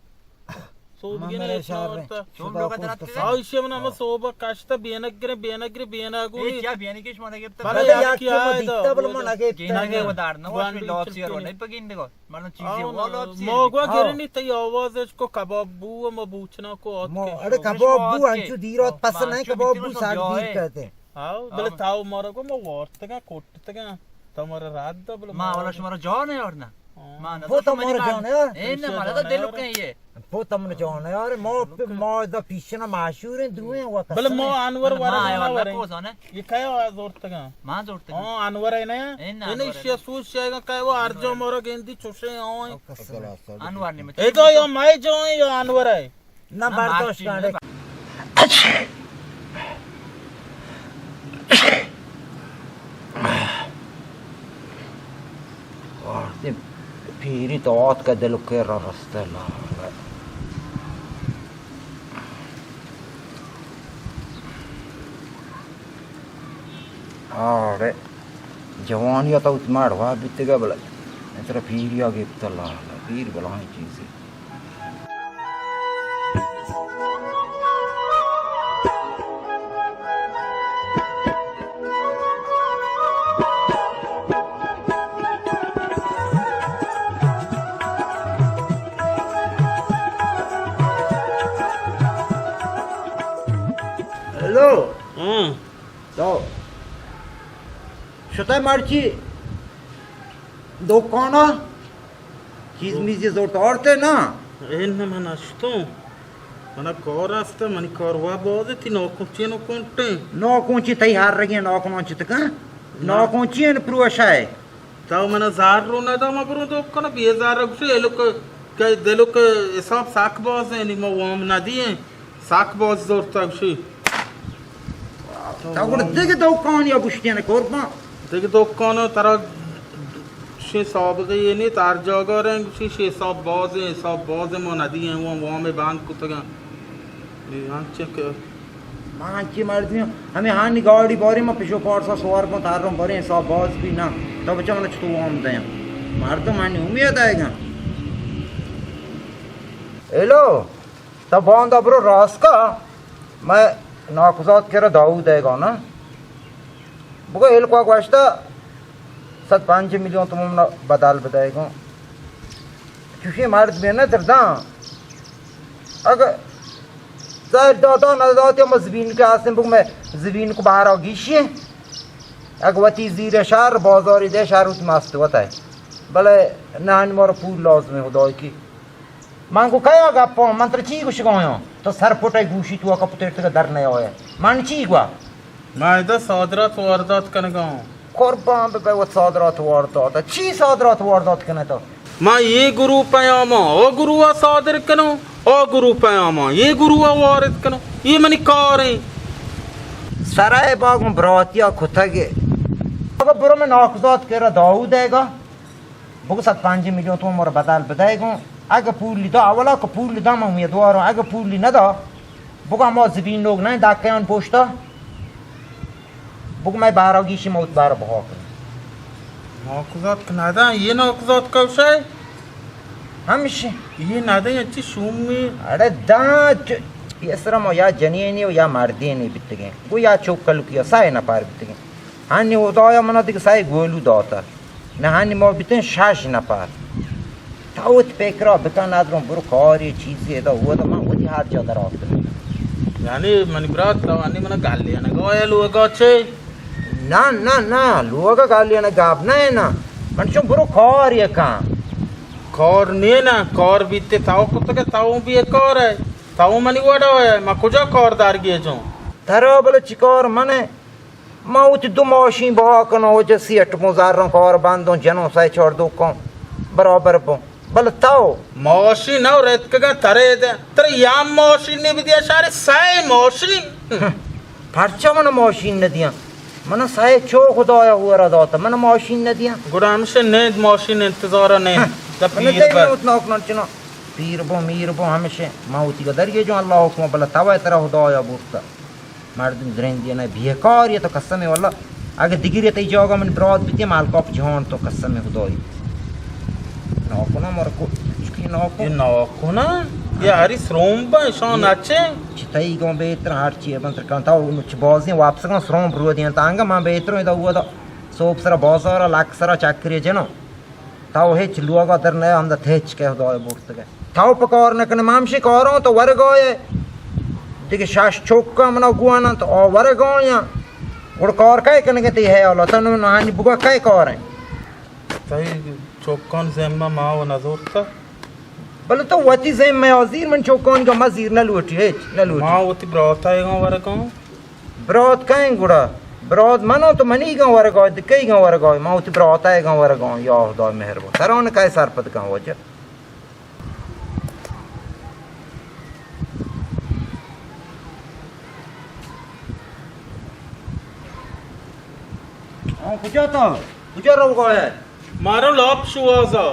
سوبگی نے اتنا ورتا۔ چون لوگ درات کے؟ آو، ایشی من ہم سوب کشتا، بینگ گرے، بینگ گرے، بینگ گو۔ اے کیا بینگ کش من گپتا؟ بلے یا کیا ہے دا؟ بل من گپتا۔ گینا گے ودار نہ، وہ لوب سی رو نہیں پگین دگو۔ من چیزیں وہ لوب سی۔ موگوا گرنی تئی آواز اش کو کباب بو، ما بوچنا کو آت کے۔ اڑے کباب بو، انچو دیرات پس نہیں، کباب بو ساگ دیر کرتے۔ آو، بلے تاو مارا گو ما وارتگا کوٹ۔ تگاں، تو مارا رد دا بلے ما والا شمارا جا نہ یارنا۔ ہاں۔ ما نہ وہ تو مارا جا نہ یار۔ اے نہ، مارا تو دل کہیں یہ۔ وہ تو من جا نہ یار، ما، ما دا پیشنا مشہور ہیں، دوئیں وقت بلے ما انور ورا نہ ورے۔ یہ کیا زورتگاں؟ ما زورتگاں۔ ہاں، انور ہے نا؟ اے نہ، انور ہے۔ شیا سوچ شیا کہ وہ ہر جو مارا گندی چوشے آئیں۔ انور نے مت۔ اے تو یا میں جو ہیں یا انور ہے۔ نہ، برداشت کن۔ وارتی پیری تو آت کا دل کے را رستے لا۔ آڑے جوانی ءَ تو اتماڑ وا بیتگا بلے ترا پیری ءَ گپت لا۔ پیر بلاہیں چیزے۔ ہیلو۔ ہاں۔ تو شتئے مرچی دکانا؟ چیز میزی زرت آرتے نا؟ اے نہ، من اشتوں۔ منا کار است، منی کار وا باز، تی ناکوچی نو کنٹیں۔ ناکوچی تئی ہر رگیں ناکناں چتکاں؟ نہ۔ ناکوچی ان پروشائے۔ تو منا زار رو نہ دا، ما برو دکان، بیزار گوشی، ایلو کہ، کہ دلو کہ حساب ساک باز ہے، نی ما وام نہ دیئے۔ سک باز زرتگ شی۔ تو گڑا دگہ دکانی ءَ گوشتین قربان۔ دگہ دکان ءَ ترا شی سابقہ یے نیت، ہر جاگہ رنگ شی، شی حساب باز، حساب باز ما ندی ہیں، وام، وام بند کتگاں۔ اے انچیں کہ من انچیں مردمی ہمیں ہانی گاڑی باری ما پشو پارسا سوار کن تاروں باریں حساب باز بھی نہ۔ تو بچا من چتو وام دیاں۔ مردم ہانی امید آئے گا۔ ہیلو۔ تو باندا برو راسکا، مئے ناکوزات کرا داؤد ئیگا نا۔ بگو ہیلکوا گوشتا، صد پنجاہ میلیون تومن منا بدل بدئیگا۔ چوشیں مرد بیا نہ تر داں۔ اگہ زہر داتا نہ داتی، ہم زمین کے آسن بگو مئے زمین کو بہرا گیشی۔ اگہ وتی زیر شہر، بازاری دے شہر وتی مست وتئے۔ بلے نہ ہنی مارا پول لازم ہے خدای کی۔ من گو کیا گپاں؟ من ترا چی گوشگا آیاں؟ تو سرپٹئے گوشی توکا پترتگا در نیایئے۔ من چی گوا؟ ما ادا صادرات واردات کنگا آں۔ قربان ببئے وت صادرات واردات۔ چی صادرات واردات کنئے تو؟ ما اے گروہ پیاماں او گروہ صادر کنوں، او گروہ پیاماں اے گروہ وارد کنوں۔ اے منی کاریں۔ سرائے باگوں براتیا کتگے۔ اگہ برو مئے ناکوزات کرا داؤد ئیگا۔ بگو صد پنجاہ میلیون تومن مارا بدل بدئے گوں۔ اگہ پولی دا، اولا کہ پولی دا من امیدواروں، اگہ پولی ندا، بگو ہما زمین لوگ نہ دکیان پوشتا، بگو مئے بارا گیشی موت بارا بہا کن۔ ناکوزات کہ ندا، اے ناکوزات کوشے؟ ہمشی۔ اے ندا، اچی شومی۔ اڑے دا چ-، پیسرا ما یا جنینی و یا مردینی بیتگیں۔ گو یا چوک کلکی یا سائے نپار بیتگیں۔ ہنی خدایا منا دگہ سئے گولو داتا۔ نہ ہنی ما بیتیں شش نفر۔ تو وت پکرا بکن ندروں برو کاری چیزی ادا اودا من وتی ہر جا در آتکم۔ یعنی منی برات تو ہنی منا گلی نگاہ لوگا چے؟ نہ، نہ، نہ، لوگا گلی نہ گپ نہ، نہ۔ من چون برو کاری کن۔ کار نی نہ، کار بیتے تو کتگے تو بے کار ہے۔ تو منی وڑا ہے، ما کجا کار دار گیجوں؟ ترا بلے چی کار منے؟ ما وتی دو ماشین بہا کنوں، وجہ سیٹ بوں، زراں کار بندوں، جنوں سئے چار دکان برابر بوں۔ بلے تو؟ ماشین او رتکگاں ترے دے، ترے یا ماشین نی بدیا شاری سئے ماشین۔ پرچا من ماشین ندیاں؟ من سئے چو خدایا ہورا داتا، من ماشین ندیاں؟ گڑا ہمشہ نیند ماشین انتظارا نیند۔ من دے بر۔ نوت نوک نوک چنا۔ پیر بوں، میر بوں، ہمشہ۔ ما وتی قدر گیجوں اللہ حکم، بلے تو ترا خدایا بوتا۔ مردم درندی نہ، بیکاری تو قسم واللہ۔ اگہ دگری تئی جاگہ من برات بیتی، مالکاپ جہان تو قسم خدای۔ ناکنا مرکو، چکی ناکو۔ اے ناکنا؟ اے ہری سروم با، شان اچے۔ چتئی گوں بہتر ہر چی بنتر کن۔ تا چ بازیں واپس کن سروم برو دین تانگا، من بہتر ہوں دا ہوا دا۔ صوب سرا بازارا، لک سرا چکری جنو۔ تو ہچ لوگا در نیا، ہمدا تچکے خدای برتگے۔ تو پہ کار نہ کنے، ما ہمشی کاروں تو ورگائے۔ دگہ شش چوکا منا گوانن تو آ ورگایاں۔ گڑ کار کئے کنگے تئی حیالا؟ تو نو نہانی بگا کئے کاریں؟ تئی چوکان ذمہ ما و نزورتا۔ بلے تو وتی ذمہ آ زیر، من چوکان گا ما زیر نہ لوٹی، ہچ نہ لوٹی۔ ما وتی براتا ایگاں ورگاں۔ برات کئیں گڑا؟ برات منو تو منیگاں ورگا، دگہ کئیگاں ورگا؟ ما وتی براتئیگاں ورگاں، یا خدا مہربان۔ ترا نہ کئے سرپد کن واجہ۔ کجا تو؟ کجا روگا ئے؟ مارو لاپ شوازا۔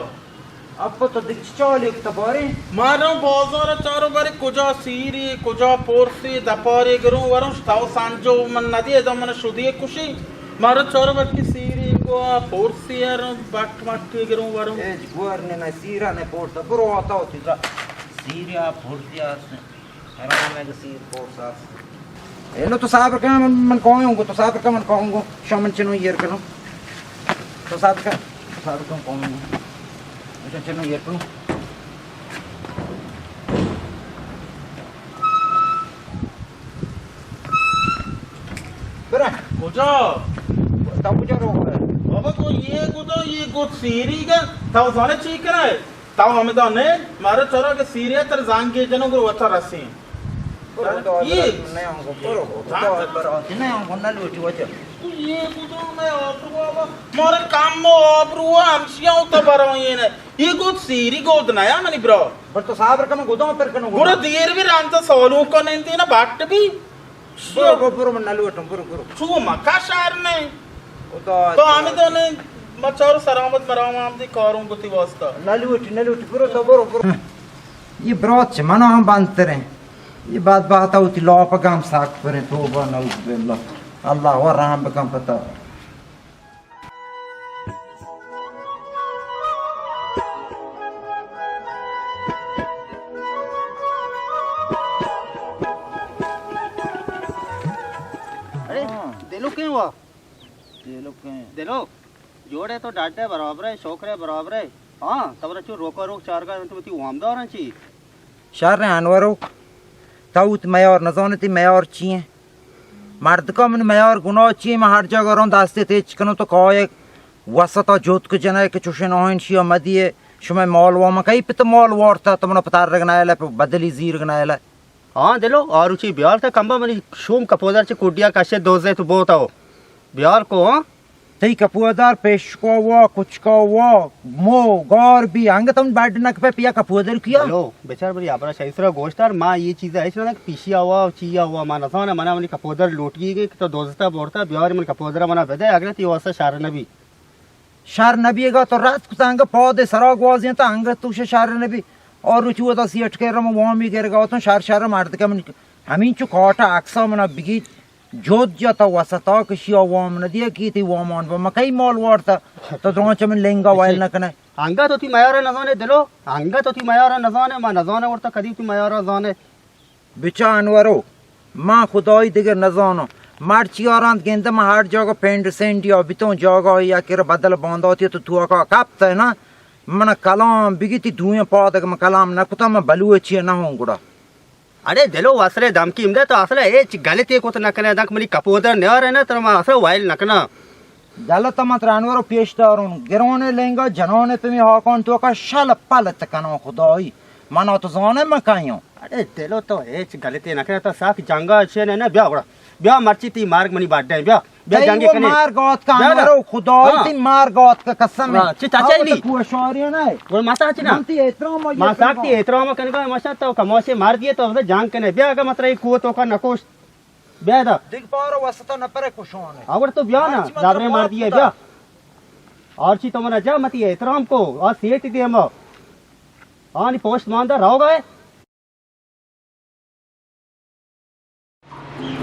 اپا تو دگہ چی چالی کتا بارے؟ مارو بازار چارو بارے، کجا سیری، کجا پورسی، دپاری گروں وروں، تاو سانجو من ندی، ادا من شدی کشی۔ مارو چارو بارے کہ سیری گو پورسی اروں، بٹ مٹ گروں وروں۔ اے گور نے نہ سیرا نے پورتا، برو آتا ہوتی سیری آ پورسی آسن۔ حرام ہے کہ سیر پورس است۔ ایلو تو صبر کن، من، من کاؤں گو، تو صبر کن، من کاؤں گو۔ شو من چنو ایر کنوں۔ تو صبر کن، تو صبر کن، کاؤں گو۔ شو چنو ایر کنوں۔ برا۔ کجا؟ تو کجا رو؟ بابا، تو یہ کو تو، یہ کو سیری کا، تو زانے چی کرے؟ تاو ہمدا نے، مارا چرا کہ سیریا تر زانگے جنو گرو وتا رسیں۔ برو، تو یہ برو، نہیں آنگو، برو، تو برو، نہیں آنگو، نہ لوٹی وجہ۔ تو یہ گدو میں آبرو آبا، مارا کم آبرو ہمشیاں تو برو یہ نے۔ یہ گد سیری گد نیا منی برا۔ بر تو صبر کم گدو پر کنو گرو گدو۔ دیر بھی رانتا سالو کنن تینا بٹ بھی۔ برو، برو، برو، من نلوٹم، برو، برو۔ چو مکا شہر نے۔ خدا تو ہمیں تو نے مچار سلامت مرام آمدی کاروں گتی واسطہ۔ نلوٹی، نلوٹی، برو تو، برو، برو۔ یہ برات چہ منا ہم بندتریں۔ یہ بدبخت ہوتی لاپ گم ساک پریں، توبہ نعوذ باللہ۔ اللہ و رحم بکن پتا۔ ارے، ہاں۔ دلو کہیں ہوا؟ دلو کہیں؟ دلو، جوڑے تو ڈاڈے برابر ہے، شوکرے برابر ہے۔ ہاں، تمہارا چو روکا روک چارگا تو تی وامدار ہیں چی؟ شر انورو، تو وت میار نزانتی میار چی ہیں؟ مردکا من میار گناہ چی؟ من ہر جاگہ رون دستے تیچ کنو تو کائے وسطا جوت کو جنائے کہ چوشن آہن شیا مدیے، شما مال وام کئی پت مال وارتا تو منا پتر رگ نائلے، پہ بدلی زیر رگ نائلے۔ ہاں دلو، آروچی بیار تا کمبا منی شوم کپودر چے کڈیا کشے دوزے تو بوتاو۔ بیار کو، ہاں؟ تئی کپودر پیشکا وا، کچکا وا، مو، گار بی، انگت ہم بڈ نک پہ پیا کپودر کیا؟ ہلو، بچار بری ابرا شاہی سرا گوشتار، ما یہ چیز ایش نہ کہ پیشی آوا، چی آوا، ما نزانہ، منا منی کپودر لوٹگی گے کہ تو دوزتا بورتا، بیار من کپودر منا بدے، اگر تی واسطہ شر نبی۔ شر نبی گا تو رد کتا انگا پاد سرا گوازی تا انگا تو شر نبی۔ اور روچی ودا سیٹ کر رم وامی گر گا تو شر شر مرد کا من ہمین چو کاٹا اکسا منا بگی۔ جد جتا وسطا کشی ء وام نہ دیا کی تی وامان با مکئی مال وارتا۔ تو دران چہ من لنگا وائل نہ کنے۔ انگا تو تی میار نزانے دلو، انگا تو تی میار نزانے، ما نزانے ورتا کدی تی میار زانے۔ بچا انورو، ما خدائی دگر نزانو۔ مرچی آرانت گندہ ما ہر جاگہ پینڈ سینڈیا بیتوں جاگہ یا کہ بدل بانداتی تو تو کا کپت ہے نا۔ من کلام بگی تی دوئیں پادک من کلام نہ کتا من بلوچی نہ ہوں گڑا۔ اڑے دلو وسرے دمکی مدے تو اصل ہچ غلطی کت نہ کنے دنک منی کپودر نیارے نہ تر ما اصل وائل نہ کنا۔ غلط ما ترانور پیش دارون گرون لنگا جنون پمی ہاکون تو کا شل پلت کنو خدائی منا تو زانے من کایوں۔ اڑے دلو تو ہچ غلطی نہ کنے تو ساک جنگا چے نہ بیا گڑا بیا مرچی تی مارگ منی باڈے بیا۔ بیا تئی جنگے و کنے۔ مار گوات کا بیا دا۔ مرو خدای ہاں۔ تئی مار گوات کا قسم ہے۔ ہاں، چی چاچا ہی نہیں۔ کوشاری ہے نا۔ وہ ماسا چی نا۔ من تی احترام ما ساک تی احترام کنگا ماشا تو کماشے مار دیے تو جنگ کنے بیا اگر مطلب کو تو کا نکوش۔ بیا دا۔ دیگ پارو واسطہ نہ پرے کشان ہے۔ اگر تو بیا نا، ہر چی من زابرے ترا مار دیے بیا۔ اور چی تو منا جا متی احترام کو، اور سیٹ دے ما۔ آنی پوسٹ ماندا رہو گئے۔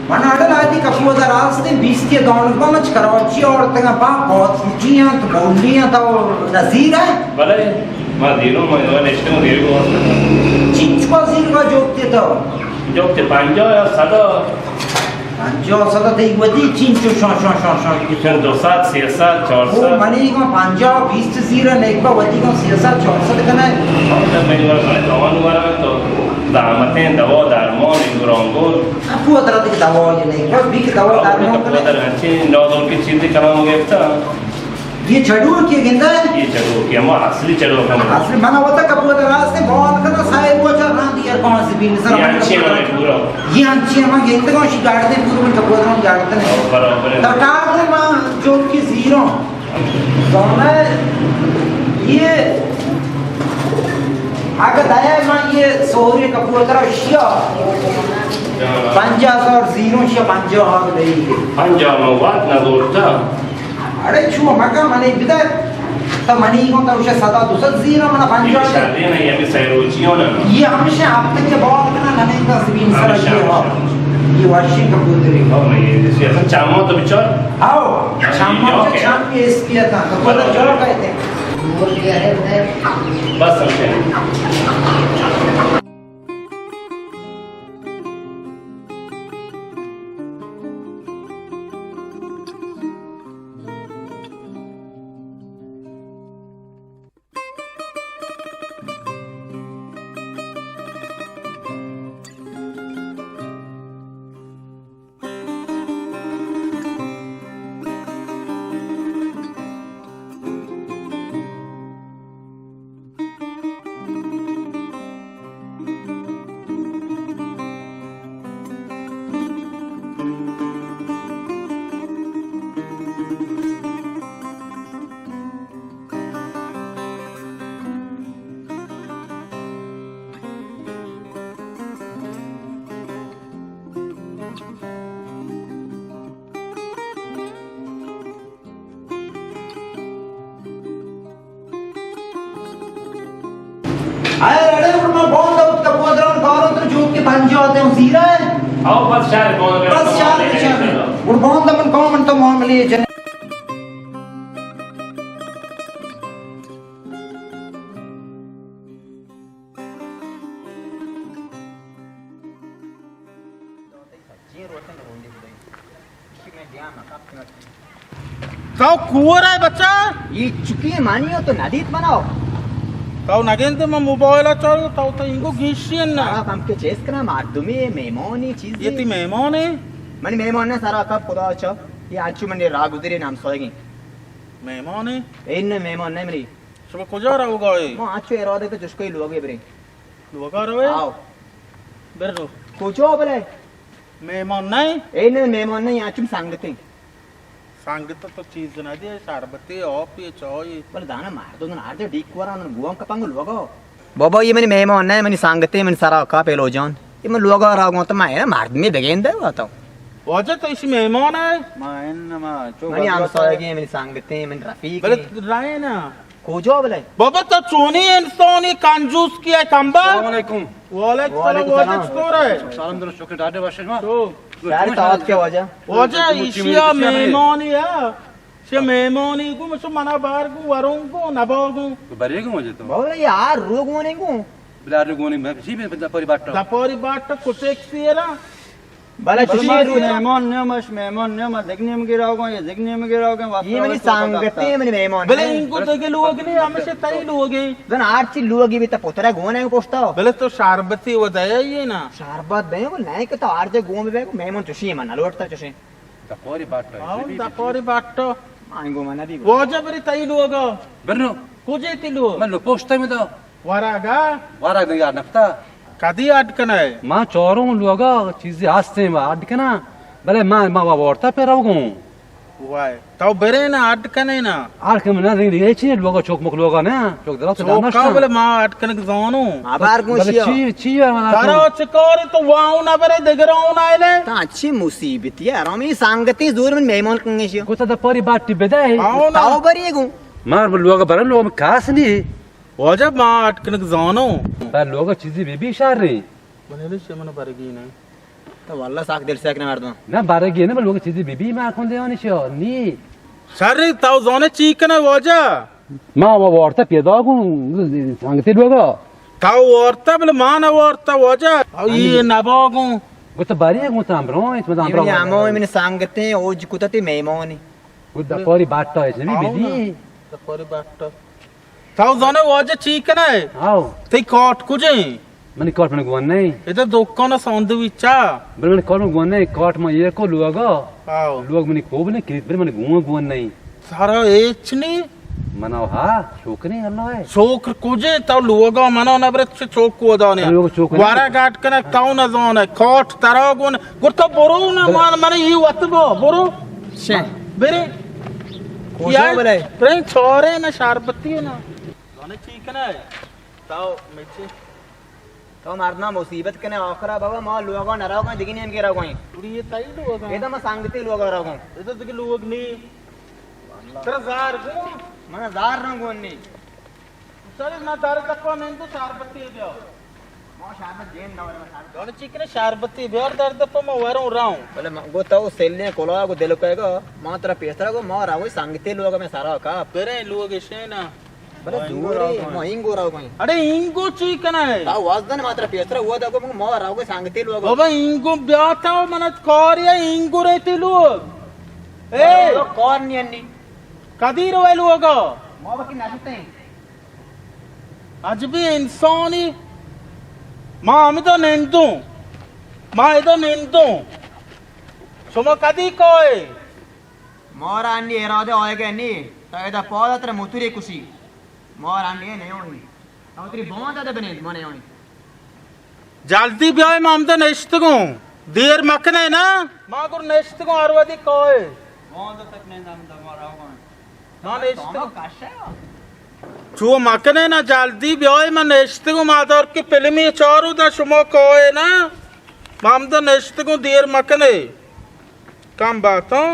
من اڈ لائتی کپودا راستیں بیستی دانگ با مچ کراچی آورتگاں پا پوت جی انت بولی انت او نظیر ہے۔ بلے ما دیروں ما یوان اشتوں دیر کو۔ چنچ کو زیر کا جوکتے تو؟ جوکتے پنجاہ یا صد۔ پنجاہ صد تئی وتی چنچو شان شان شان شان۔ چند دو صد، سیصد، چار صد۔ او منی کو پنجاہ بیست زیر نیک با وتی کو سیصد چار صد کنے۔ منی ور دوان ورا تو زحمتیں دوا درمان انگرانگور۔ کپو ادرا دیگہ دوا یہ نہیں، بس بھی کہ دوا درمان کنے۔ ادرا ہنچی نوزور کی چیزی کلام گرفتا۔ یہ چڑو کی گندا ہے؟ یہ چڑو کی ہم اصلی چڑو کا۔ اصلی منا وتا کپو ادرا راستے بہت کنا سائے روچا ران دیا کون سی بھی مثال یہ ہنچی ہمیں پورا۔ یہ ہنچی ہم گندا کون سی گاڑتے پورا من کپو ادرا گاڑتے نہیں۔ برابر ہے۔ تو ٹاک ما جو کی زیرو۔ زانئے یہ اگہ دیا من یہ سوری کپور ترا شیا پنجاہ ہزار زیروں شیا پنجاہ ہزار دئی۔ پنجاہ من وقت نہ زورتا۔ اڑے چو مکن، منی بدے، تو منی گوں تو اسے صدا دو صد زیرا، منا پنجاہ دے۔ شرین ہے، یہ ہمیں سہ روچی ہو نا۔ یہ ہمیشہ ہفتے کے بعد کنا ننے کا زمین سر ہمیشہ، یہ ہو۔ ہمیشہ۔ یہ واشی کا بود رہی۔ او میں یہ جیسے اصلا چامو تو بچار۔ آؤ، چامو تو چام یہ اس کیا تھا، تو پتہ چلو کہتے ہیں۔ بس ہمیشہ۔ اے اڑے، گڑا من باندا اتکا پودران کارو تو جوک کے پنجاہ تے ہوں زیرا ہے۔ آؤ، بس شہر باندا بس شہر بچار۔ گڑا باندا من کون من تو معاملے جن۔ تو کور ئے بچا؟ یہ چکی مانی ہو تو ندیت مناؤ۔ تو نگندے من موبائل چارو، تو تو انگو گیشی نا۔ سارا کم کے چیز کنا، مردمی مہمانی چیزی۔ یہ تی مہمان ہے؟ منی مہمان نہ سارا کب خدا چا۔ یہ اچو منی راہ گزری نام سوئگی۔ مہمان ہے؟ این مہمان نہیں منی۔ شما کجا روگا ہے؟ ما اچو ارادے تو چشکوئی لوگے بریں۔ لوگا روئے؟ آؤ۔ بر رو۔ کجا بلے؟ مہمان نہیں؟ اے نہیں، مہمان نہیں، آچم سنگتیں۔ سنگت تو چیز نہ دے، شربتے، آپی، چائے۔ بلے دانا مردم دن ہر جا ڈیک وران، گوان کپنگ لوگا۔ بابا، یہ منی مہمان نہیں، منی سنگتیں، منی سرا کا پیلو جان۔ یہ من لوگا را گون تو میں مردمی بگین دے تو۔ واجہ تو اسی مہمان ہے؟ ما ان ما چو منی ہمسایگیں، منی سنگتیں، منی رفیق۔ بلے رہے نا۔ کجا بلے؟ بابا تو چونی انسانی کنجوس کی ہے کمبا؟ السلام علیکم۔ وعلیکم السلام، وعلیکم واجہ السلام۔ چطور ہے؟ سلام درست شکر ڈاڈے باشے ما۔ تو؟ شہر تاعت کے واجہ؟ واجہ ایشیا مہمانی ہے۔ شے مہمانی کو مسو منا بار کو وروں کو نبا کو۔ تو بری کو واجہ تو؟ بابا یہ آر رو گونے کو۔ بلا رو گونے میں کسی بھی دپاری باٹا۔ دپاری باٹا کچھ ایک سیرا۔ بلے چشیں روچ مہمان نیمش، مہمان نیمش، زگنیم گراو گوں، یہ زگنیم گراو گوں، یہ منی سنگتے، منی مہمان۔ بلے ان کو دگہ لوگ نہیں، ہمیشہ تئی لوگ ہیں۔ دن ہر چی لوگی بھی تا پترا گونے کو پوچھتا ہو۔ بلے تو شربتی و دیا یہ نا۔ شربت دے کو نہیں کہ تو ہر جگہ گون بے کو مہمان چشیں من لوٹتا چشیں۔ دپاری باٹا۔ ہاں، دپاری باٹا۔ آنگو من بھی۔ واجہ بری تئی لوگا۔ برنو۔ کجے تی لوگ؟ من لو پوچھتا میں تو۔ ورگا؟ ورگ یاد نکتا۔ کدی اڈ کنئے؟ ما چاروں لوگا چیزی ہستیں ما اڈ کناں، بلے ما، ما وا وارتا پہ روگوں۔ وائے، تو برے نا اڈ کنے نا۔ اڈ کنے نا، دیگہ چی لوگا چوک مک لوگا نا، چوک درا تو چوکا دانشتا۔ بلے ما اڈ کنگ زانوں۔ آبار بلے گوشیا۔ چی، چی ہے منا ترا تو؟ چکاری تو واؤ نہ برے دگر آؤ نہ لے۔ تا چی مصیبتی ہے، آرامی سنگتی زور من مہمان کنگے شیا۔ کو تا دپاری باٹی بدے۔ آؤ نا۔ تاو بری گوں۔ مار لوگا برن لوگا کاس نہیں۔ واجہ ما اٹکنگ زانوں۔ بر لوگ چیزی بی بی شر رہی۔ بلے چے من برگی نہ۔ تو واللہ ساک دل سیک نہ مردم۔ نہ برگی نہ، بر لوگ چیزی بی بی ما کن دیانی شو نی۔ شر رہی، تو زانے چی کنے واجہ؟ ما وہ وارتا پیدا گوں سنگتی لوگا۔ تو وارتا بلے ما نہ وارتا واجہ۔ او یہ نبا گوں۔ وہ تو بری گوں تو امرو، تو امرو۔ یہ ہمو من سنگتے اوج کتتی مہمانی۔ گو دپاری باٹا ہے، نبی آؤ نا۔ بدی۔ دپاری باٹا۔ تو زانے واجہ چی کنے؟ آؤ۔ تئی کاٹ کجے؟ منی کاٹ من گون نہیں۔ ادا دکان ساندویچا۔ بل منی کاٹ من گون نہیں، کاٹ من یہ کو لوگا۔ آؤ۔ لوگ منی کوب نہیں، کریت بل من گون گون نہیں۔ سارا ایچ نہیں؟ منا ہا، شکر اللہ ہے۔ شکر کجے تو لوگا منا نہ برت چوک کو دانے۔ لوگ چوک نہیں۔ وارا گاٹ کنے تو نہ زانے، کاٹ ترا گون گڑا تو برو نا، بلے۔ مان، من یہ وت با، برو۔ شے۔ برے۔ کجا یا بلے؟ برے چارے نا شربتی نا۔ زانے چی کنے؟ تو مچے۔ تو مردم مصیبت کنے آخرا بابا، ما لوگا نہ رہا گئے، دگی نیم کے رہا گئے۔ پوری یہ تائی لوگا۔ یہ تو ما سنگتی لوگا رہا گئے۔ یہ تو دگی لوگ نہیں۔ ترا زار گون؟ من زار نہ گون نی. چل، ما در دپا نندو، شربتی بیا. ما شربت دیم نہ ورے، ما شربت. گڑا چی کنے، شربتی بیار در دپا، ما وروں راوں. بلے ما گو تو سیلیں کلا گو دل کئے گا، ما ترا پیسرا گو، ما راوی سنگتے لوگ میں سرا کا. برے لوگ شینا. بلے زورے، ما اینگو راو گئیں. اڑے اینگو چی کنا ہے؟ تا وزن ما ترا پیسرا ہوا دا گو، ما راوی سنگتے لوگ. بابا اینگو بیا تا، من کاری اینگو رہتی لوگ. اے کار نی انی. کدی روئے لوگا؟ ما وتی نشتیں. عجبی انسانی. ما ہمدا نندوں. ما ادا نندوں. شما کدی کائے؟ مارا انی ارادہ آئے گئے نی. تا ادا پادا تر موتوری کسی. مارا انی نیونی. ہم تری باندا دے بنند، ما نیونی. جلدی بیائے، ما ہمدا نشتگوں. دیر مکنے نا. ما گر نشتگوں، ہر وھدی کائے. باندا تک نند ہمدا، ما روان. ما نشتگوں. چو مکنے نا، جلدی بیائے، ما نشتگوں، ما دار کہ فلمی چارو دا شما کائے نا. ما ہمدا نشتگوں، دیر مکنے. کم باتاں.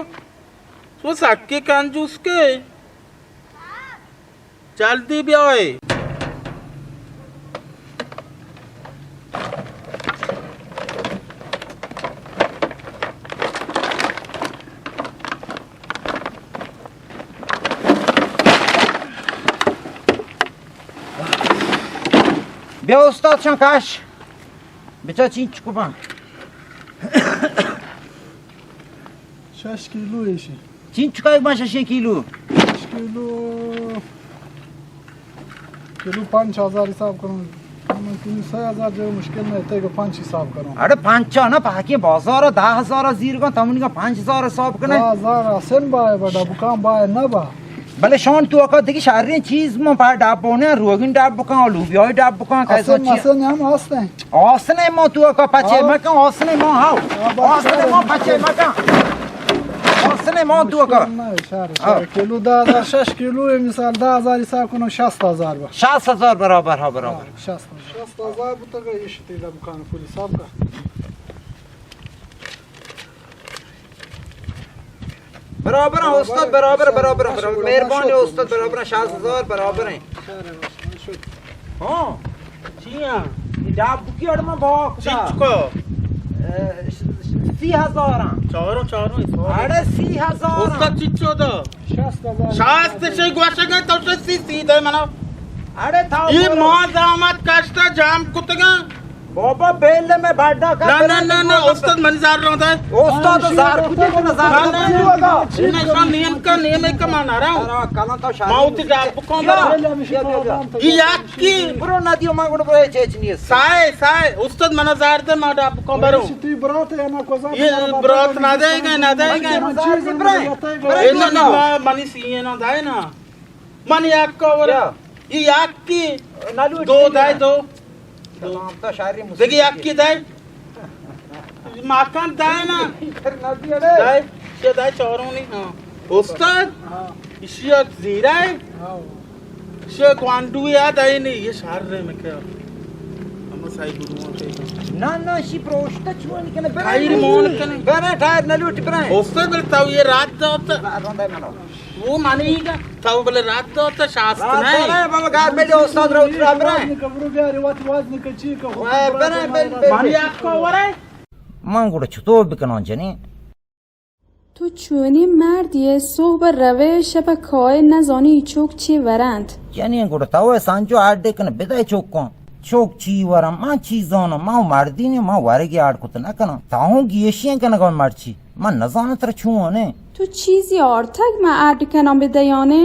تو سکی کنجوس کے. جلدی بیائے. بیا استاد شان کش. بچا چینچکو بان. شش کیلو ایشی. چینچکا ایک بان ششیں کیلو؟ شش کیلو، کیلو پنچ ہزار حساب کنوں. من تین سہ ہزار جو مشکل نہ تے کہ پنچ حساب کنوں. اڑے پنچا نا، پاکی بازار دہ ہزار زیر گا، تمنی کا پنچ ہزار حساب کنے. دہ ہزار حسن بائے بڑا، بکان بائے نہ با. بلے شان تو کا دیگه شرین چیز من پا ڈب بونه، روگین ڈب بکن، لوبیای ڈب بکن، کیسا حسن چی؟ حسن ہم ہستیں. آسنے ما تو کا پچے ہاں. مکن، آسنے ما ہاو. ہاں، بس آسنے ما پچے مکن. آسنے ما تو کا. نہ، شہر، ہاں. شہر. کیلو دہ ہزار، شش کیلو ہے، مثال دہ ہزار حساب کنو، شست ہزار با. شست ہزار برابر، ہاں، برابر. ہاں، شست ہزار. شست ہزار بوتا گا، یہ شتی دم کان پوری صاحب کا. برابر ہیں استاد، برابر، برابر، برابر. مہربانی استاد، برابر ہیں، شست ہزار برابر ہیں. ہاں. چی ہاں؟ یہ ڈب کی اڑ میں با چی خدا. چکا؟ اے، سی ہزار ہیں. چاروں، چاروں، چاروں. اڑے سی ہزار ہیں. استاد چی چو دا؟ شست ہزار. شست سے گوشگا تو سے سی، سی دے منا. اڑے تھا یہ برو. ما زحمت کشتا جام کتگا. بابا بیل میں بڑا کا نہ، نہ، نہ، نہ، استاد منی زار رہا ہے. استاد زار کجا تو نہ زار نہ، نہ، نہ، نہ، نہ، نہ، نیم کا، نیم کا مان آ رہا ہوں. کلان تو شاید ما اتنی ڈب بکن برو. یہ یکی. برو نہ دیو، ما گڑ برو چیچ نہیں ہے. سائے، سائے، استاد منا زار دے، ما ڈب بکن برو. تئی برات ہے نا، کوزا یہ برات نہ دے گا، نہ دے گا. اے نہ، نہ، منی سی نہ دے نا. من یک کور. بیا. ای یکی. نلو دو دای دو. سلام تا شاری مسلم. دیگه یکی دای. مکان دای نا. دای. چه دای چهارونی؟ ها. استاد. ها. ایشی یک زیرای. ها. ایشی یک گوانڈو یا دای نی. یه شهر ره مکه. اما سای گروه. نه، نه، شی پروشته چون کنه. برای خیر مون کنه. برای ٹائر نلوٹی برای. استاد بر تو یه رات دات. رات دات منو. وہ منی گا، تو بلے رات دات شاست رات نہیں. دات ہے، بابا گار میں جو استاد رو اترا برے. برے، برے، برے. منی آپ کو ورے. من گڑا چطور بکناں جنین؟ تو چونیں مردے ئے، صحب روئے شپ کائے نزانی چوک چی ورنت. جنین گڑا تو سانجو آڈے کن بدے چوک کن. چوک چی ورم، من چی زانم، من مردی نی، من ورگی آڈ کت نکنم. تاہوں گیشین کنگا مرچی. من نزاناں ترا چون ایں. تو چیزی آرتگ من اڈ کناں بدیانے؟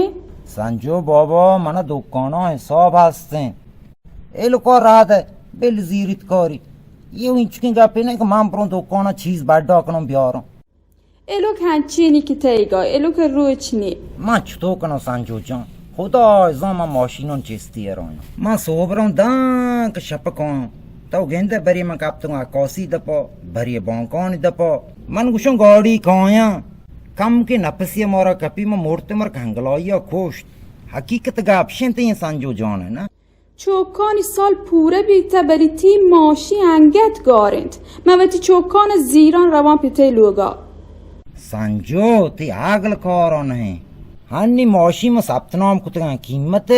سنجو بابا، من دکانا حساب ہستیں. ایلکا راہ دے، بل زیریت کاری. یہ انچکیں گپے نہیں کہ من بروں دکانا چیز بڈا کنم بیارم. ایلک ہنچینی کہ تیگا، ایلک روچ نی. من چطور کناں سنجو جان؟ خدا زان من ماشینان چستی ارایاں. من صحب روں دانک شپکاں. تو گندے بری من کپتگاں عکاسی دپا، بری بانکانی دپا. من گوشاں گاڑی کایاں. کم کہ نپسی مارا کپی من مرت مر کنگلائی کشت. حقیقت گپ شنت این سنجو جان نا. چوکانی سال پورہ بیتہ، بلے تی ماشی انگت گار انت. من وتی چوکان زیران روان پتئی لوگا. سنجو، تی عقل کارا نہیں. ہنی ماشین ما ثبت نام کتگاں، قیمت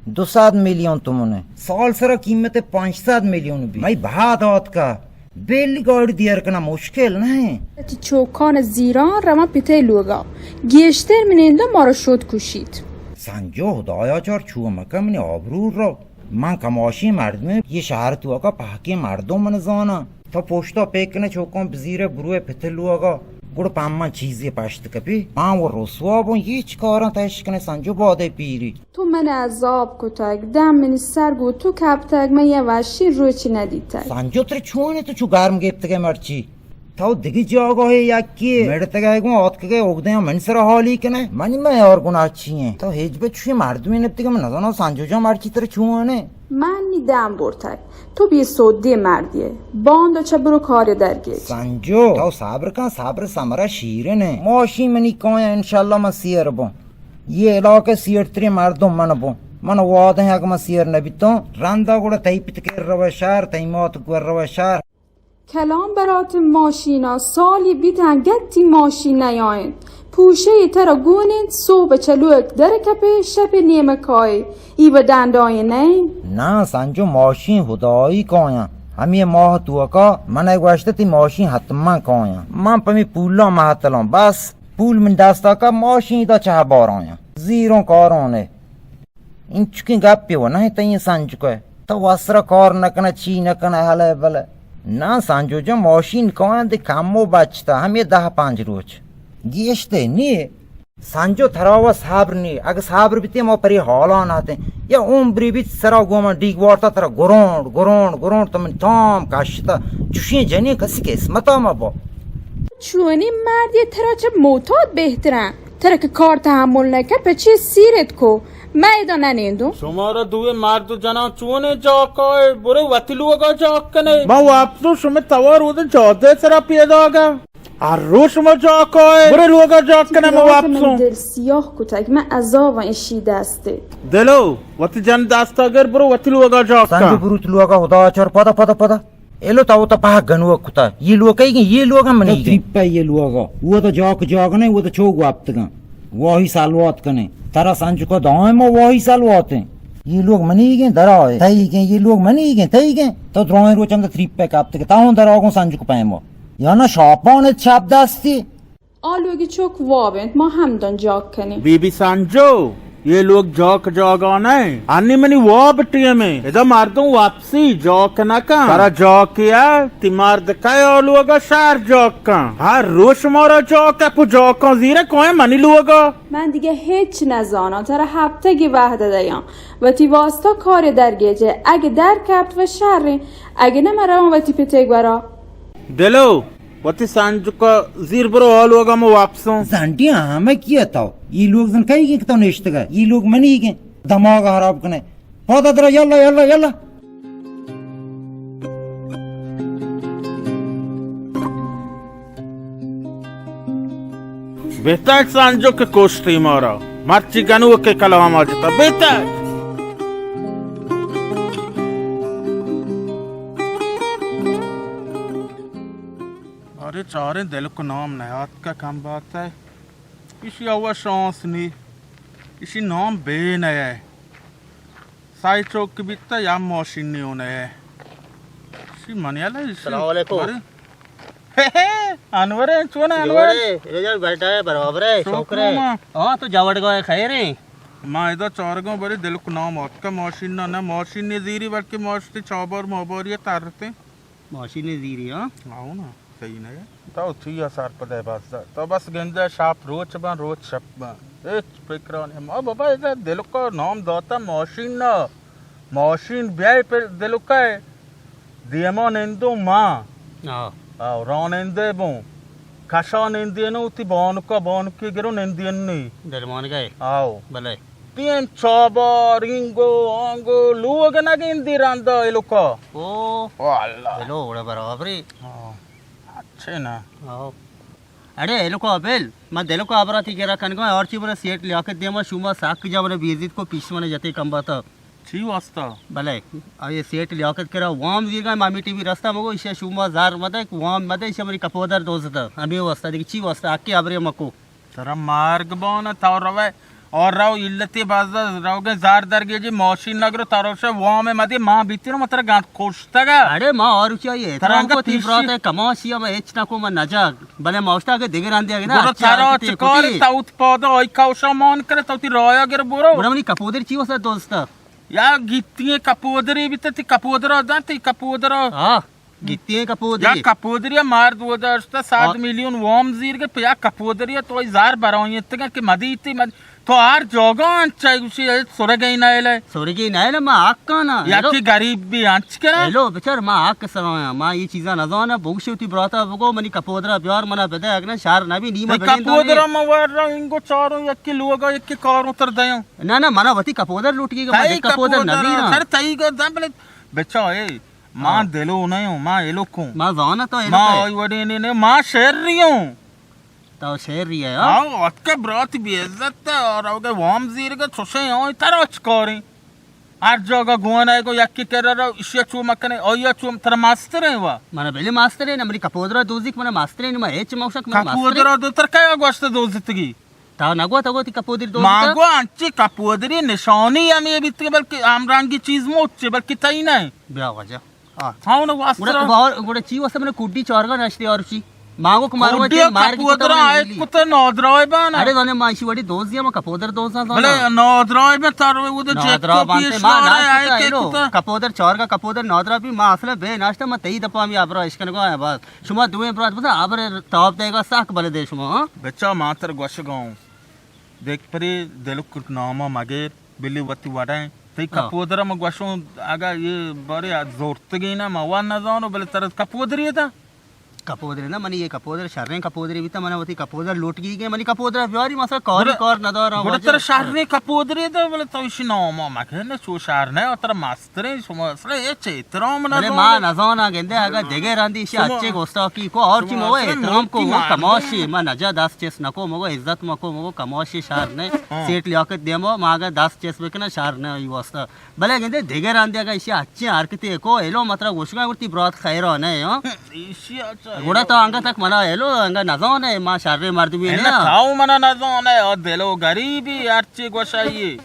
دو سد میلیون تومن ہے، سال سرا قیمت پنچ سد میلیون بی۔ مئی بہا دات کا بیلی گاڑی دیر کنا مشکل نہیں۔ چی چوکان زیران روان پتے لوگا، گیشتر منندو مارا شد کشید۔ سنجو، خدایا چار چو مکہ منی آبرو رو۔ من کماشی مردمے، یہ شہر تو آقا پہکے مردم من زانا۔ تو پوشتا پیک کنے چوکان بزیرے بروے پتے لوگا، گڑ پا من چیزی پشت کپی۔ من و رسوا بون، یہ چکاران تش کنے سنجو بادے پیری۔ تو من عذاب کتگ، دم منی سر گوں تو کپتگ، من یه وشی روچی ندیتگ۔ سنجو ترا چون انت، تو چو گرم گپتگ ئے مرچی؟ تو دگہ جاگاہے یکے مڑتگ ئے گوں آتکگ ئے اگدیاں من سرا حالی کن ئے؟ منی میار گناہ چی انت؟ تو ہچبر چوشیں مردمے نبتگ ئے، من نزاناں سنجو جان مرچی ترا چون انت؟ من نی دم برتگ، تو بے سودی مردی ئے، باندا چہ برو کار درگیج۔ سنجو، تو صبر کن، صبر ثمرہ شیرین انت۔ ماشین منی کایاں، انشاءاللہ من سیر بوں۔ یہ علاقہ سیرترین مردم من بوں۔ من وعدہ اگہ من سیر نبیتوں، رندا گڑا تئی پت کر روے شہر، تئی مات گور روے شہر۔ کلام برات ماشینا، سالی بیت انگتی ماشین نیاینت۔ پوشے ترا گون انت، صبح چلوک در کپے، شپ نیمہ کائے، ای و ڈنڈائے نئے۔ نا سنجو، ماشین خدایی کایاں۔ ہمے ماہ توکا من گوشت تی ماشین حتما کایاں۔ من پمی پولاں مہتلوں، بس پول من دستا کا، ماشین دا چہ بارایاں۔ زیروں کاروں نے۔ انچکیں گپے و نہ تئیں سنجکو۔ تو وسرا کار نہ کنہ، چی نہ کنہ، ہلے بلے۔ نا سنجو جان، ماشین کایاں دے کمو بچتا، ہمے دہ پنج روچ۔ گیشتے نی۔ سنجو ترا و صبر نی، اگہ صبر بیتے ما پری حالان آتیں۔ یا عمری بیت سرا گوما ڈیگ وارتا ترا گرونڈ، گرونڈ، گرونڈ تو من تام کشتا۔ چوشیں جنین کسی قسمتا مبا۔ چونی مردی ترا چہ معتاد بہترن۔ ترا کہ کار تحمل نکن، پہ چی سیرت کو؟ مئے ادا ننندوں۔ شمارا دوئیں مرد و جنان چونیں جاکائے؟ برو وتی لوگا جاک کنے۔ ما واپسوں، شمے توار اود جادے سرا پیداگا۔ ہر روز شما جاکائے۔ برو لوگا جاک کنے، ما واپسوں۔ دل سیاہ کتگ، من عذاباں اشی دستے۔ دلو، وتی جن دستا گر، برو وتی لوگا جاک کن۔ سنجو بروت لوگا، خدا چار پدا، پدا، پدا۔ ایلو تا وتا پہک گنوک کتا۔ یہ لوگ کئی گیں، یہ لوگ ہم منی گیں۔ تریپا یہ لوگا۔ وہ تو جاک جاگ نہیں، وہ تو چوک واپتگاں۔ واہی سالوات کنے۔ ترا سنجکو دائم واہی سالوات ہیں۔ یہ لوگ منی گیں، درائے۔ تئی گیں، یہ لوگ منی گیں، تئی گیں۔ تو درائیں روچ ہم تو تریپا کپتگے۔ تاہوں دراگوں سنجکو پیما۔ یا نہ شاپان چپ دستی۔ آ لوگی چوک واب انت، ما ہمدان جاک کنیں۔ بی بی سنجو، یہ لوگ جاک جاگا نہ انت۔ انی منی واب ٹیم انت۔ ادا مردم واپسی جاک نہ کن۔ ترا جاک یا، تی مرد کئے آ لوگا شہر جاک کن۔ ہر روز شمارا جاک ہے، پو جاکاں زیرے کوئے منی لوگا۔ من دیگه ہچ نزاناں، ترا ہپتگی وہد دیاں۔ وتی واسطہ کار درگیجے، اگہ در کپت و شریں، اگہ نہ من رواں وتی پتے گورا۔ دلو، وتی سنجکا زیر برو، آ لوگا مو واپسوں۔ زنڈی ہمے کیا تو؟ یہ لوگ زن کئی گیں کہ تو نشتگا؟ یہ لوگ منی گیں۔ دماغ خراب کنے۔ پادا درا، یلا، یلا، یلا۔ بہتر سنجو کہ کشتی مارا۔ مرچی گنوک کلام آ جتا۔ بہتر۔ ارے چاریں دلک نام نیاتکا کم بات ہے۔ ایشی اوا شانس نی۔ ایشی نام بے نئے۔ سائی چوک بیتا یا ماشین نی ہونے۔ ایشی منی علی ایشی۔ السلام علیکم۔ بری۔ ہے ہے، انور ہے، چون ہے انور؟ جوڑے، اے جان بیٹا ہے، برابر ہے، شکر شکر ہے۔ ہے۔ ہاں، تو جاوڑ گئے خیر ہے؟ ما ادا چارگاں بری دلک نام آتکا ماشین نہ، نہ ماشین نی زیری بلکہ ماشتی چابار ماباری ترتے۔ ماشین زیری، ہاں؟ آؤ نا، صحیح نہ ہے۔ تو تھی یا سر پدے بس دا۔ تو بس گندے شاپ روچ بان، روچ شپ بان۔ ہچ فکران ہے۔ ما بابا ادا دلکا نام داتا ماشین نا۔ ماشین بیائے پر دلکا ہے۔ دیما نندو ما۔ ہاں۔ آؤ، رانندے بوں۔ کشا نندینو تی بانکا، بانکی گرو نندینی۔ درمان گئے؟ آؤ۔ بلے۔ تین چابار، اینگو، آنگو، لوگ نگندی رندا الکا۔ او۔ واللہ۔ بلو، اوڑا برابری۔ ہاں۔ اچھے نا۔ آؤ۔ اڑے الکا بل، من دلکا ابراتی گرا کنگا، اور چی برا سیٹ لیاقت دیما، شما ساک جا برا بیزیت کو پیش من جتے کم باتا۔ چی واسطہ؟ بلے، آئی سیٹ لیاقت کرا وام زیرگا، مامی ٹی وی رستہ مگو، ایشی شوما زار مدے، وام مدے، ایشی منی کپودر دوزتا۔ ہمیں واسطہ، دیکھ چی واسطہ، اکی ابرے مکو۔ ترا مارگ بان، تو روئے اور رو علتی بازا روگے زار درگیجی ماشین نگرو، ترا شے وام مدی، ما بیتی رو، ما ترا گانت کشتگا۔ اڑے ما اور چی آئی ترا احترام انگا کو تی پیشی برات ہے، کماشی ہم ہچ نہ کو من نجاگ، بلے ما اشتا کہ دگہ رندی اگنا برو اچھا ترا آرتی چکاری کوٹی۔ تا ات پادا آئی کوشا مان کرے، تو تی رایا گر برو۔ گڑا منی کپودر چی واسطہ دوستا؟ یا گیتی کپودری بیتے، تی کپودرا دان، تی کپودرا۔ ہاں۔ گیتی ایں کپودری۔ یا کپودری مار دو داشتا، صد میلیون وام زیر گئے، پہ یا کپودری تو ای زار برائیں تگا کہ مدیتی مد-، تو ہر جاگا انچا گوشی، اے سرگی نہ ایلے۔ سرگی نہ ایلے، ما حق نا۔ یا کہ غریب بھی انچ کرا۔ ایلو بچار، ما حق سرایاں، ما یہ چیزا نزانا، بگوشی وتی براتا بگو، منی کپودرا بیار، منا بدے، اگنا شر نبی، نیما بگندانی۔ کپودرا ما ور را انگو چاروں، یکی لوگا، یکی کاروں تر دیاں۔ نہ، نہ، منا وتی کپودر لوٹی گئے، ما تئی کپودر کپودر نبی نا۔ سر تئی گو دم بلے بچا، اے۔ ما ہاں۔ دلو نہ ہوں، ما ایلوک ہوں۔ ما زاناں تو ایلوک ما ہے۔ آئی وڑی نہیں، نہیں، ما شہری ہوں۔ تو شہری ہے، ہاں؟ ہاں، اتکے برات بے عزت ہے، اور اوگے وام زیر گئے، چوشے ہوں، ترا چکاریں۔ ہر جاگہ گوانا ہے گو یکی کرا رو، اشیا چو مکنے، آیا چو ترا مستر ہیں وا۔ منا بلی مستر ہے، نہ منی کپودرا دوزی کہ منا مستر ہے، نہ ما ہچ موشک منا مستر ہے۔ کپودرا دو تر کیا گوشت دوزتگی؟ تا نگو، تا گو تی کپودری دوست ما کا؟ گو انچی کپودری نشانی ہمیں بیت کہ بلکہ ہم رنگی چیز موچے، بلکہ تئی نہیں۔ بیا واجہ۔ ہاں۔ ہاں، انہوں واسطہ۔ گڑا، گڑا چی واسطہ من کڈی چارگا نشتے اور چی؟ ما گو کہ مارو کڈی چی مار کی کپودرا کتاب آئے نہیں کتے نادرائے بان۔ ارے زانے ما ایشی وڑی دوزی ہم کپودر دوزاں زانا۔ بلے نادرائے میں تاروے وہ تو نادرا جیک تو بانتے پیش ما مارا ناشتا آئے کے ایلو۔ کتے۔ کپودر چارگا کپودر نادرا بھی ما اصلا بے ناشتا ما تئی دپا ہمیں ابرا اشکنگا ہے بس۔ شما دوئیں برات بزاں ہبر تاب دئیگا سک بلدے شما، ہاں؟ بچا ما تر گوشگا اوں۔ دیکھ پرے دلک ناما مگر بلی وتی وڑیں۔ تئی ہاں۔ کپودر ما گوشوں اگا یہ بارے زورتگی نا ما وان نزانو بلے تر کپودری دا۔ کپودری نا منی یہ کپودر شریں کپودری بیتا، من وتی کپودر لوٹ گی گئے، منی کپودر بیاری مثلا کاری گڑا، کار ندارا گڑا واجہ۔ تر شریں کپودری دا بلے تو اسی ناما مگر نہ چو شر نہ تر ماس ترے شما اصلا ہچ احترام نہ بلے دو۔ ما نزاناں گندے اگاں دگہ رندی شما اچے گوستاکی کو اور شما چی مو اصلا احترام کو ملکی وہ مردم۔ کماشی ما نجا دست چست نکو مگو عزت مکو مگو کماشی شر نے۔ ہاں۔ سیٹ لیاقت دیما ما اگاں دست چست بکنا شر نے ای واسطہ۔ بلے گندے دگہ رندی اگاں ایشی اچے حرکتے کو ایلو مطلب گوشگا ورتی برات خیرا نے، ہاں۔ ایشی اچھا گڑا ایلو۔ تو انگا تک منا ایلو انگا نزانے ما شر مردمی نے۔ تاو منا نزانے آ دلو غریبی ہرچی گوشائی۔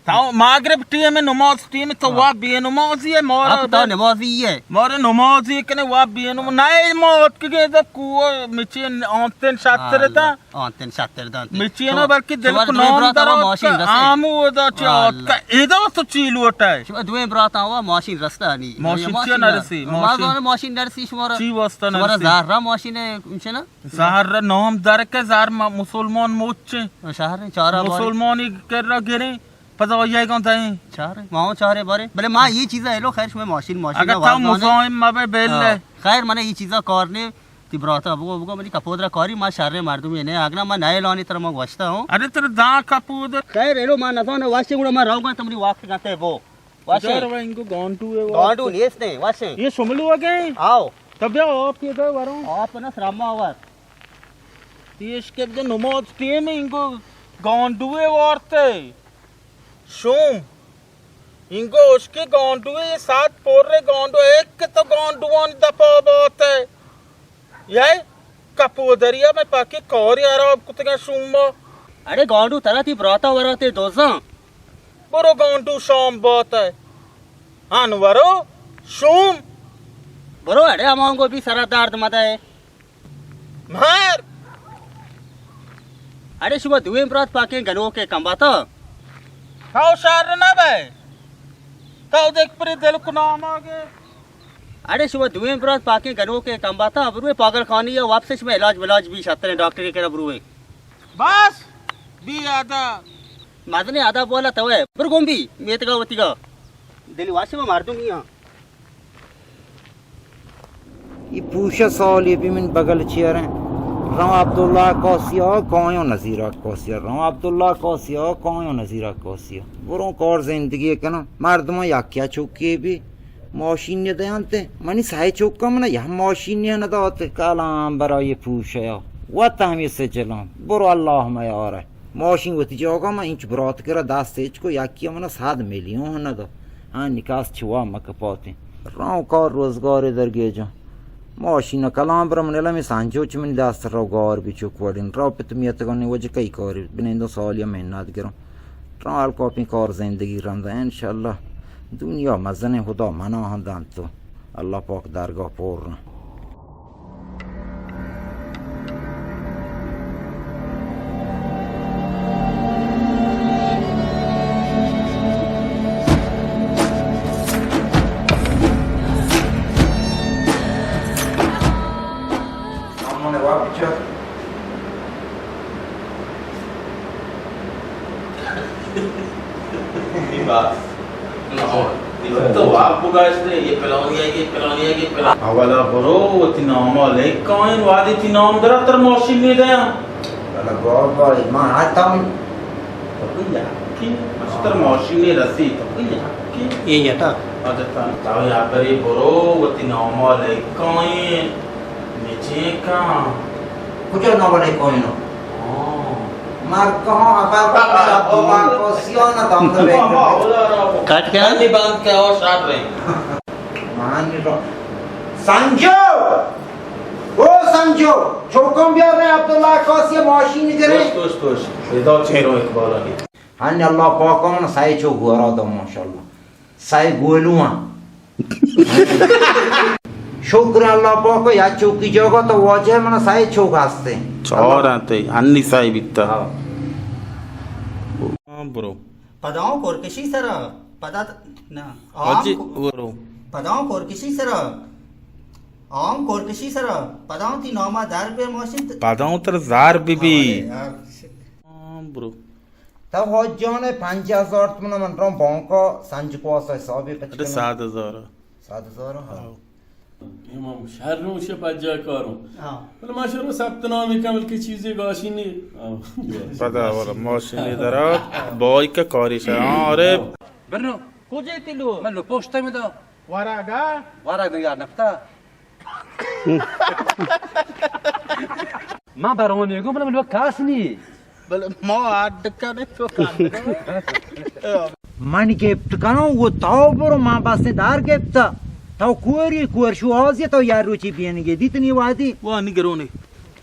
تو مغرب ٹیم نماز ٹیم تو ہاں۔ وا بے نمازی ہے مورا اب تو نمازی ہے۔ مورا نمازی کنے وا بے نماز نہ موت کے گے تو کو مچین آنتن شاتر تا۔ آنتن شاتر دانتے۔ مچین بلکہ دل کو نام در ماشین رسے۔ آمو دا چی آت کا ادا تو چی لوٹا ہے۔ شما دوئیں برات آوا ماشین رستا نہیں۔ ماشین چی نہ رسی؟ ماشین نہ رسی شمارا۔ چی واسطہ نہ رسی؟ زہرا ماشین ہے انشنا۔ زہر نام در کے زہر مسلمان موچے۔ شہر چارا مسلمانی کر گریں۔ پدا آئی ء گوں دئیں۔ چارے، ما اوں چارے بارے۔ بلے ما اے چیزا ایلو خیر شمئے ماشین، ماشین اگاں تو مزاحم مبئے بیل ء۔ خیر من اے چیزا کار نے، تی براتا بگو، بگو منی کپودرا کاری، ما شریں مردمی نے، اگنا ما نئے لانی ترا ما گوشتا ہوں۔ ارے ترا داں کپودر۔ خیر ایلو ما نزاناں واشے گڑا ما روگاں تو منی وقت گتے بو۔ واشے۔ کجا روئے انگو گانڈو ہے وارت۔ گانڈو نیست نے، واشے۔ یہ شملو اگے؟ آؤ۔ تو بیا آپ یہ دے وروں۔ آپ نا سراما ور۔ تیش کے دے نماز ٹیم انگو گانڈو ہے وارتے۔ شوم۔ انگو اشکی گانڈوے، یہ ساعت پورے گانڈو، ایک تو گانڈوان دپا بات ہے۔ یہ کپودریا میں پاکی کاری حراب کتگا شوما۔ اڑے گانڈو ترا تی براتا وراتے دوزاں۔ برو گانڈو شام بات ہے۔ انورو شوم۔ برو اڑے امانگو بھی سرا درد مدے۔ مار۔ اڑے شما دوئیں برات پاکیں گنوکے کمباتا۔ تو شر نہ بئے۔ تو دیکھ پری دل کو نام آگے۔ اڑے شما دوئیں برات پاکیں گنوکے کمباتا۔ بروے پاگل خانی یا واپس شما علاج ولاج بھی شتریں ڈاکٹر کے کرا بروے۔ بس۔ بی ادا۔ مزنیں ادا بولا توے۔ برو گم بی۔ میتگا وتیگا۔ دلی واشے ما مردم میاں۔ اے پوشہ سالے بی من بگل چیریں۔ رواں عبداللہ کاسیا کایاں نظیرہ کاسیا۔ رواں عبداللہ کاسیا کایاں نظیرہ کاسیا۔ بروں کار زندگی کناں۔ مردماں یکیا چوکے بی۔ ماشین ندیانتے۔ منی سائے چوکا منا یہ ماشین نداتے۔ کلام برای پوشہ یا۔ وت ہمیں سجلان۔ برو اللہ میارہ۔ ماشین وتی جاگہ ما انچ برات کرا دست ہچ کو یکی منا صد میلیون ندا۔ ہاں نکاس چوا مکپاتیں۔ راں کار روزگار درگیجاں۔ ماشین کلام برم نلم سانجو چ منی دست رو گار بی چوک وڑین رو پت میتگانی وجہ کئی کاری بنندو سالی محنت گرم. رو الکاپی کار زندگی رندا انشاءاللہ. دنیا مزن، خدا منا ہم دنت تو. اللہ پاک درگاہ پر. تو آپ بگاشتے، یہ پلانی ہے، یہ پلانی ہے، یہ پلان. اولا برو، وتی نام ءَ لکھ کائن، وادی تی نام درا تر ماشین نی دیاں. بلے بابا، ما آتم. تو کوئی یکی، مستر ماشین نی رسی، تو کوئی یکی. یہ یتا. اچھا، تا، تا یا بری برو، وتی نام ءَ لکھ کائن، نچے کن. کجا نام ءَ لکھ کائن؟ ہاں. مار کہاں ابا، ابا، ابا، ابا، سیاہ نہ دام دے. کٹ کیا؟ نہیں بند کیا اور شاٹ رہے. مان نہیں تو. سنجو! او سنجو! چوکاں بیار رہے عبداللہ کاسی ماشین کرے. توش، توش، توش. ادا چیروں اقبال علی. ہن اللہ پاک من سائے چو گورا دو ماشاءاللہ. سائے گولواں. شکر اللہ پاک، یا چوکی جاگا تو واجہ من سائے چوک ہستے. چار انت، ہنی سائے بیتا. ہاں. ہاں، برو. پدا اوں کورکشی سرا، پدا ت-، نہ، آم حاجی، کو-، برو. پدا اوں کورکشی سرا، آم کورکشی سرا، پدا اوں تی ناما دار بے ماشین ت-، پدا اوں تر زار بی بی. ہاں، یار. ہاں، برو. تو حاج جان پنجاہ ہزار تومن من رم بانکا سنج کو آسا حسابی کچ ارے کنم. سات ہزار. سات ہزار، ہاں. ہاں. امام شر روش پجا کاروں. ہاں. بلے ما شروع ثبت نامی کن، بلکہ چیزی گاشی نی. ہاں. پدا والا ماشینی درات، بای کا کاری شا. ہاں، ارے. برنو. کجے تلو؟ من لو پوسٹ می دا. وارا گا؟ وارا گا یار نفتا. ما برو میگو، بلے من لو کاس نی. بلے ما اڈ کنے تو کن. من گپت کنوں، وہ تو برو، ما بس دار گپتا. تو کوری، کور شو آزی، تو یار روچی بینگے دیتنی وادی. وہ نگرونی.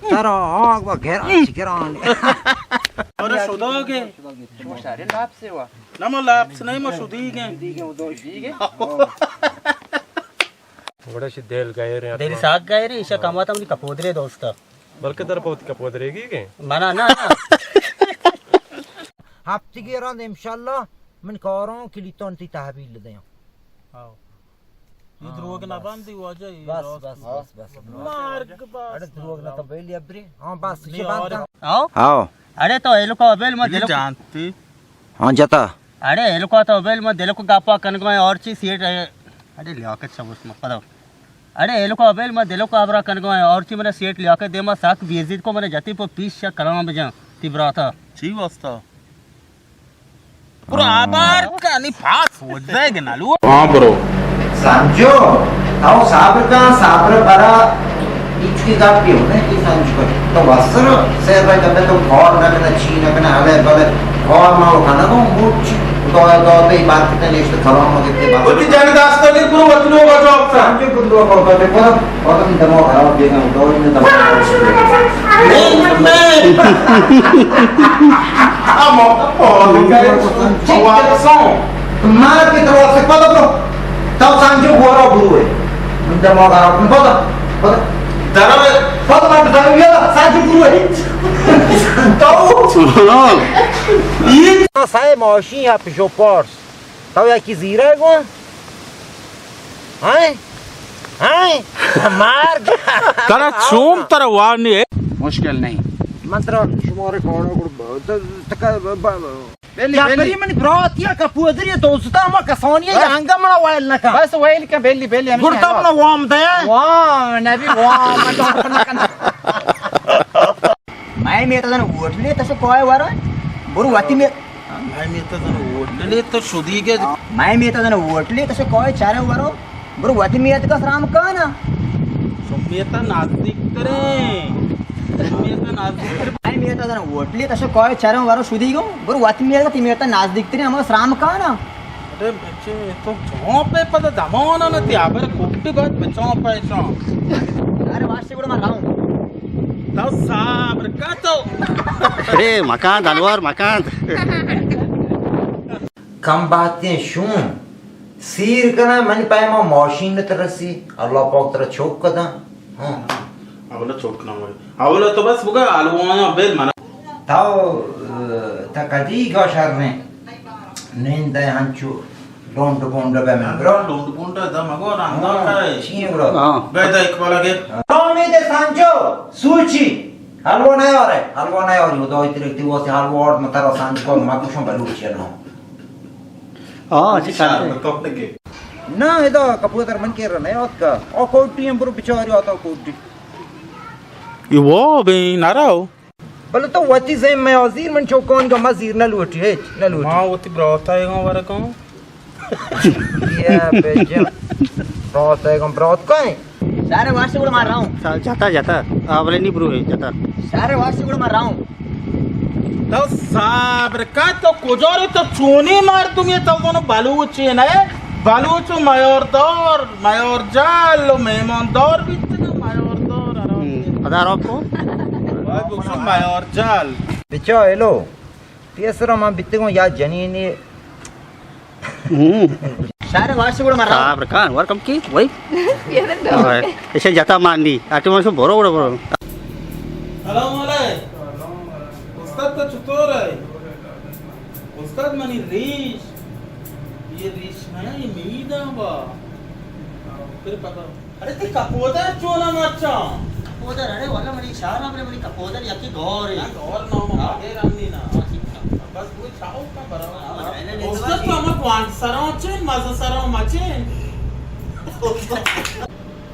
ترا آگ و گران چی گران. ارے شداگے. شما شاری لاپسے وا. نہ ما لاپس نہیں، ما شدیگے. شدیگے، وہ دو شدیگے. گڑا شی دل گہرے. دل ساک گہرے، ایشا کماتا منی کپودرے دوستا. بلکہ در پوت کپودرے گی گے. منا نا. ہفتگی راند انشاءاللہ من کاروں کلیتون تی تحویل دیاں. ہاؤ. یہ دروگ نہ باندی واجہ، یہ بس، راست بس، بس، بس. مارگ بس. ارے دروگ نہ تو بیلی ابری. ہاں، بس، یہ بات. ہاؤ. ہاؤ. ارے تو ایلو کو بیل ما دلو جانتی. ہاں، جتا. ارے ایلو کو تو بیل ما دلو کو گپا کن گوئے اور چی سیٹ ہے. ارے لیاقت شبوس ما پدو. ارے ایلو کو بیل ما دلو کو ابرا کن گوئے اور چی منا سیٹ لیاقت دے ما ساک بیزید کو منا جتی پو پیش یا کلام بجان تی براتا. چی واسطہ؟ برو آبار کنی پاس وجدہ گنا لو. ہاں برو. سمجھو، تو صبر کن، صبر برا ہیچ کی گپ پیو نہیں، کی سمجھ کن. تو وسر سیر رہ کبے تو کار نہ کنا، چی نہ کنا، ہلے بلے کار ما وہ کنا کو موچ. تو تو تے بات کتے نیشت کلام مگتے بات. وتی جان داستانی برو وتی لوگ جواب سا. سمجھو برو لوگ جواب سا. پدم دماغ خراب دیگا، دو دن دماغ خراب دیگا. نہیں، میں. آ، موقع پہنچ گئے. موقع پہنچ گئے. مارا کی طرف سے پتہ تو، تب سانجو گورا برو ہے. من دماغ خراب، پتہ، پتہ. درا پتہ، من درا گیا، سانجو برو ہے. تو. ہاں. یہ سائے ماشین یا پشو پارس. تو یکی زیرہ گون؟ ہائیں؟ ہائیں؟ مارگ. ترا چوم ترا وانی ہے. مشکل نہیں. من ترا شمارے کارا گڑ ب-، ت-، تکا ب-، ب-، بلی، یا بلی. بری منی براتیا کپودری دوستا ما کسانی ہے، بس. انگا منا ویل نکا. بس ویل کا بلی، بلی، ہمیں گڑتا منا وام دے. وام، نبی وام، من تو نکا. مئے میتگ ءَ زن ہوٹلے، تشو کائے ورا؟ برو وتی می-، مئے میتگ ءَ زن ہوٹلے، تو شدیگ ئے. مئے میتگ ءَ زن ہوٹلے، تشو کائے چارے ورا؟ برو وتی میتگ ءَ سرام کانا. شما میتگ نزدیک تریں. شما میتگ نزدیک تریں. مئے میتگ ءَ زن ہوٹلے، تشو کائے چارے ورا شدیگ ئے. برو وتی میتگ ءَ، تی میتگ نزدیک تریں، ہما سرام کانا. اے بچے، تو چون پہ پدا دمان نہ تی، ابر کوٹی بعد بچوں پہ شان۔ ارے واسطے گڑا من راؤں۔ تو صبر کا تو۔ اے مکان دلوار مکان۔ کم باتیں شون۔ سیر کناں، من پیما ماشین نہ ترسی، اللہ پاک ترا چوک کداں۔ ہاں۔ اولا چوک نہ ہوئے۔ اولا تو بس بگا حلوایاں بل منا۔ تو، تا کدی گا شر نے۔ نند ہے ہنچو ڈونڈ بونڈ بے من برو۔ ڈونڈ بونڈ دا مگو رندا ہاں، کائے۔ چی برو؟ ہاں۔ بیدا اقبال اگے۔ ہاں۔ امید سانچو، سوچی۔ حلوا نہ آرے، حلوا نہ آرے، وہ دو اتنے دیوسی حلوا اور مترا سانچ کو مگوشوں بلوچی نہ۔ ہاں، اچھا، شہر کھاتے۔ میں تو اپنے کے۔ نہ، ادا کپودر من کے رہا نہیں، اور کا؟ اور کوٹی ہم برو بچاری آتا کوٹی۔ یہ وہ بھی نہ رہا ہو۔ بلے تو وتی زیم میں حاضر من چوکون کا مزیر نہ لوٹی، ہیچ نہ لوٹی۔ ماں وتی برات آئے گا ورگا۔ یہ بے جن۔ برات آئے گا، برات کا ہے؟ سارے واسطے گڑا مار رہا ہوں۔ سا-، جاتا، جاتا۔ آ، بلے نہیں برو ہے، جاتا۔ سارے واسطے گڑا مار رہا ہوں۔ تو صبر کا، تو کجا رے، تو چونی مردمی، تو منو بلوچی نہ، بلوچ و میاردار، میار جال و مہماندار بیتگا، میاردار، آرام ہم، پدا آرام کو؟ وای بگشو میار جال۔ بچا، ہیلو۔ پیسرا من بیتگوں یا جنینے۔ ہم۔ شہر واسطے گڑا مر رہا ہوں۔ صبر کن، ور کم کی، وای۔ پیسر دو۔ ہاں، ایسے جتا مانی، آٹے من شو برو، برو، برو۔ سلام علیکم۔ استاد تو چطور ہے؟ استاد منی ریش۔ یہ ریش نہ، یہ میدان با۔ پھر پتا۔ ارے تئی کپودر چونا مرچاں؟ کپودر، ارے واللہ منی چار نہ، بلے منی کپودر یکی گور ہے۔ نہ، گور نہ، ہاں۔ مگے رنگی نہ۔ ہاں، ٹھیک ہے۔ بس وہ چاہو کا برابر۔ ہاں، پہلے لے استاد تو ہمیں کوانٹ سرا چین، مزہ سرا مچین۔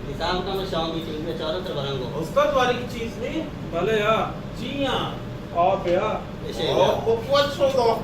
حساب کا میں شام کی چیز میں چاروں طرف رنگ ہو۔ استاد والی کی چیز نہیں؟ بھلے ہاں۔ جی ہاں۔ آپ یا۔ ایسے او، ہی۔ وہ پوچھ چھوڑو۔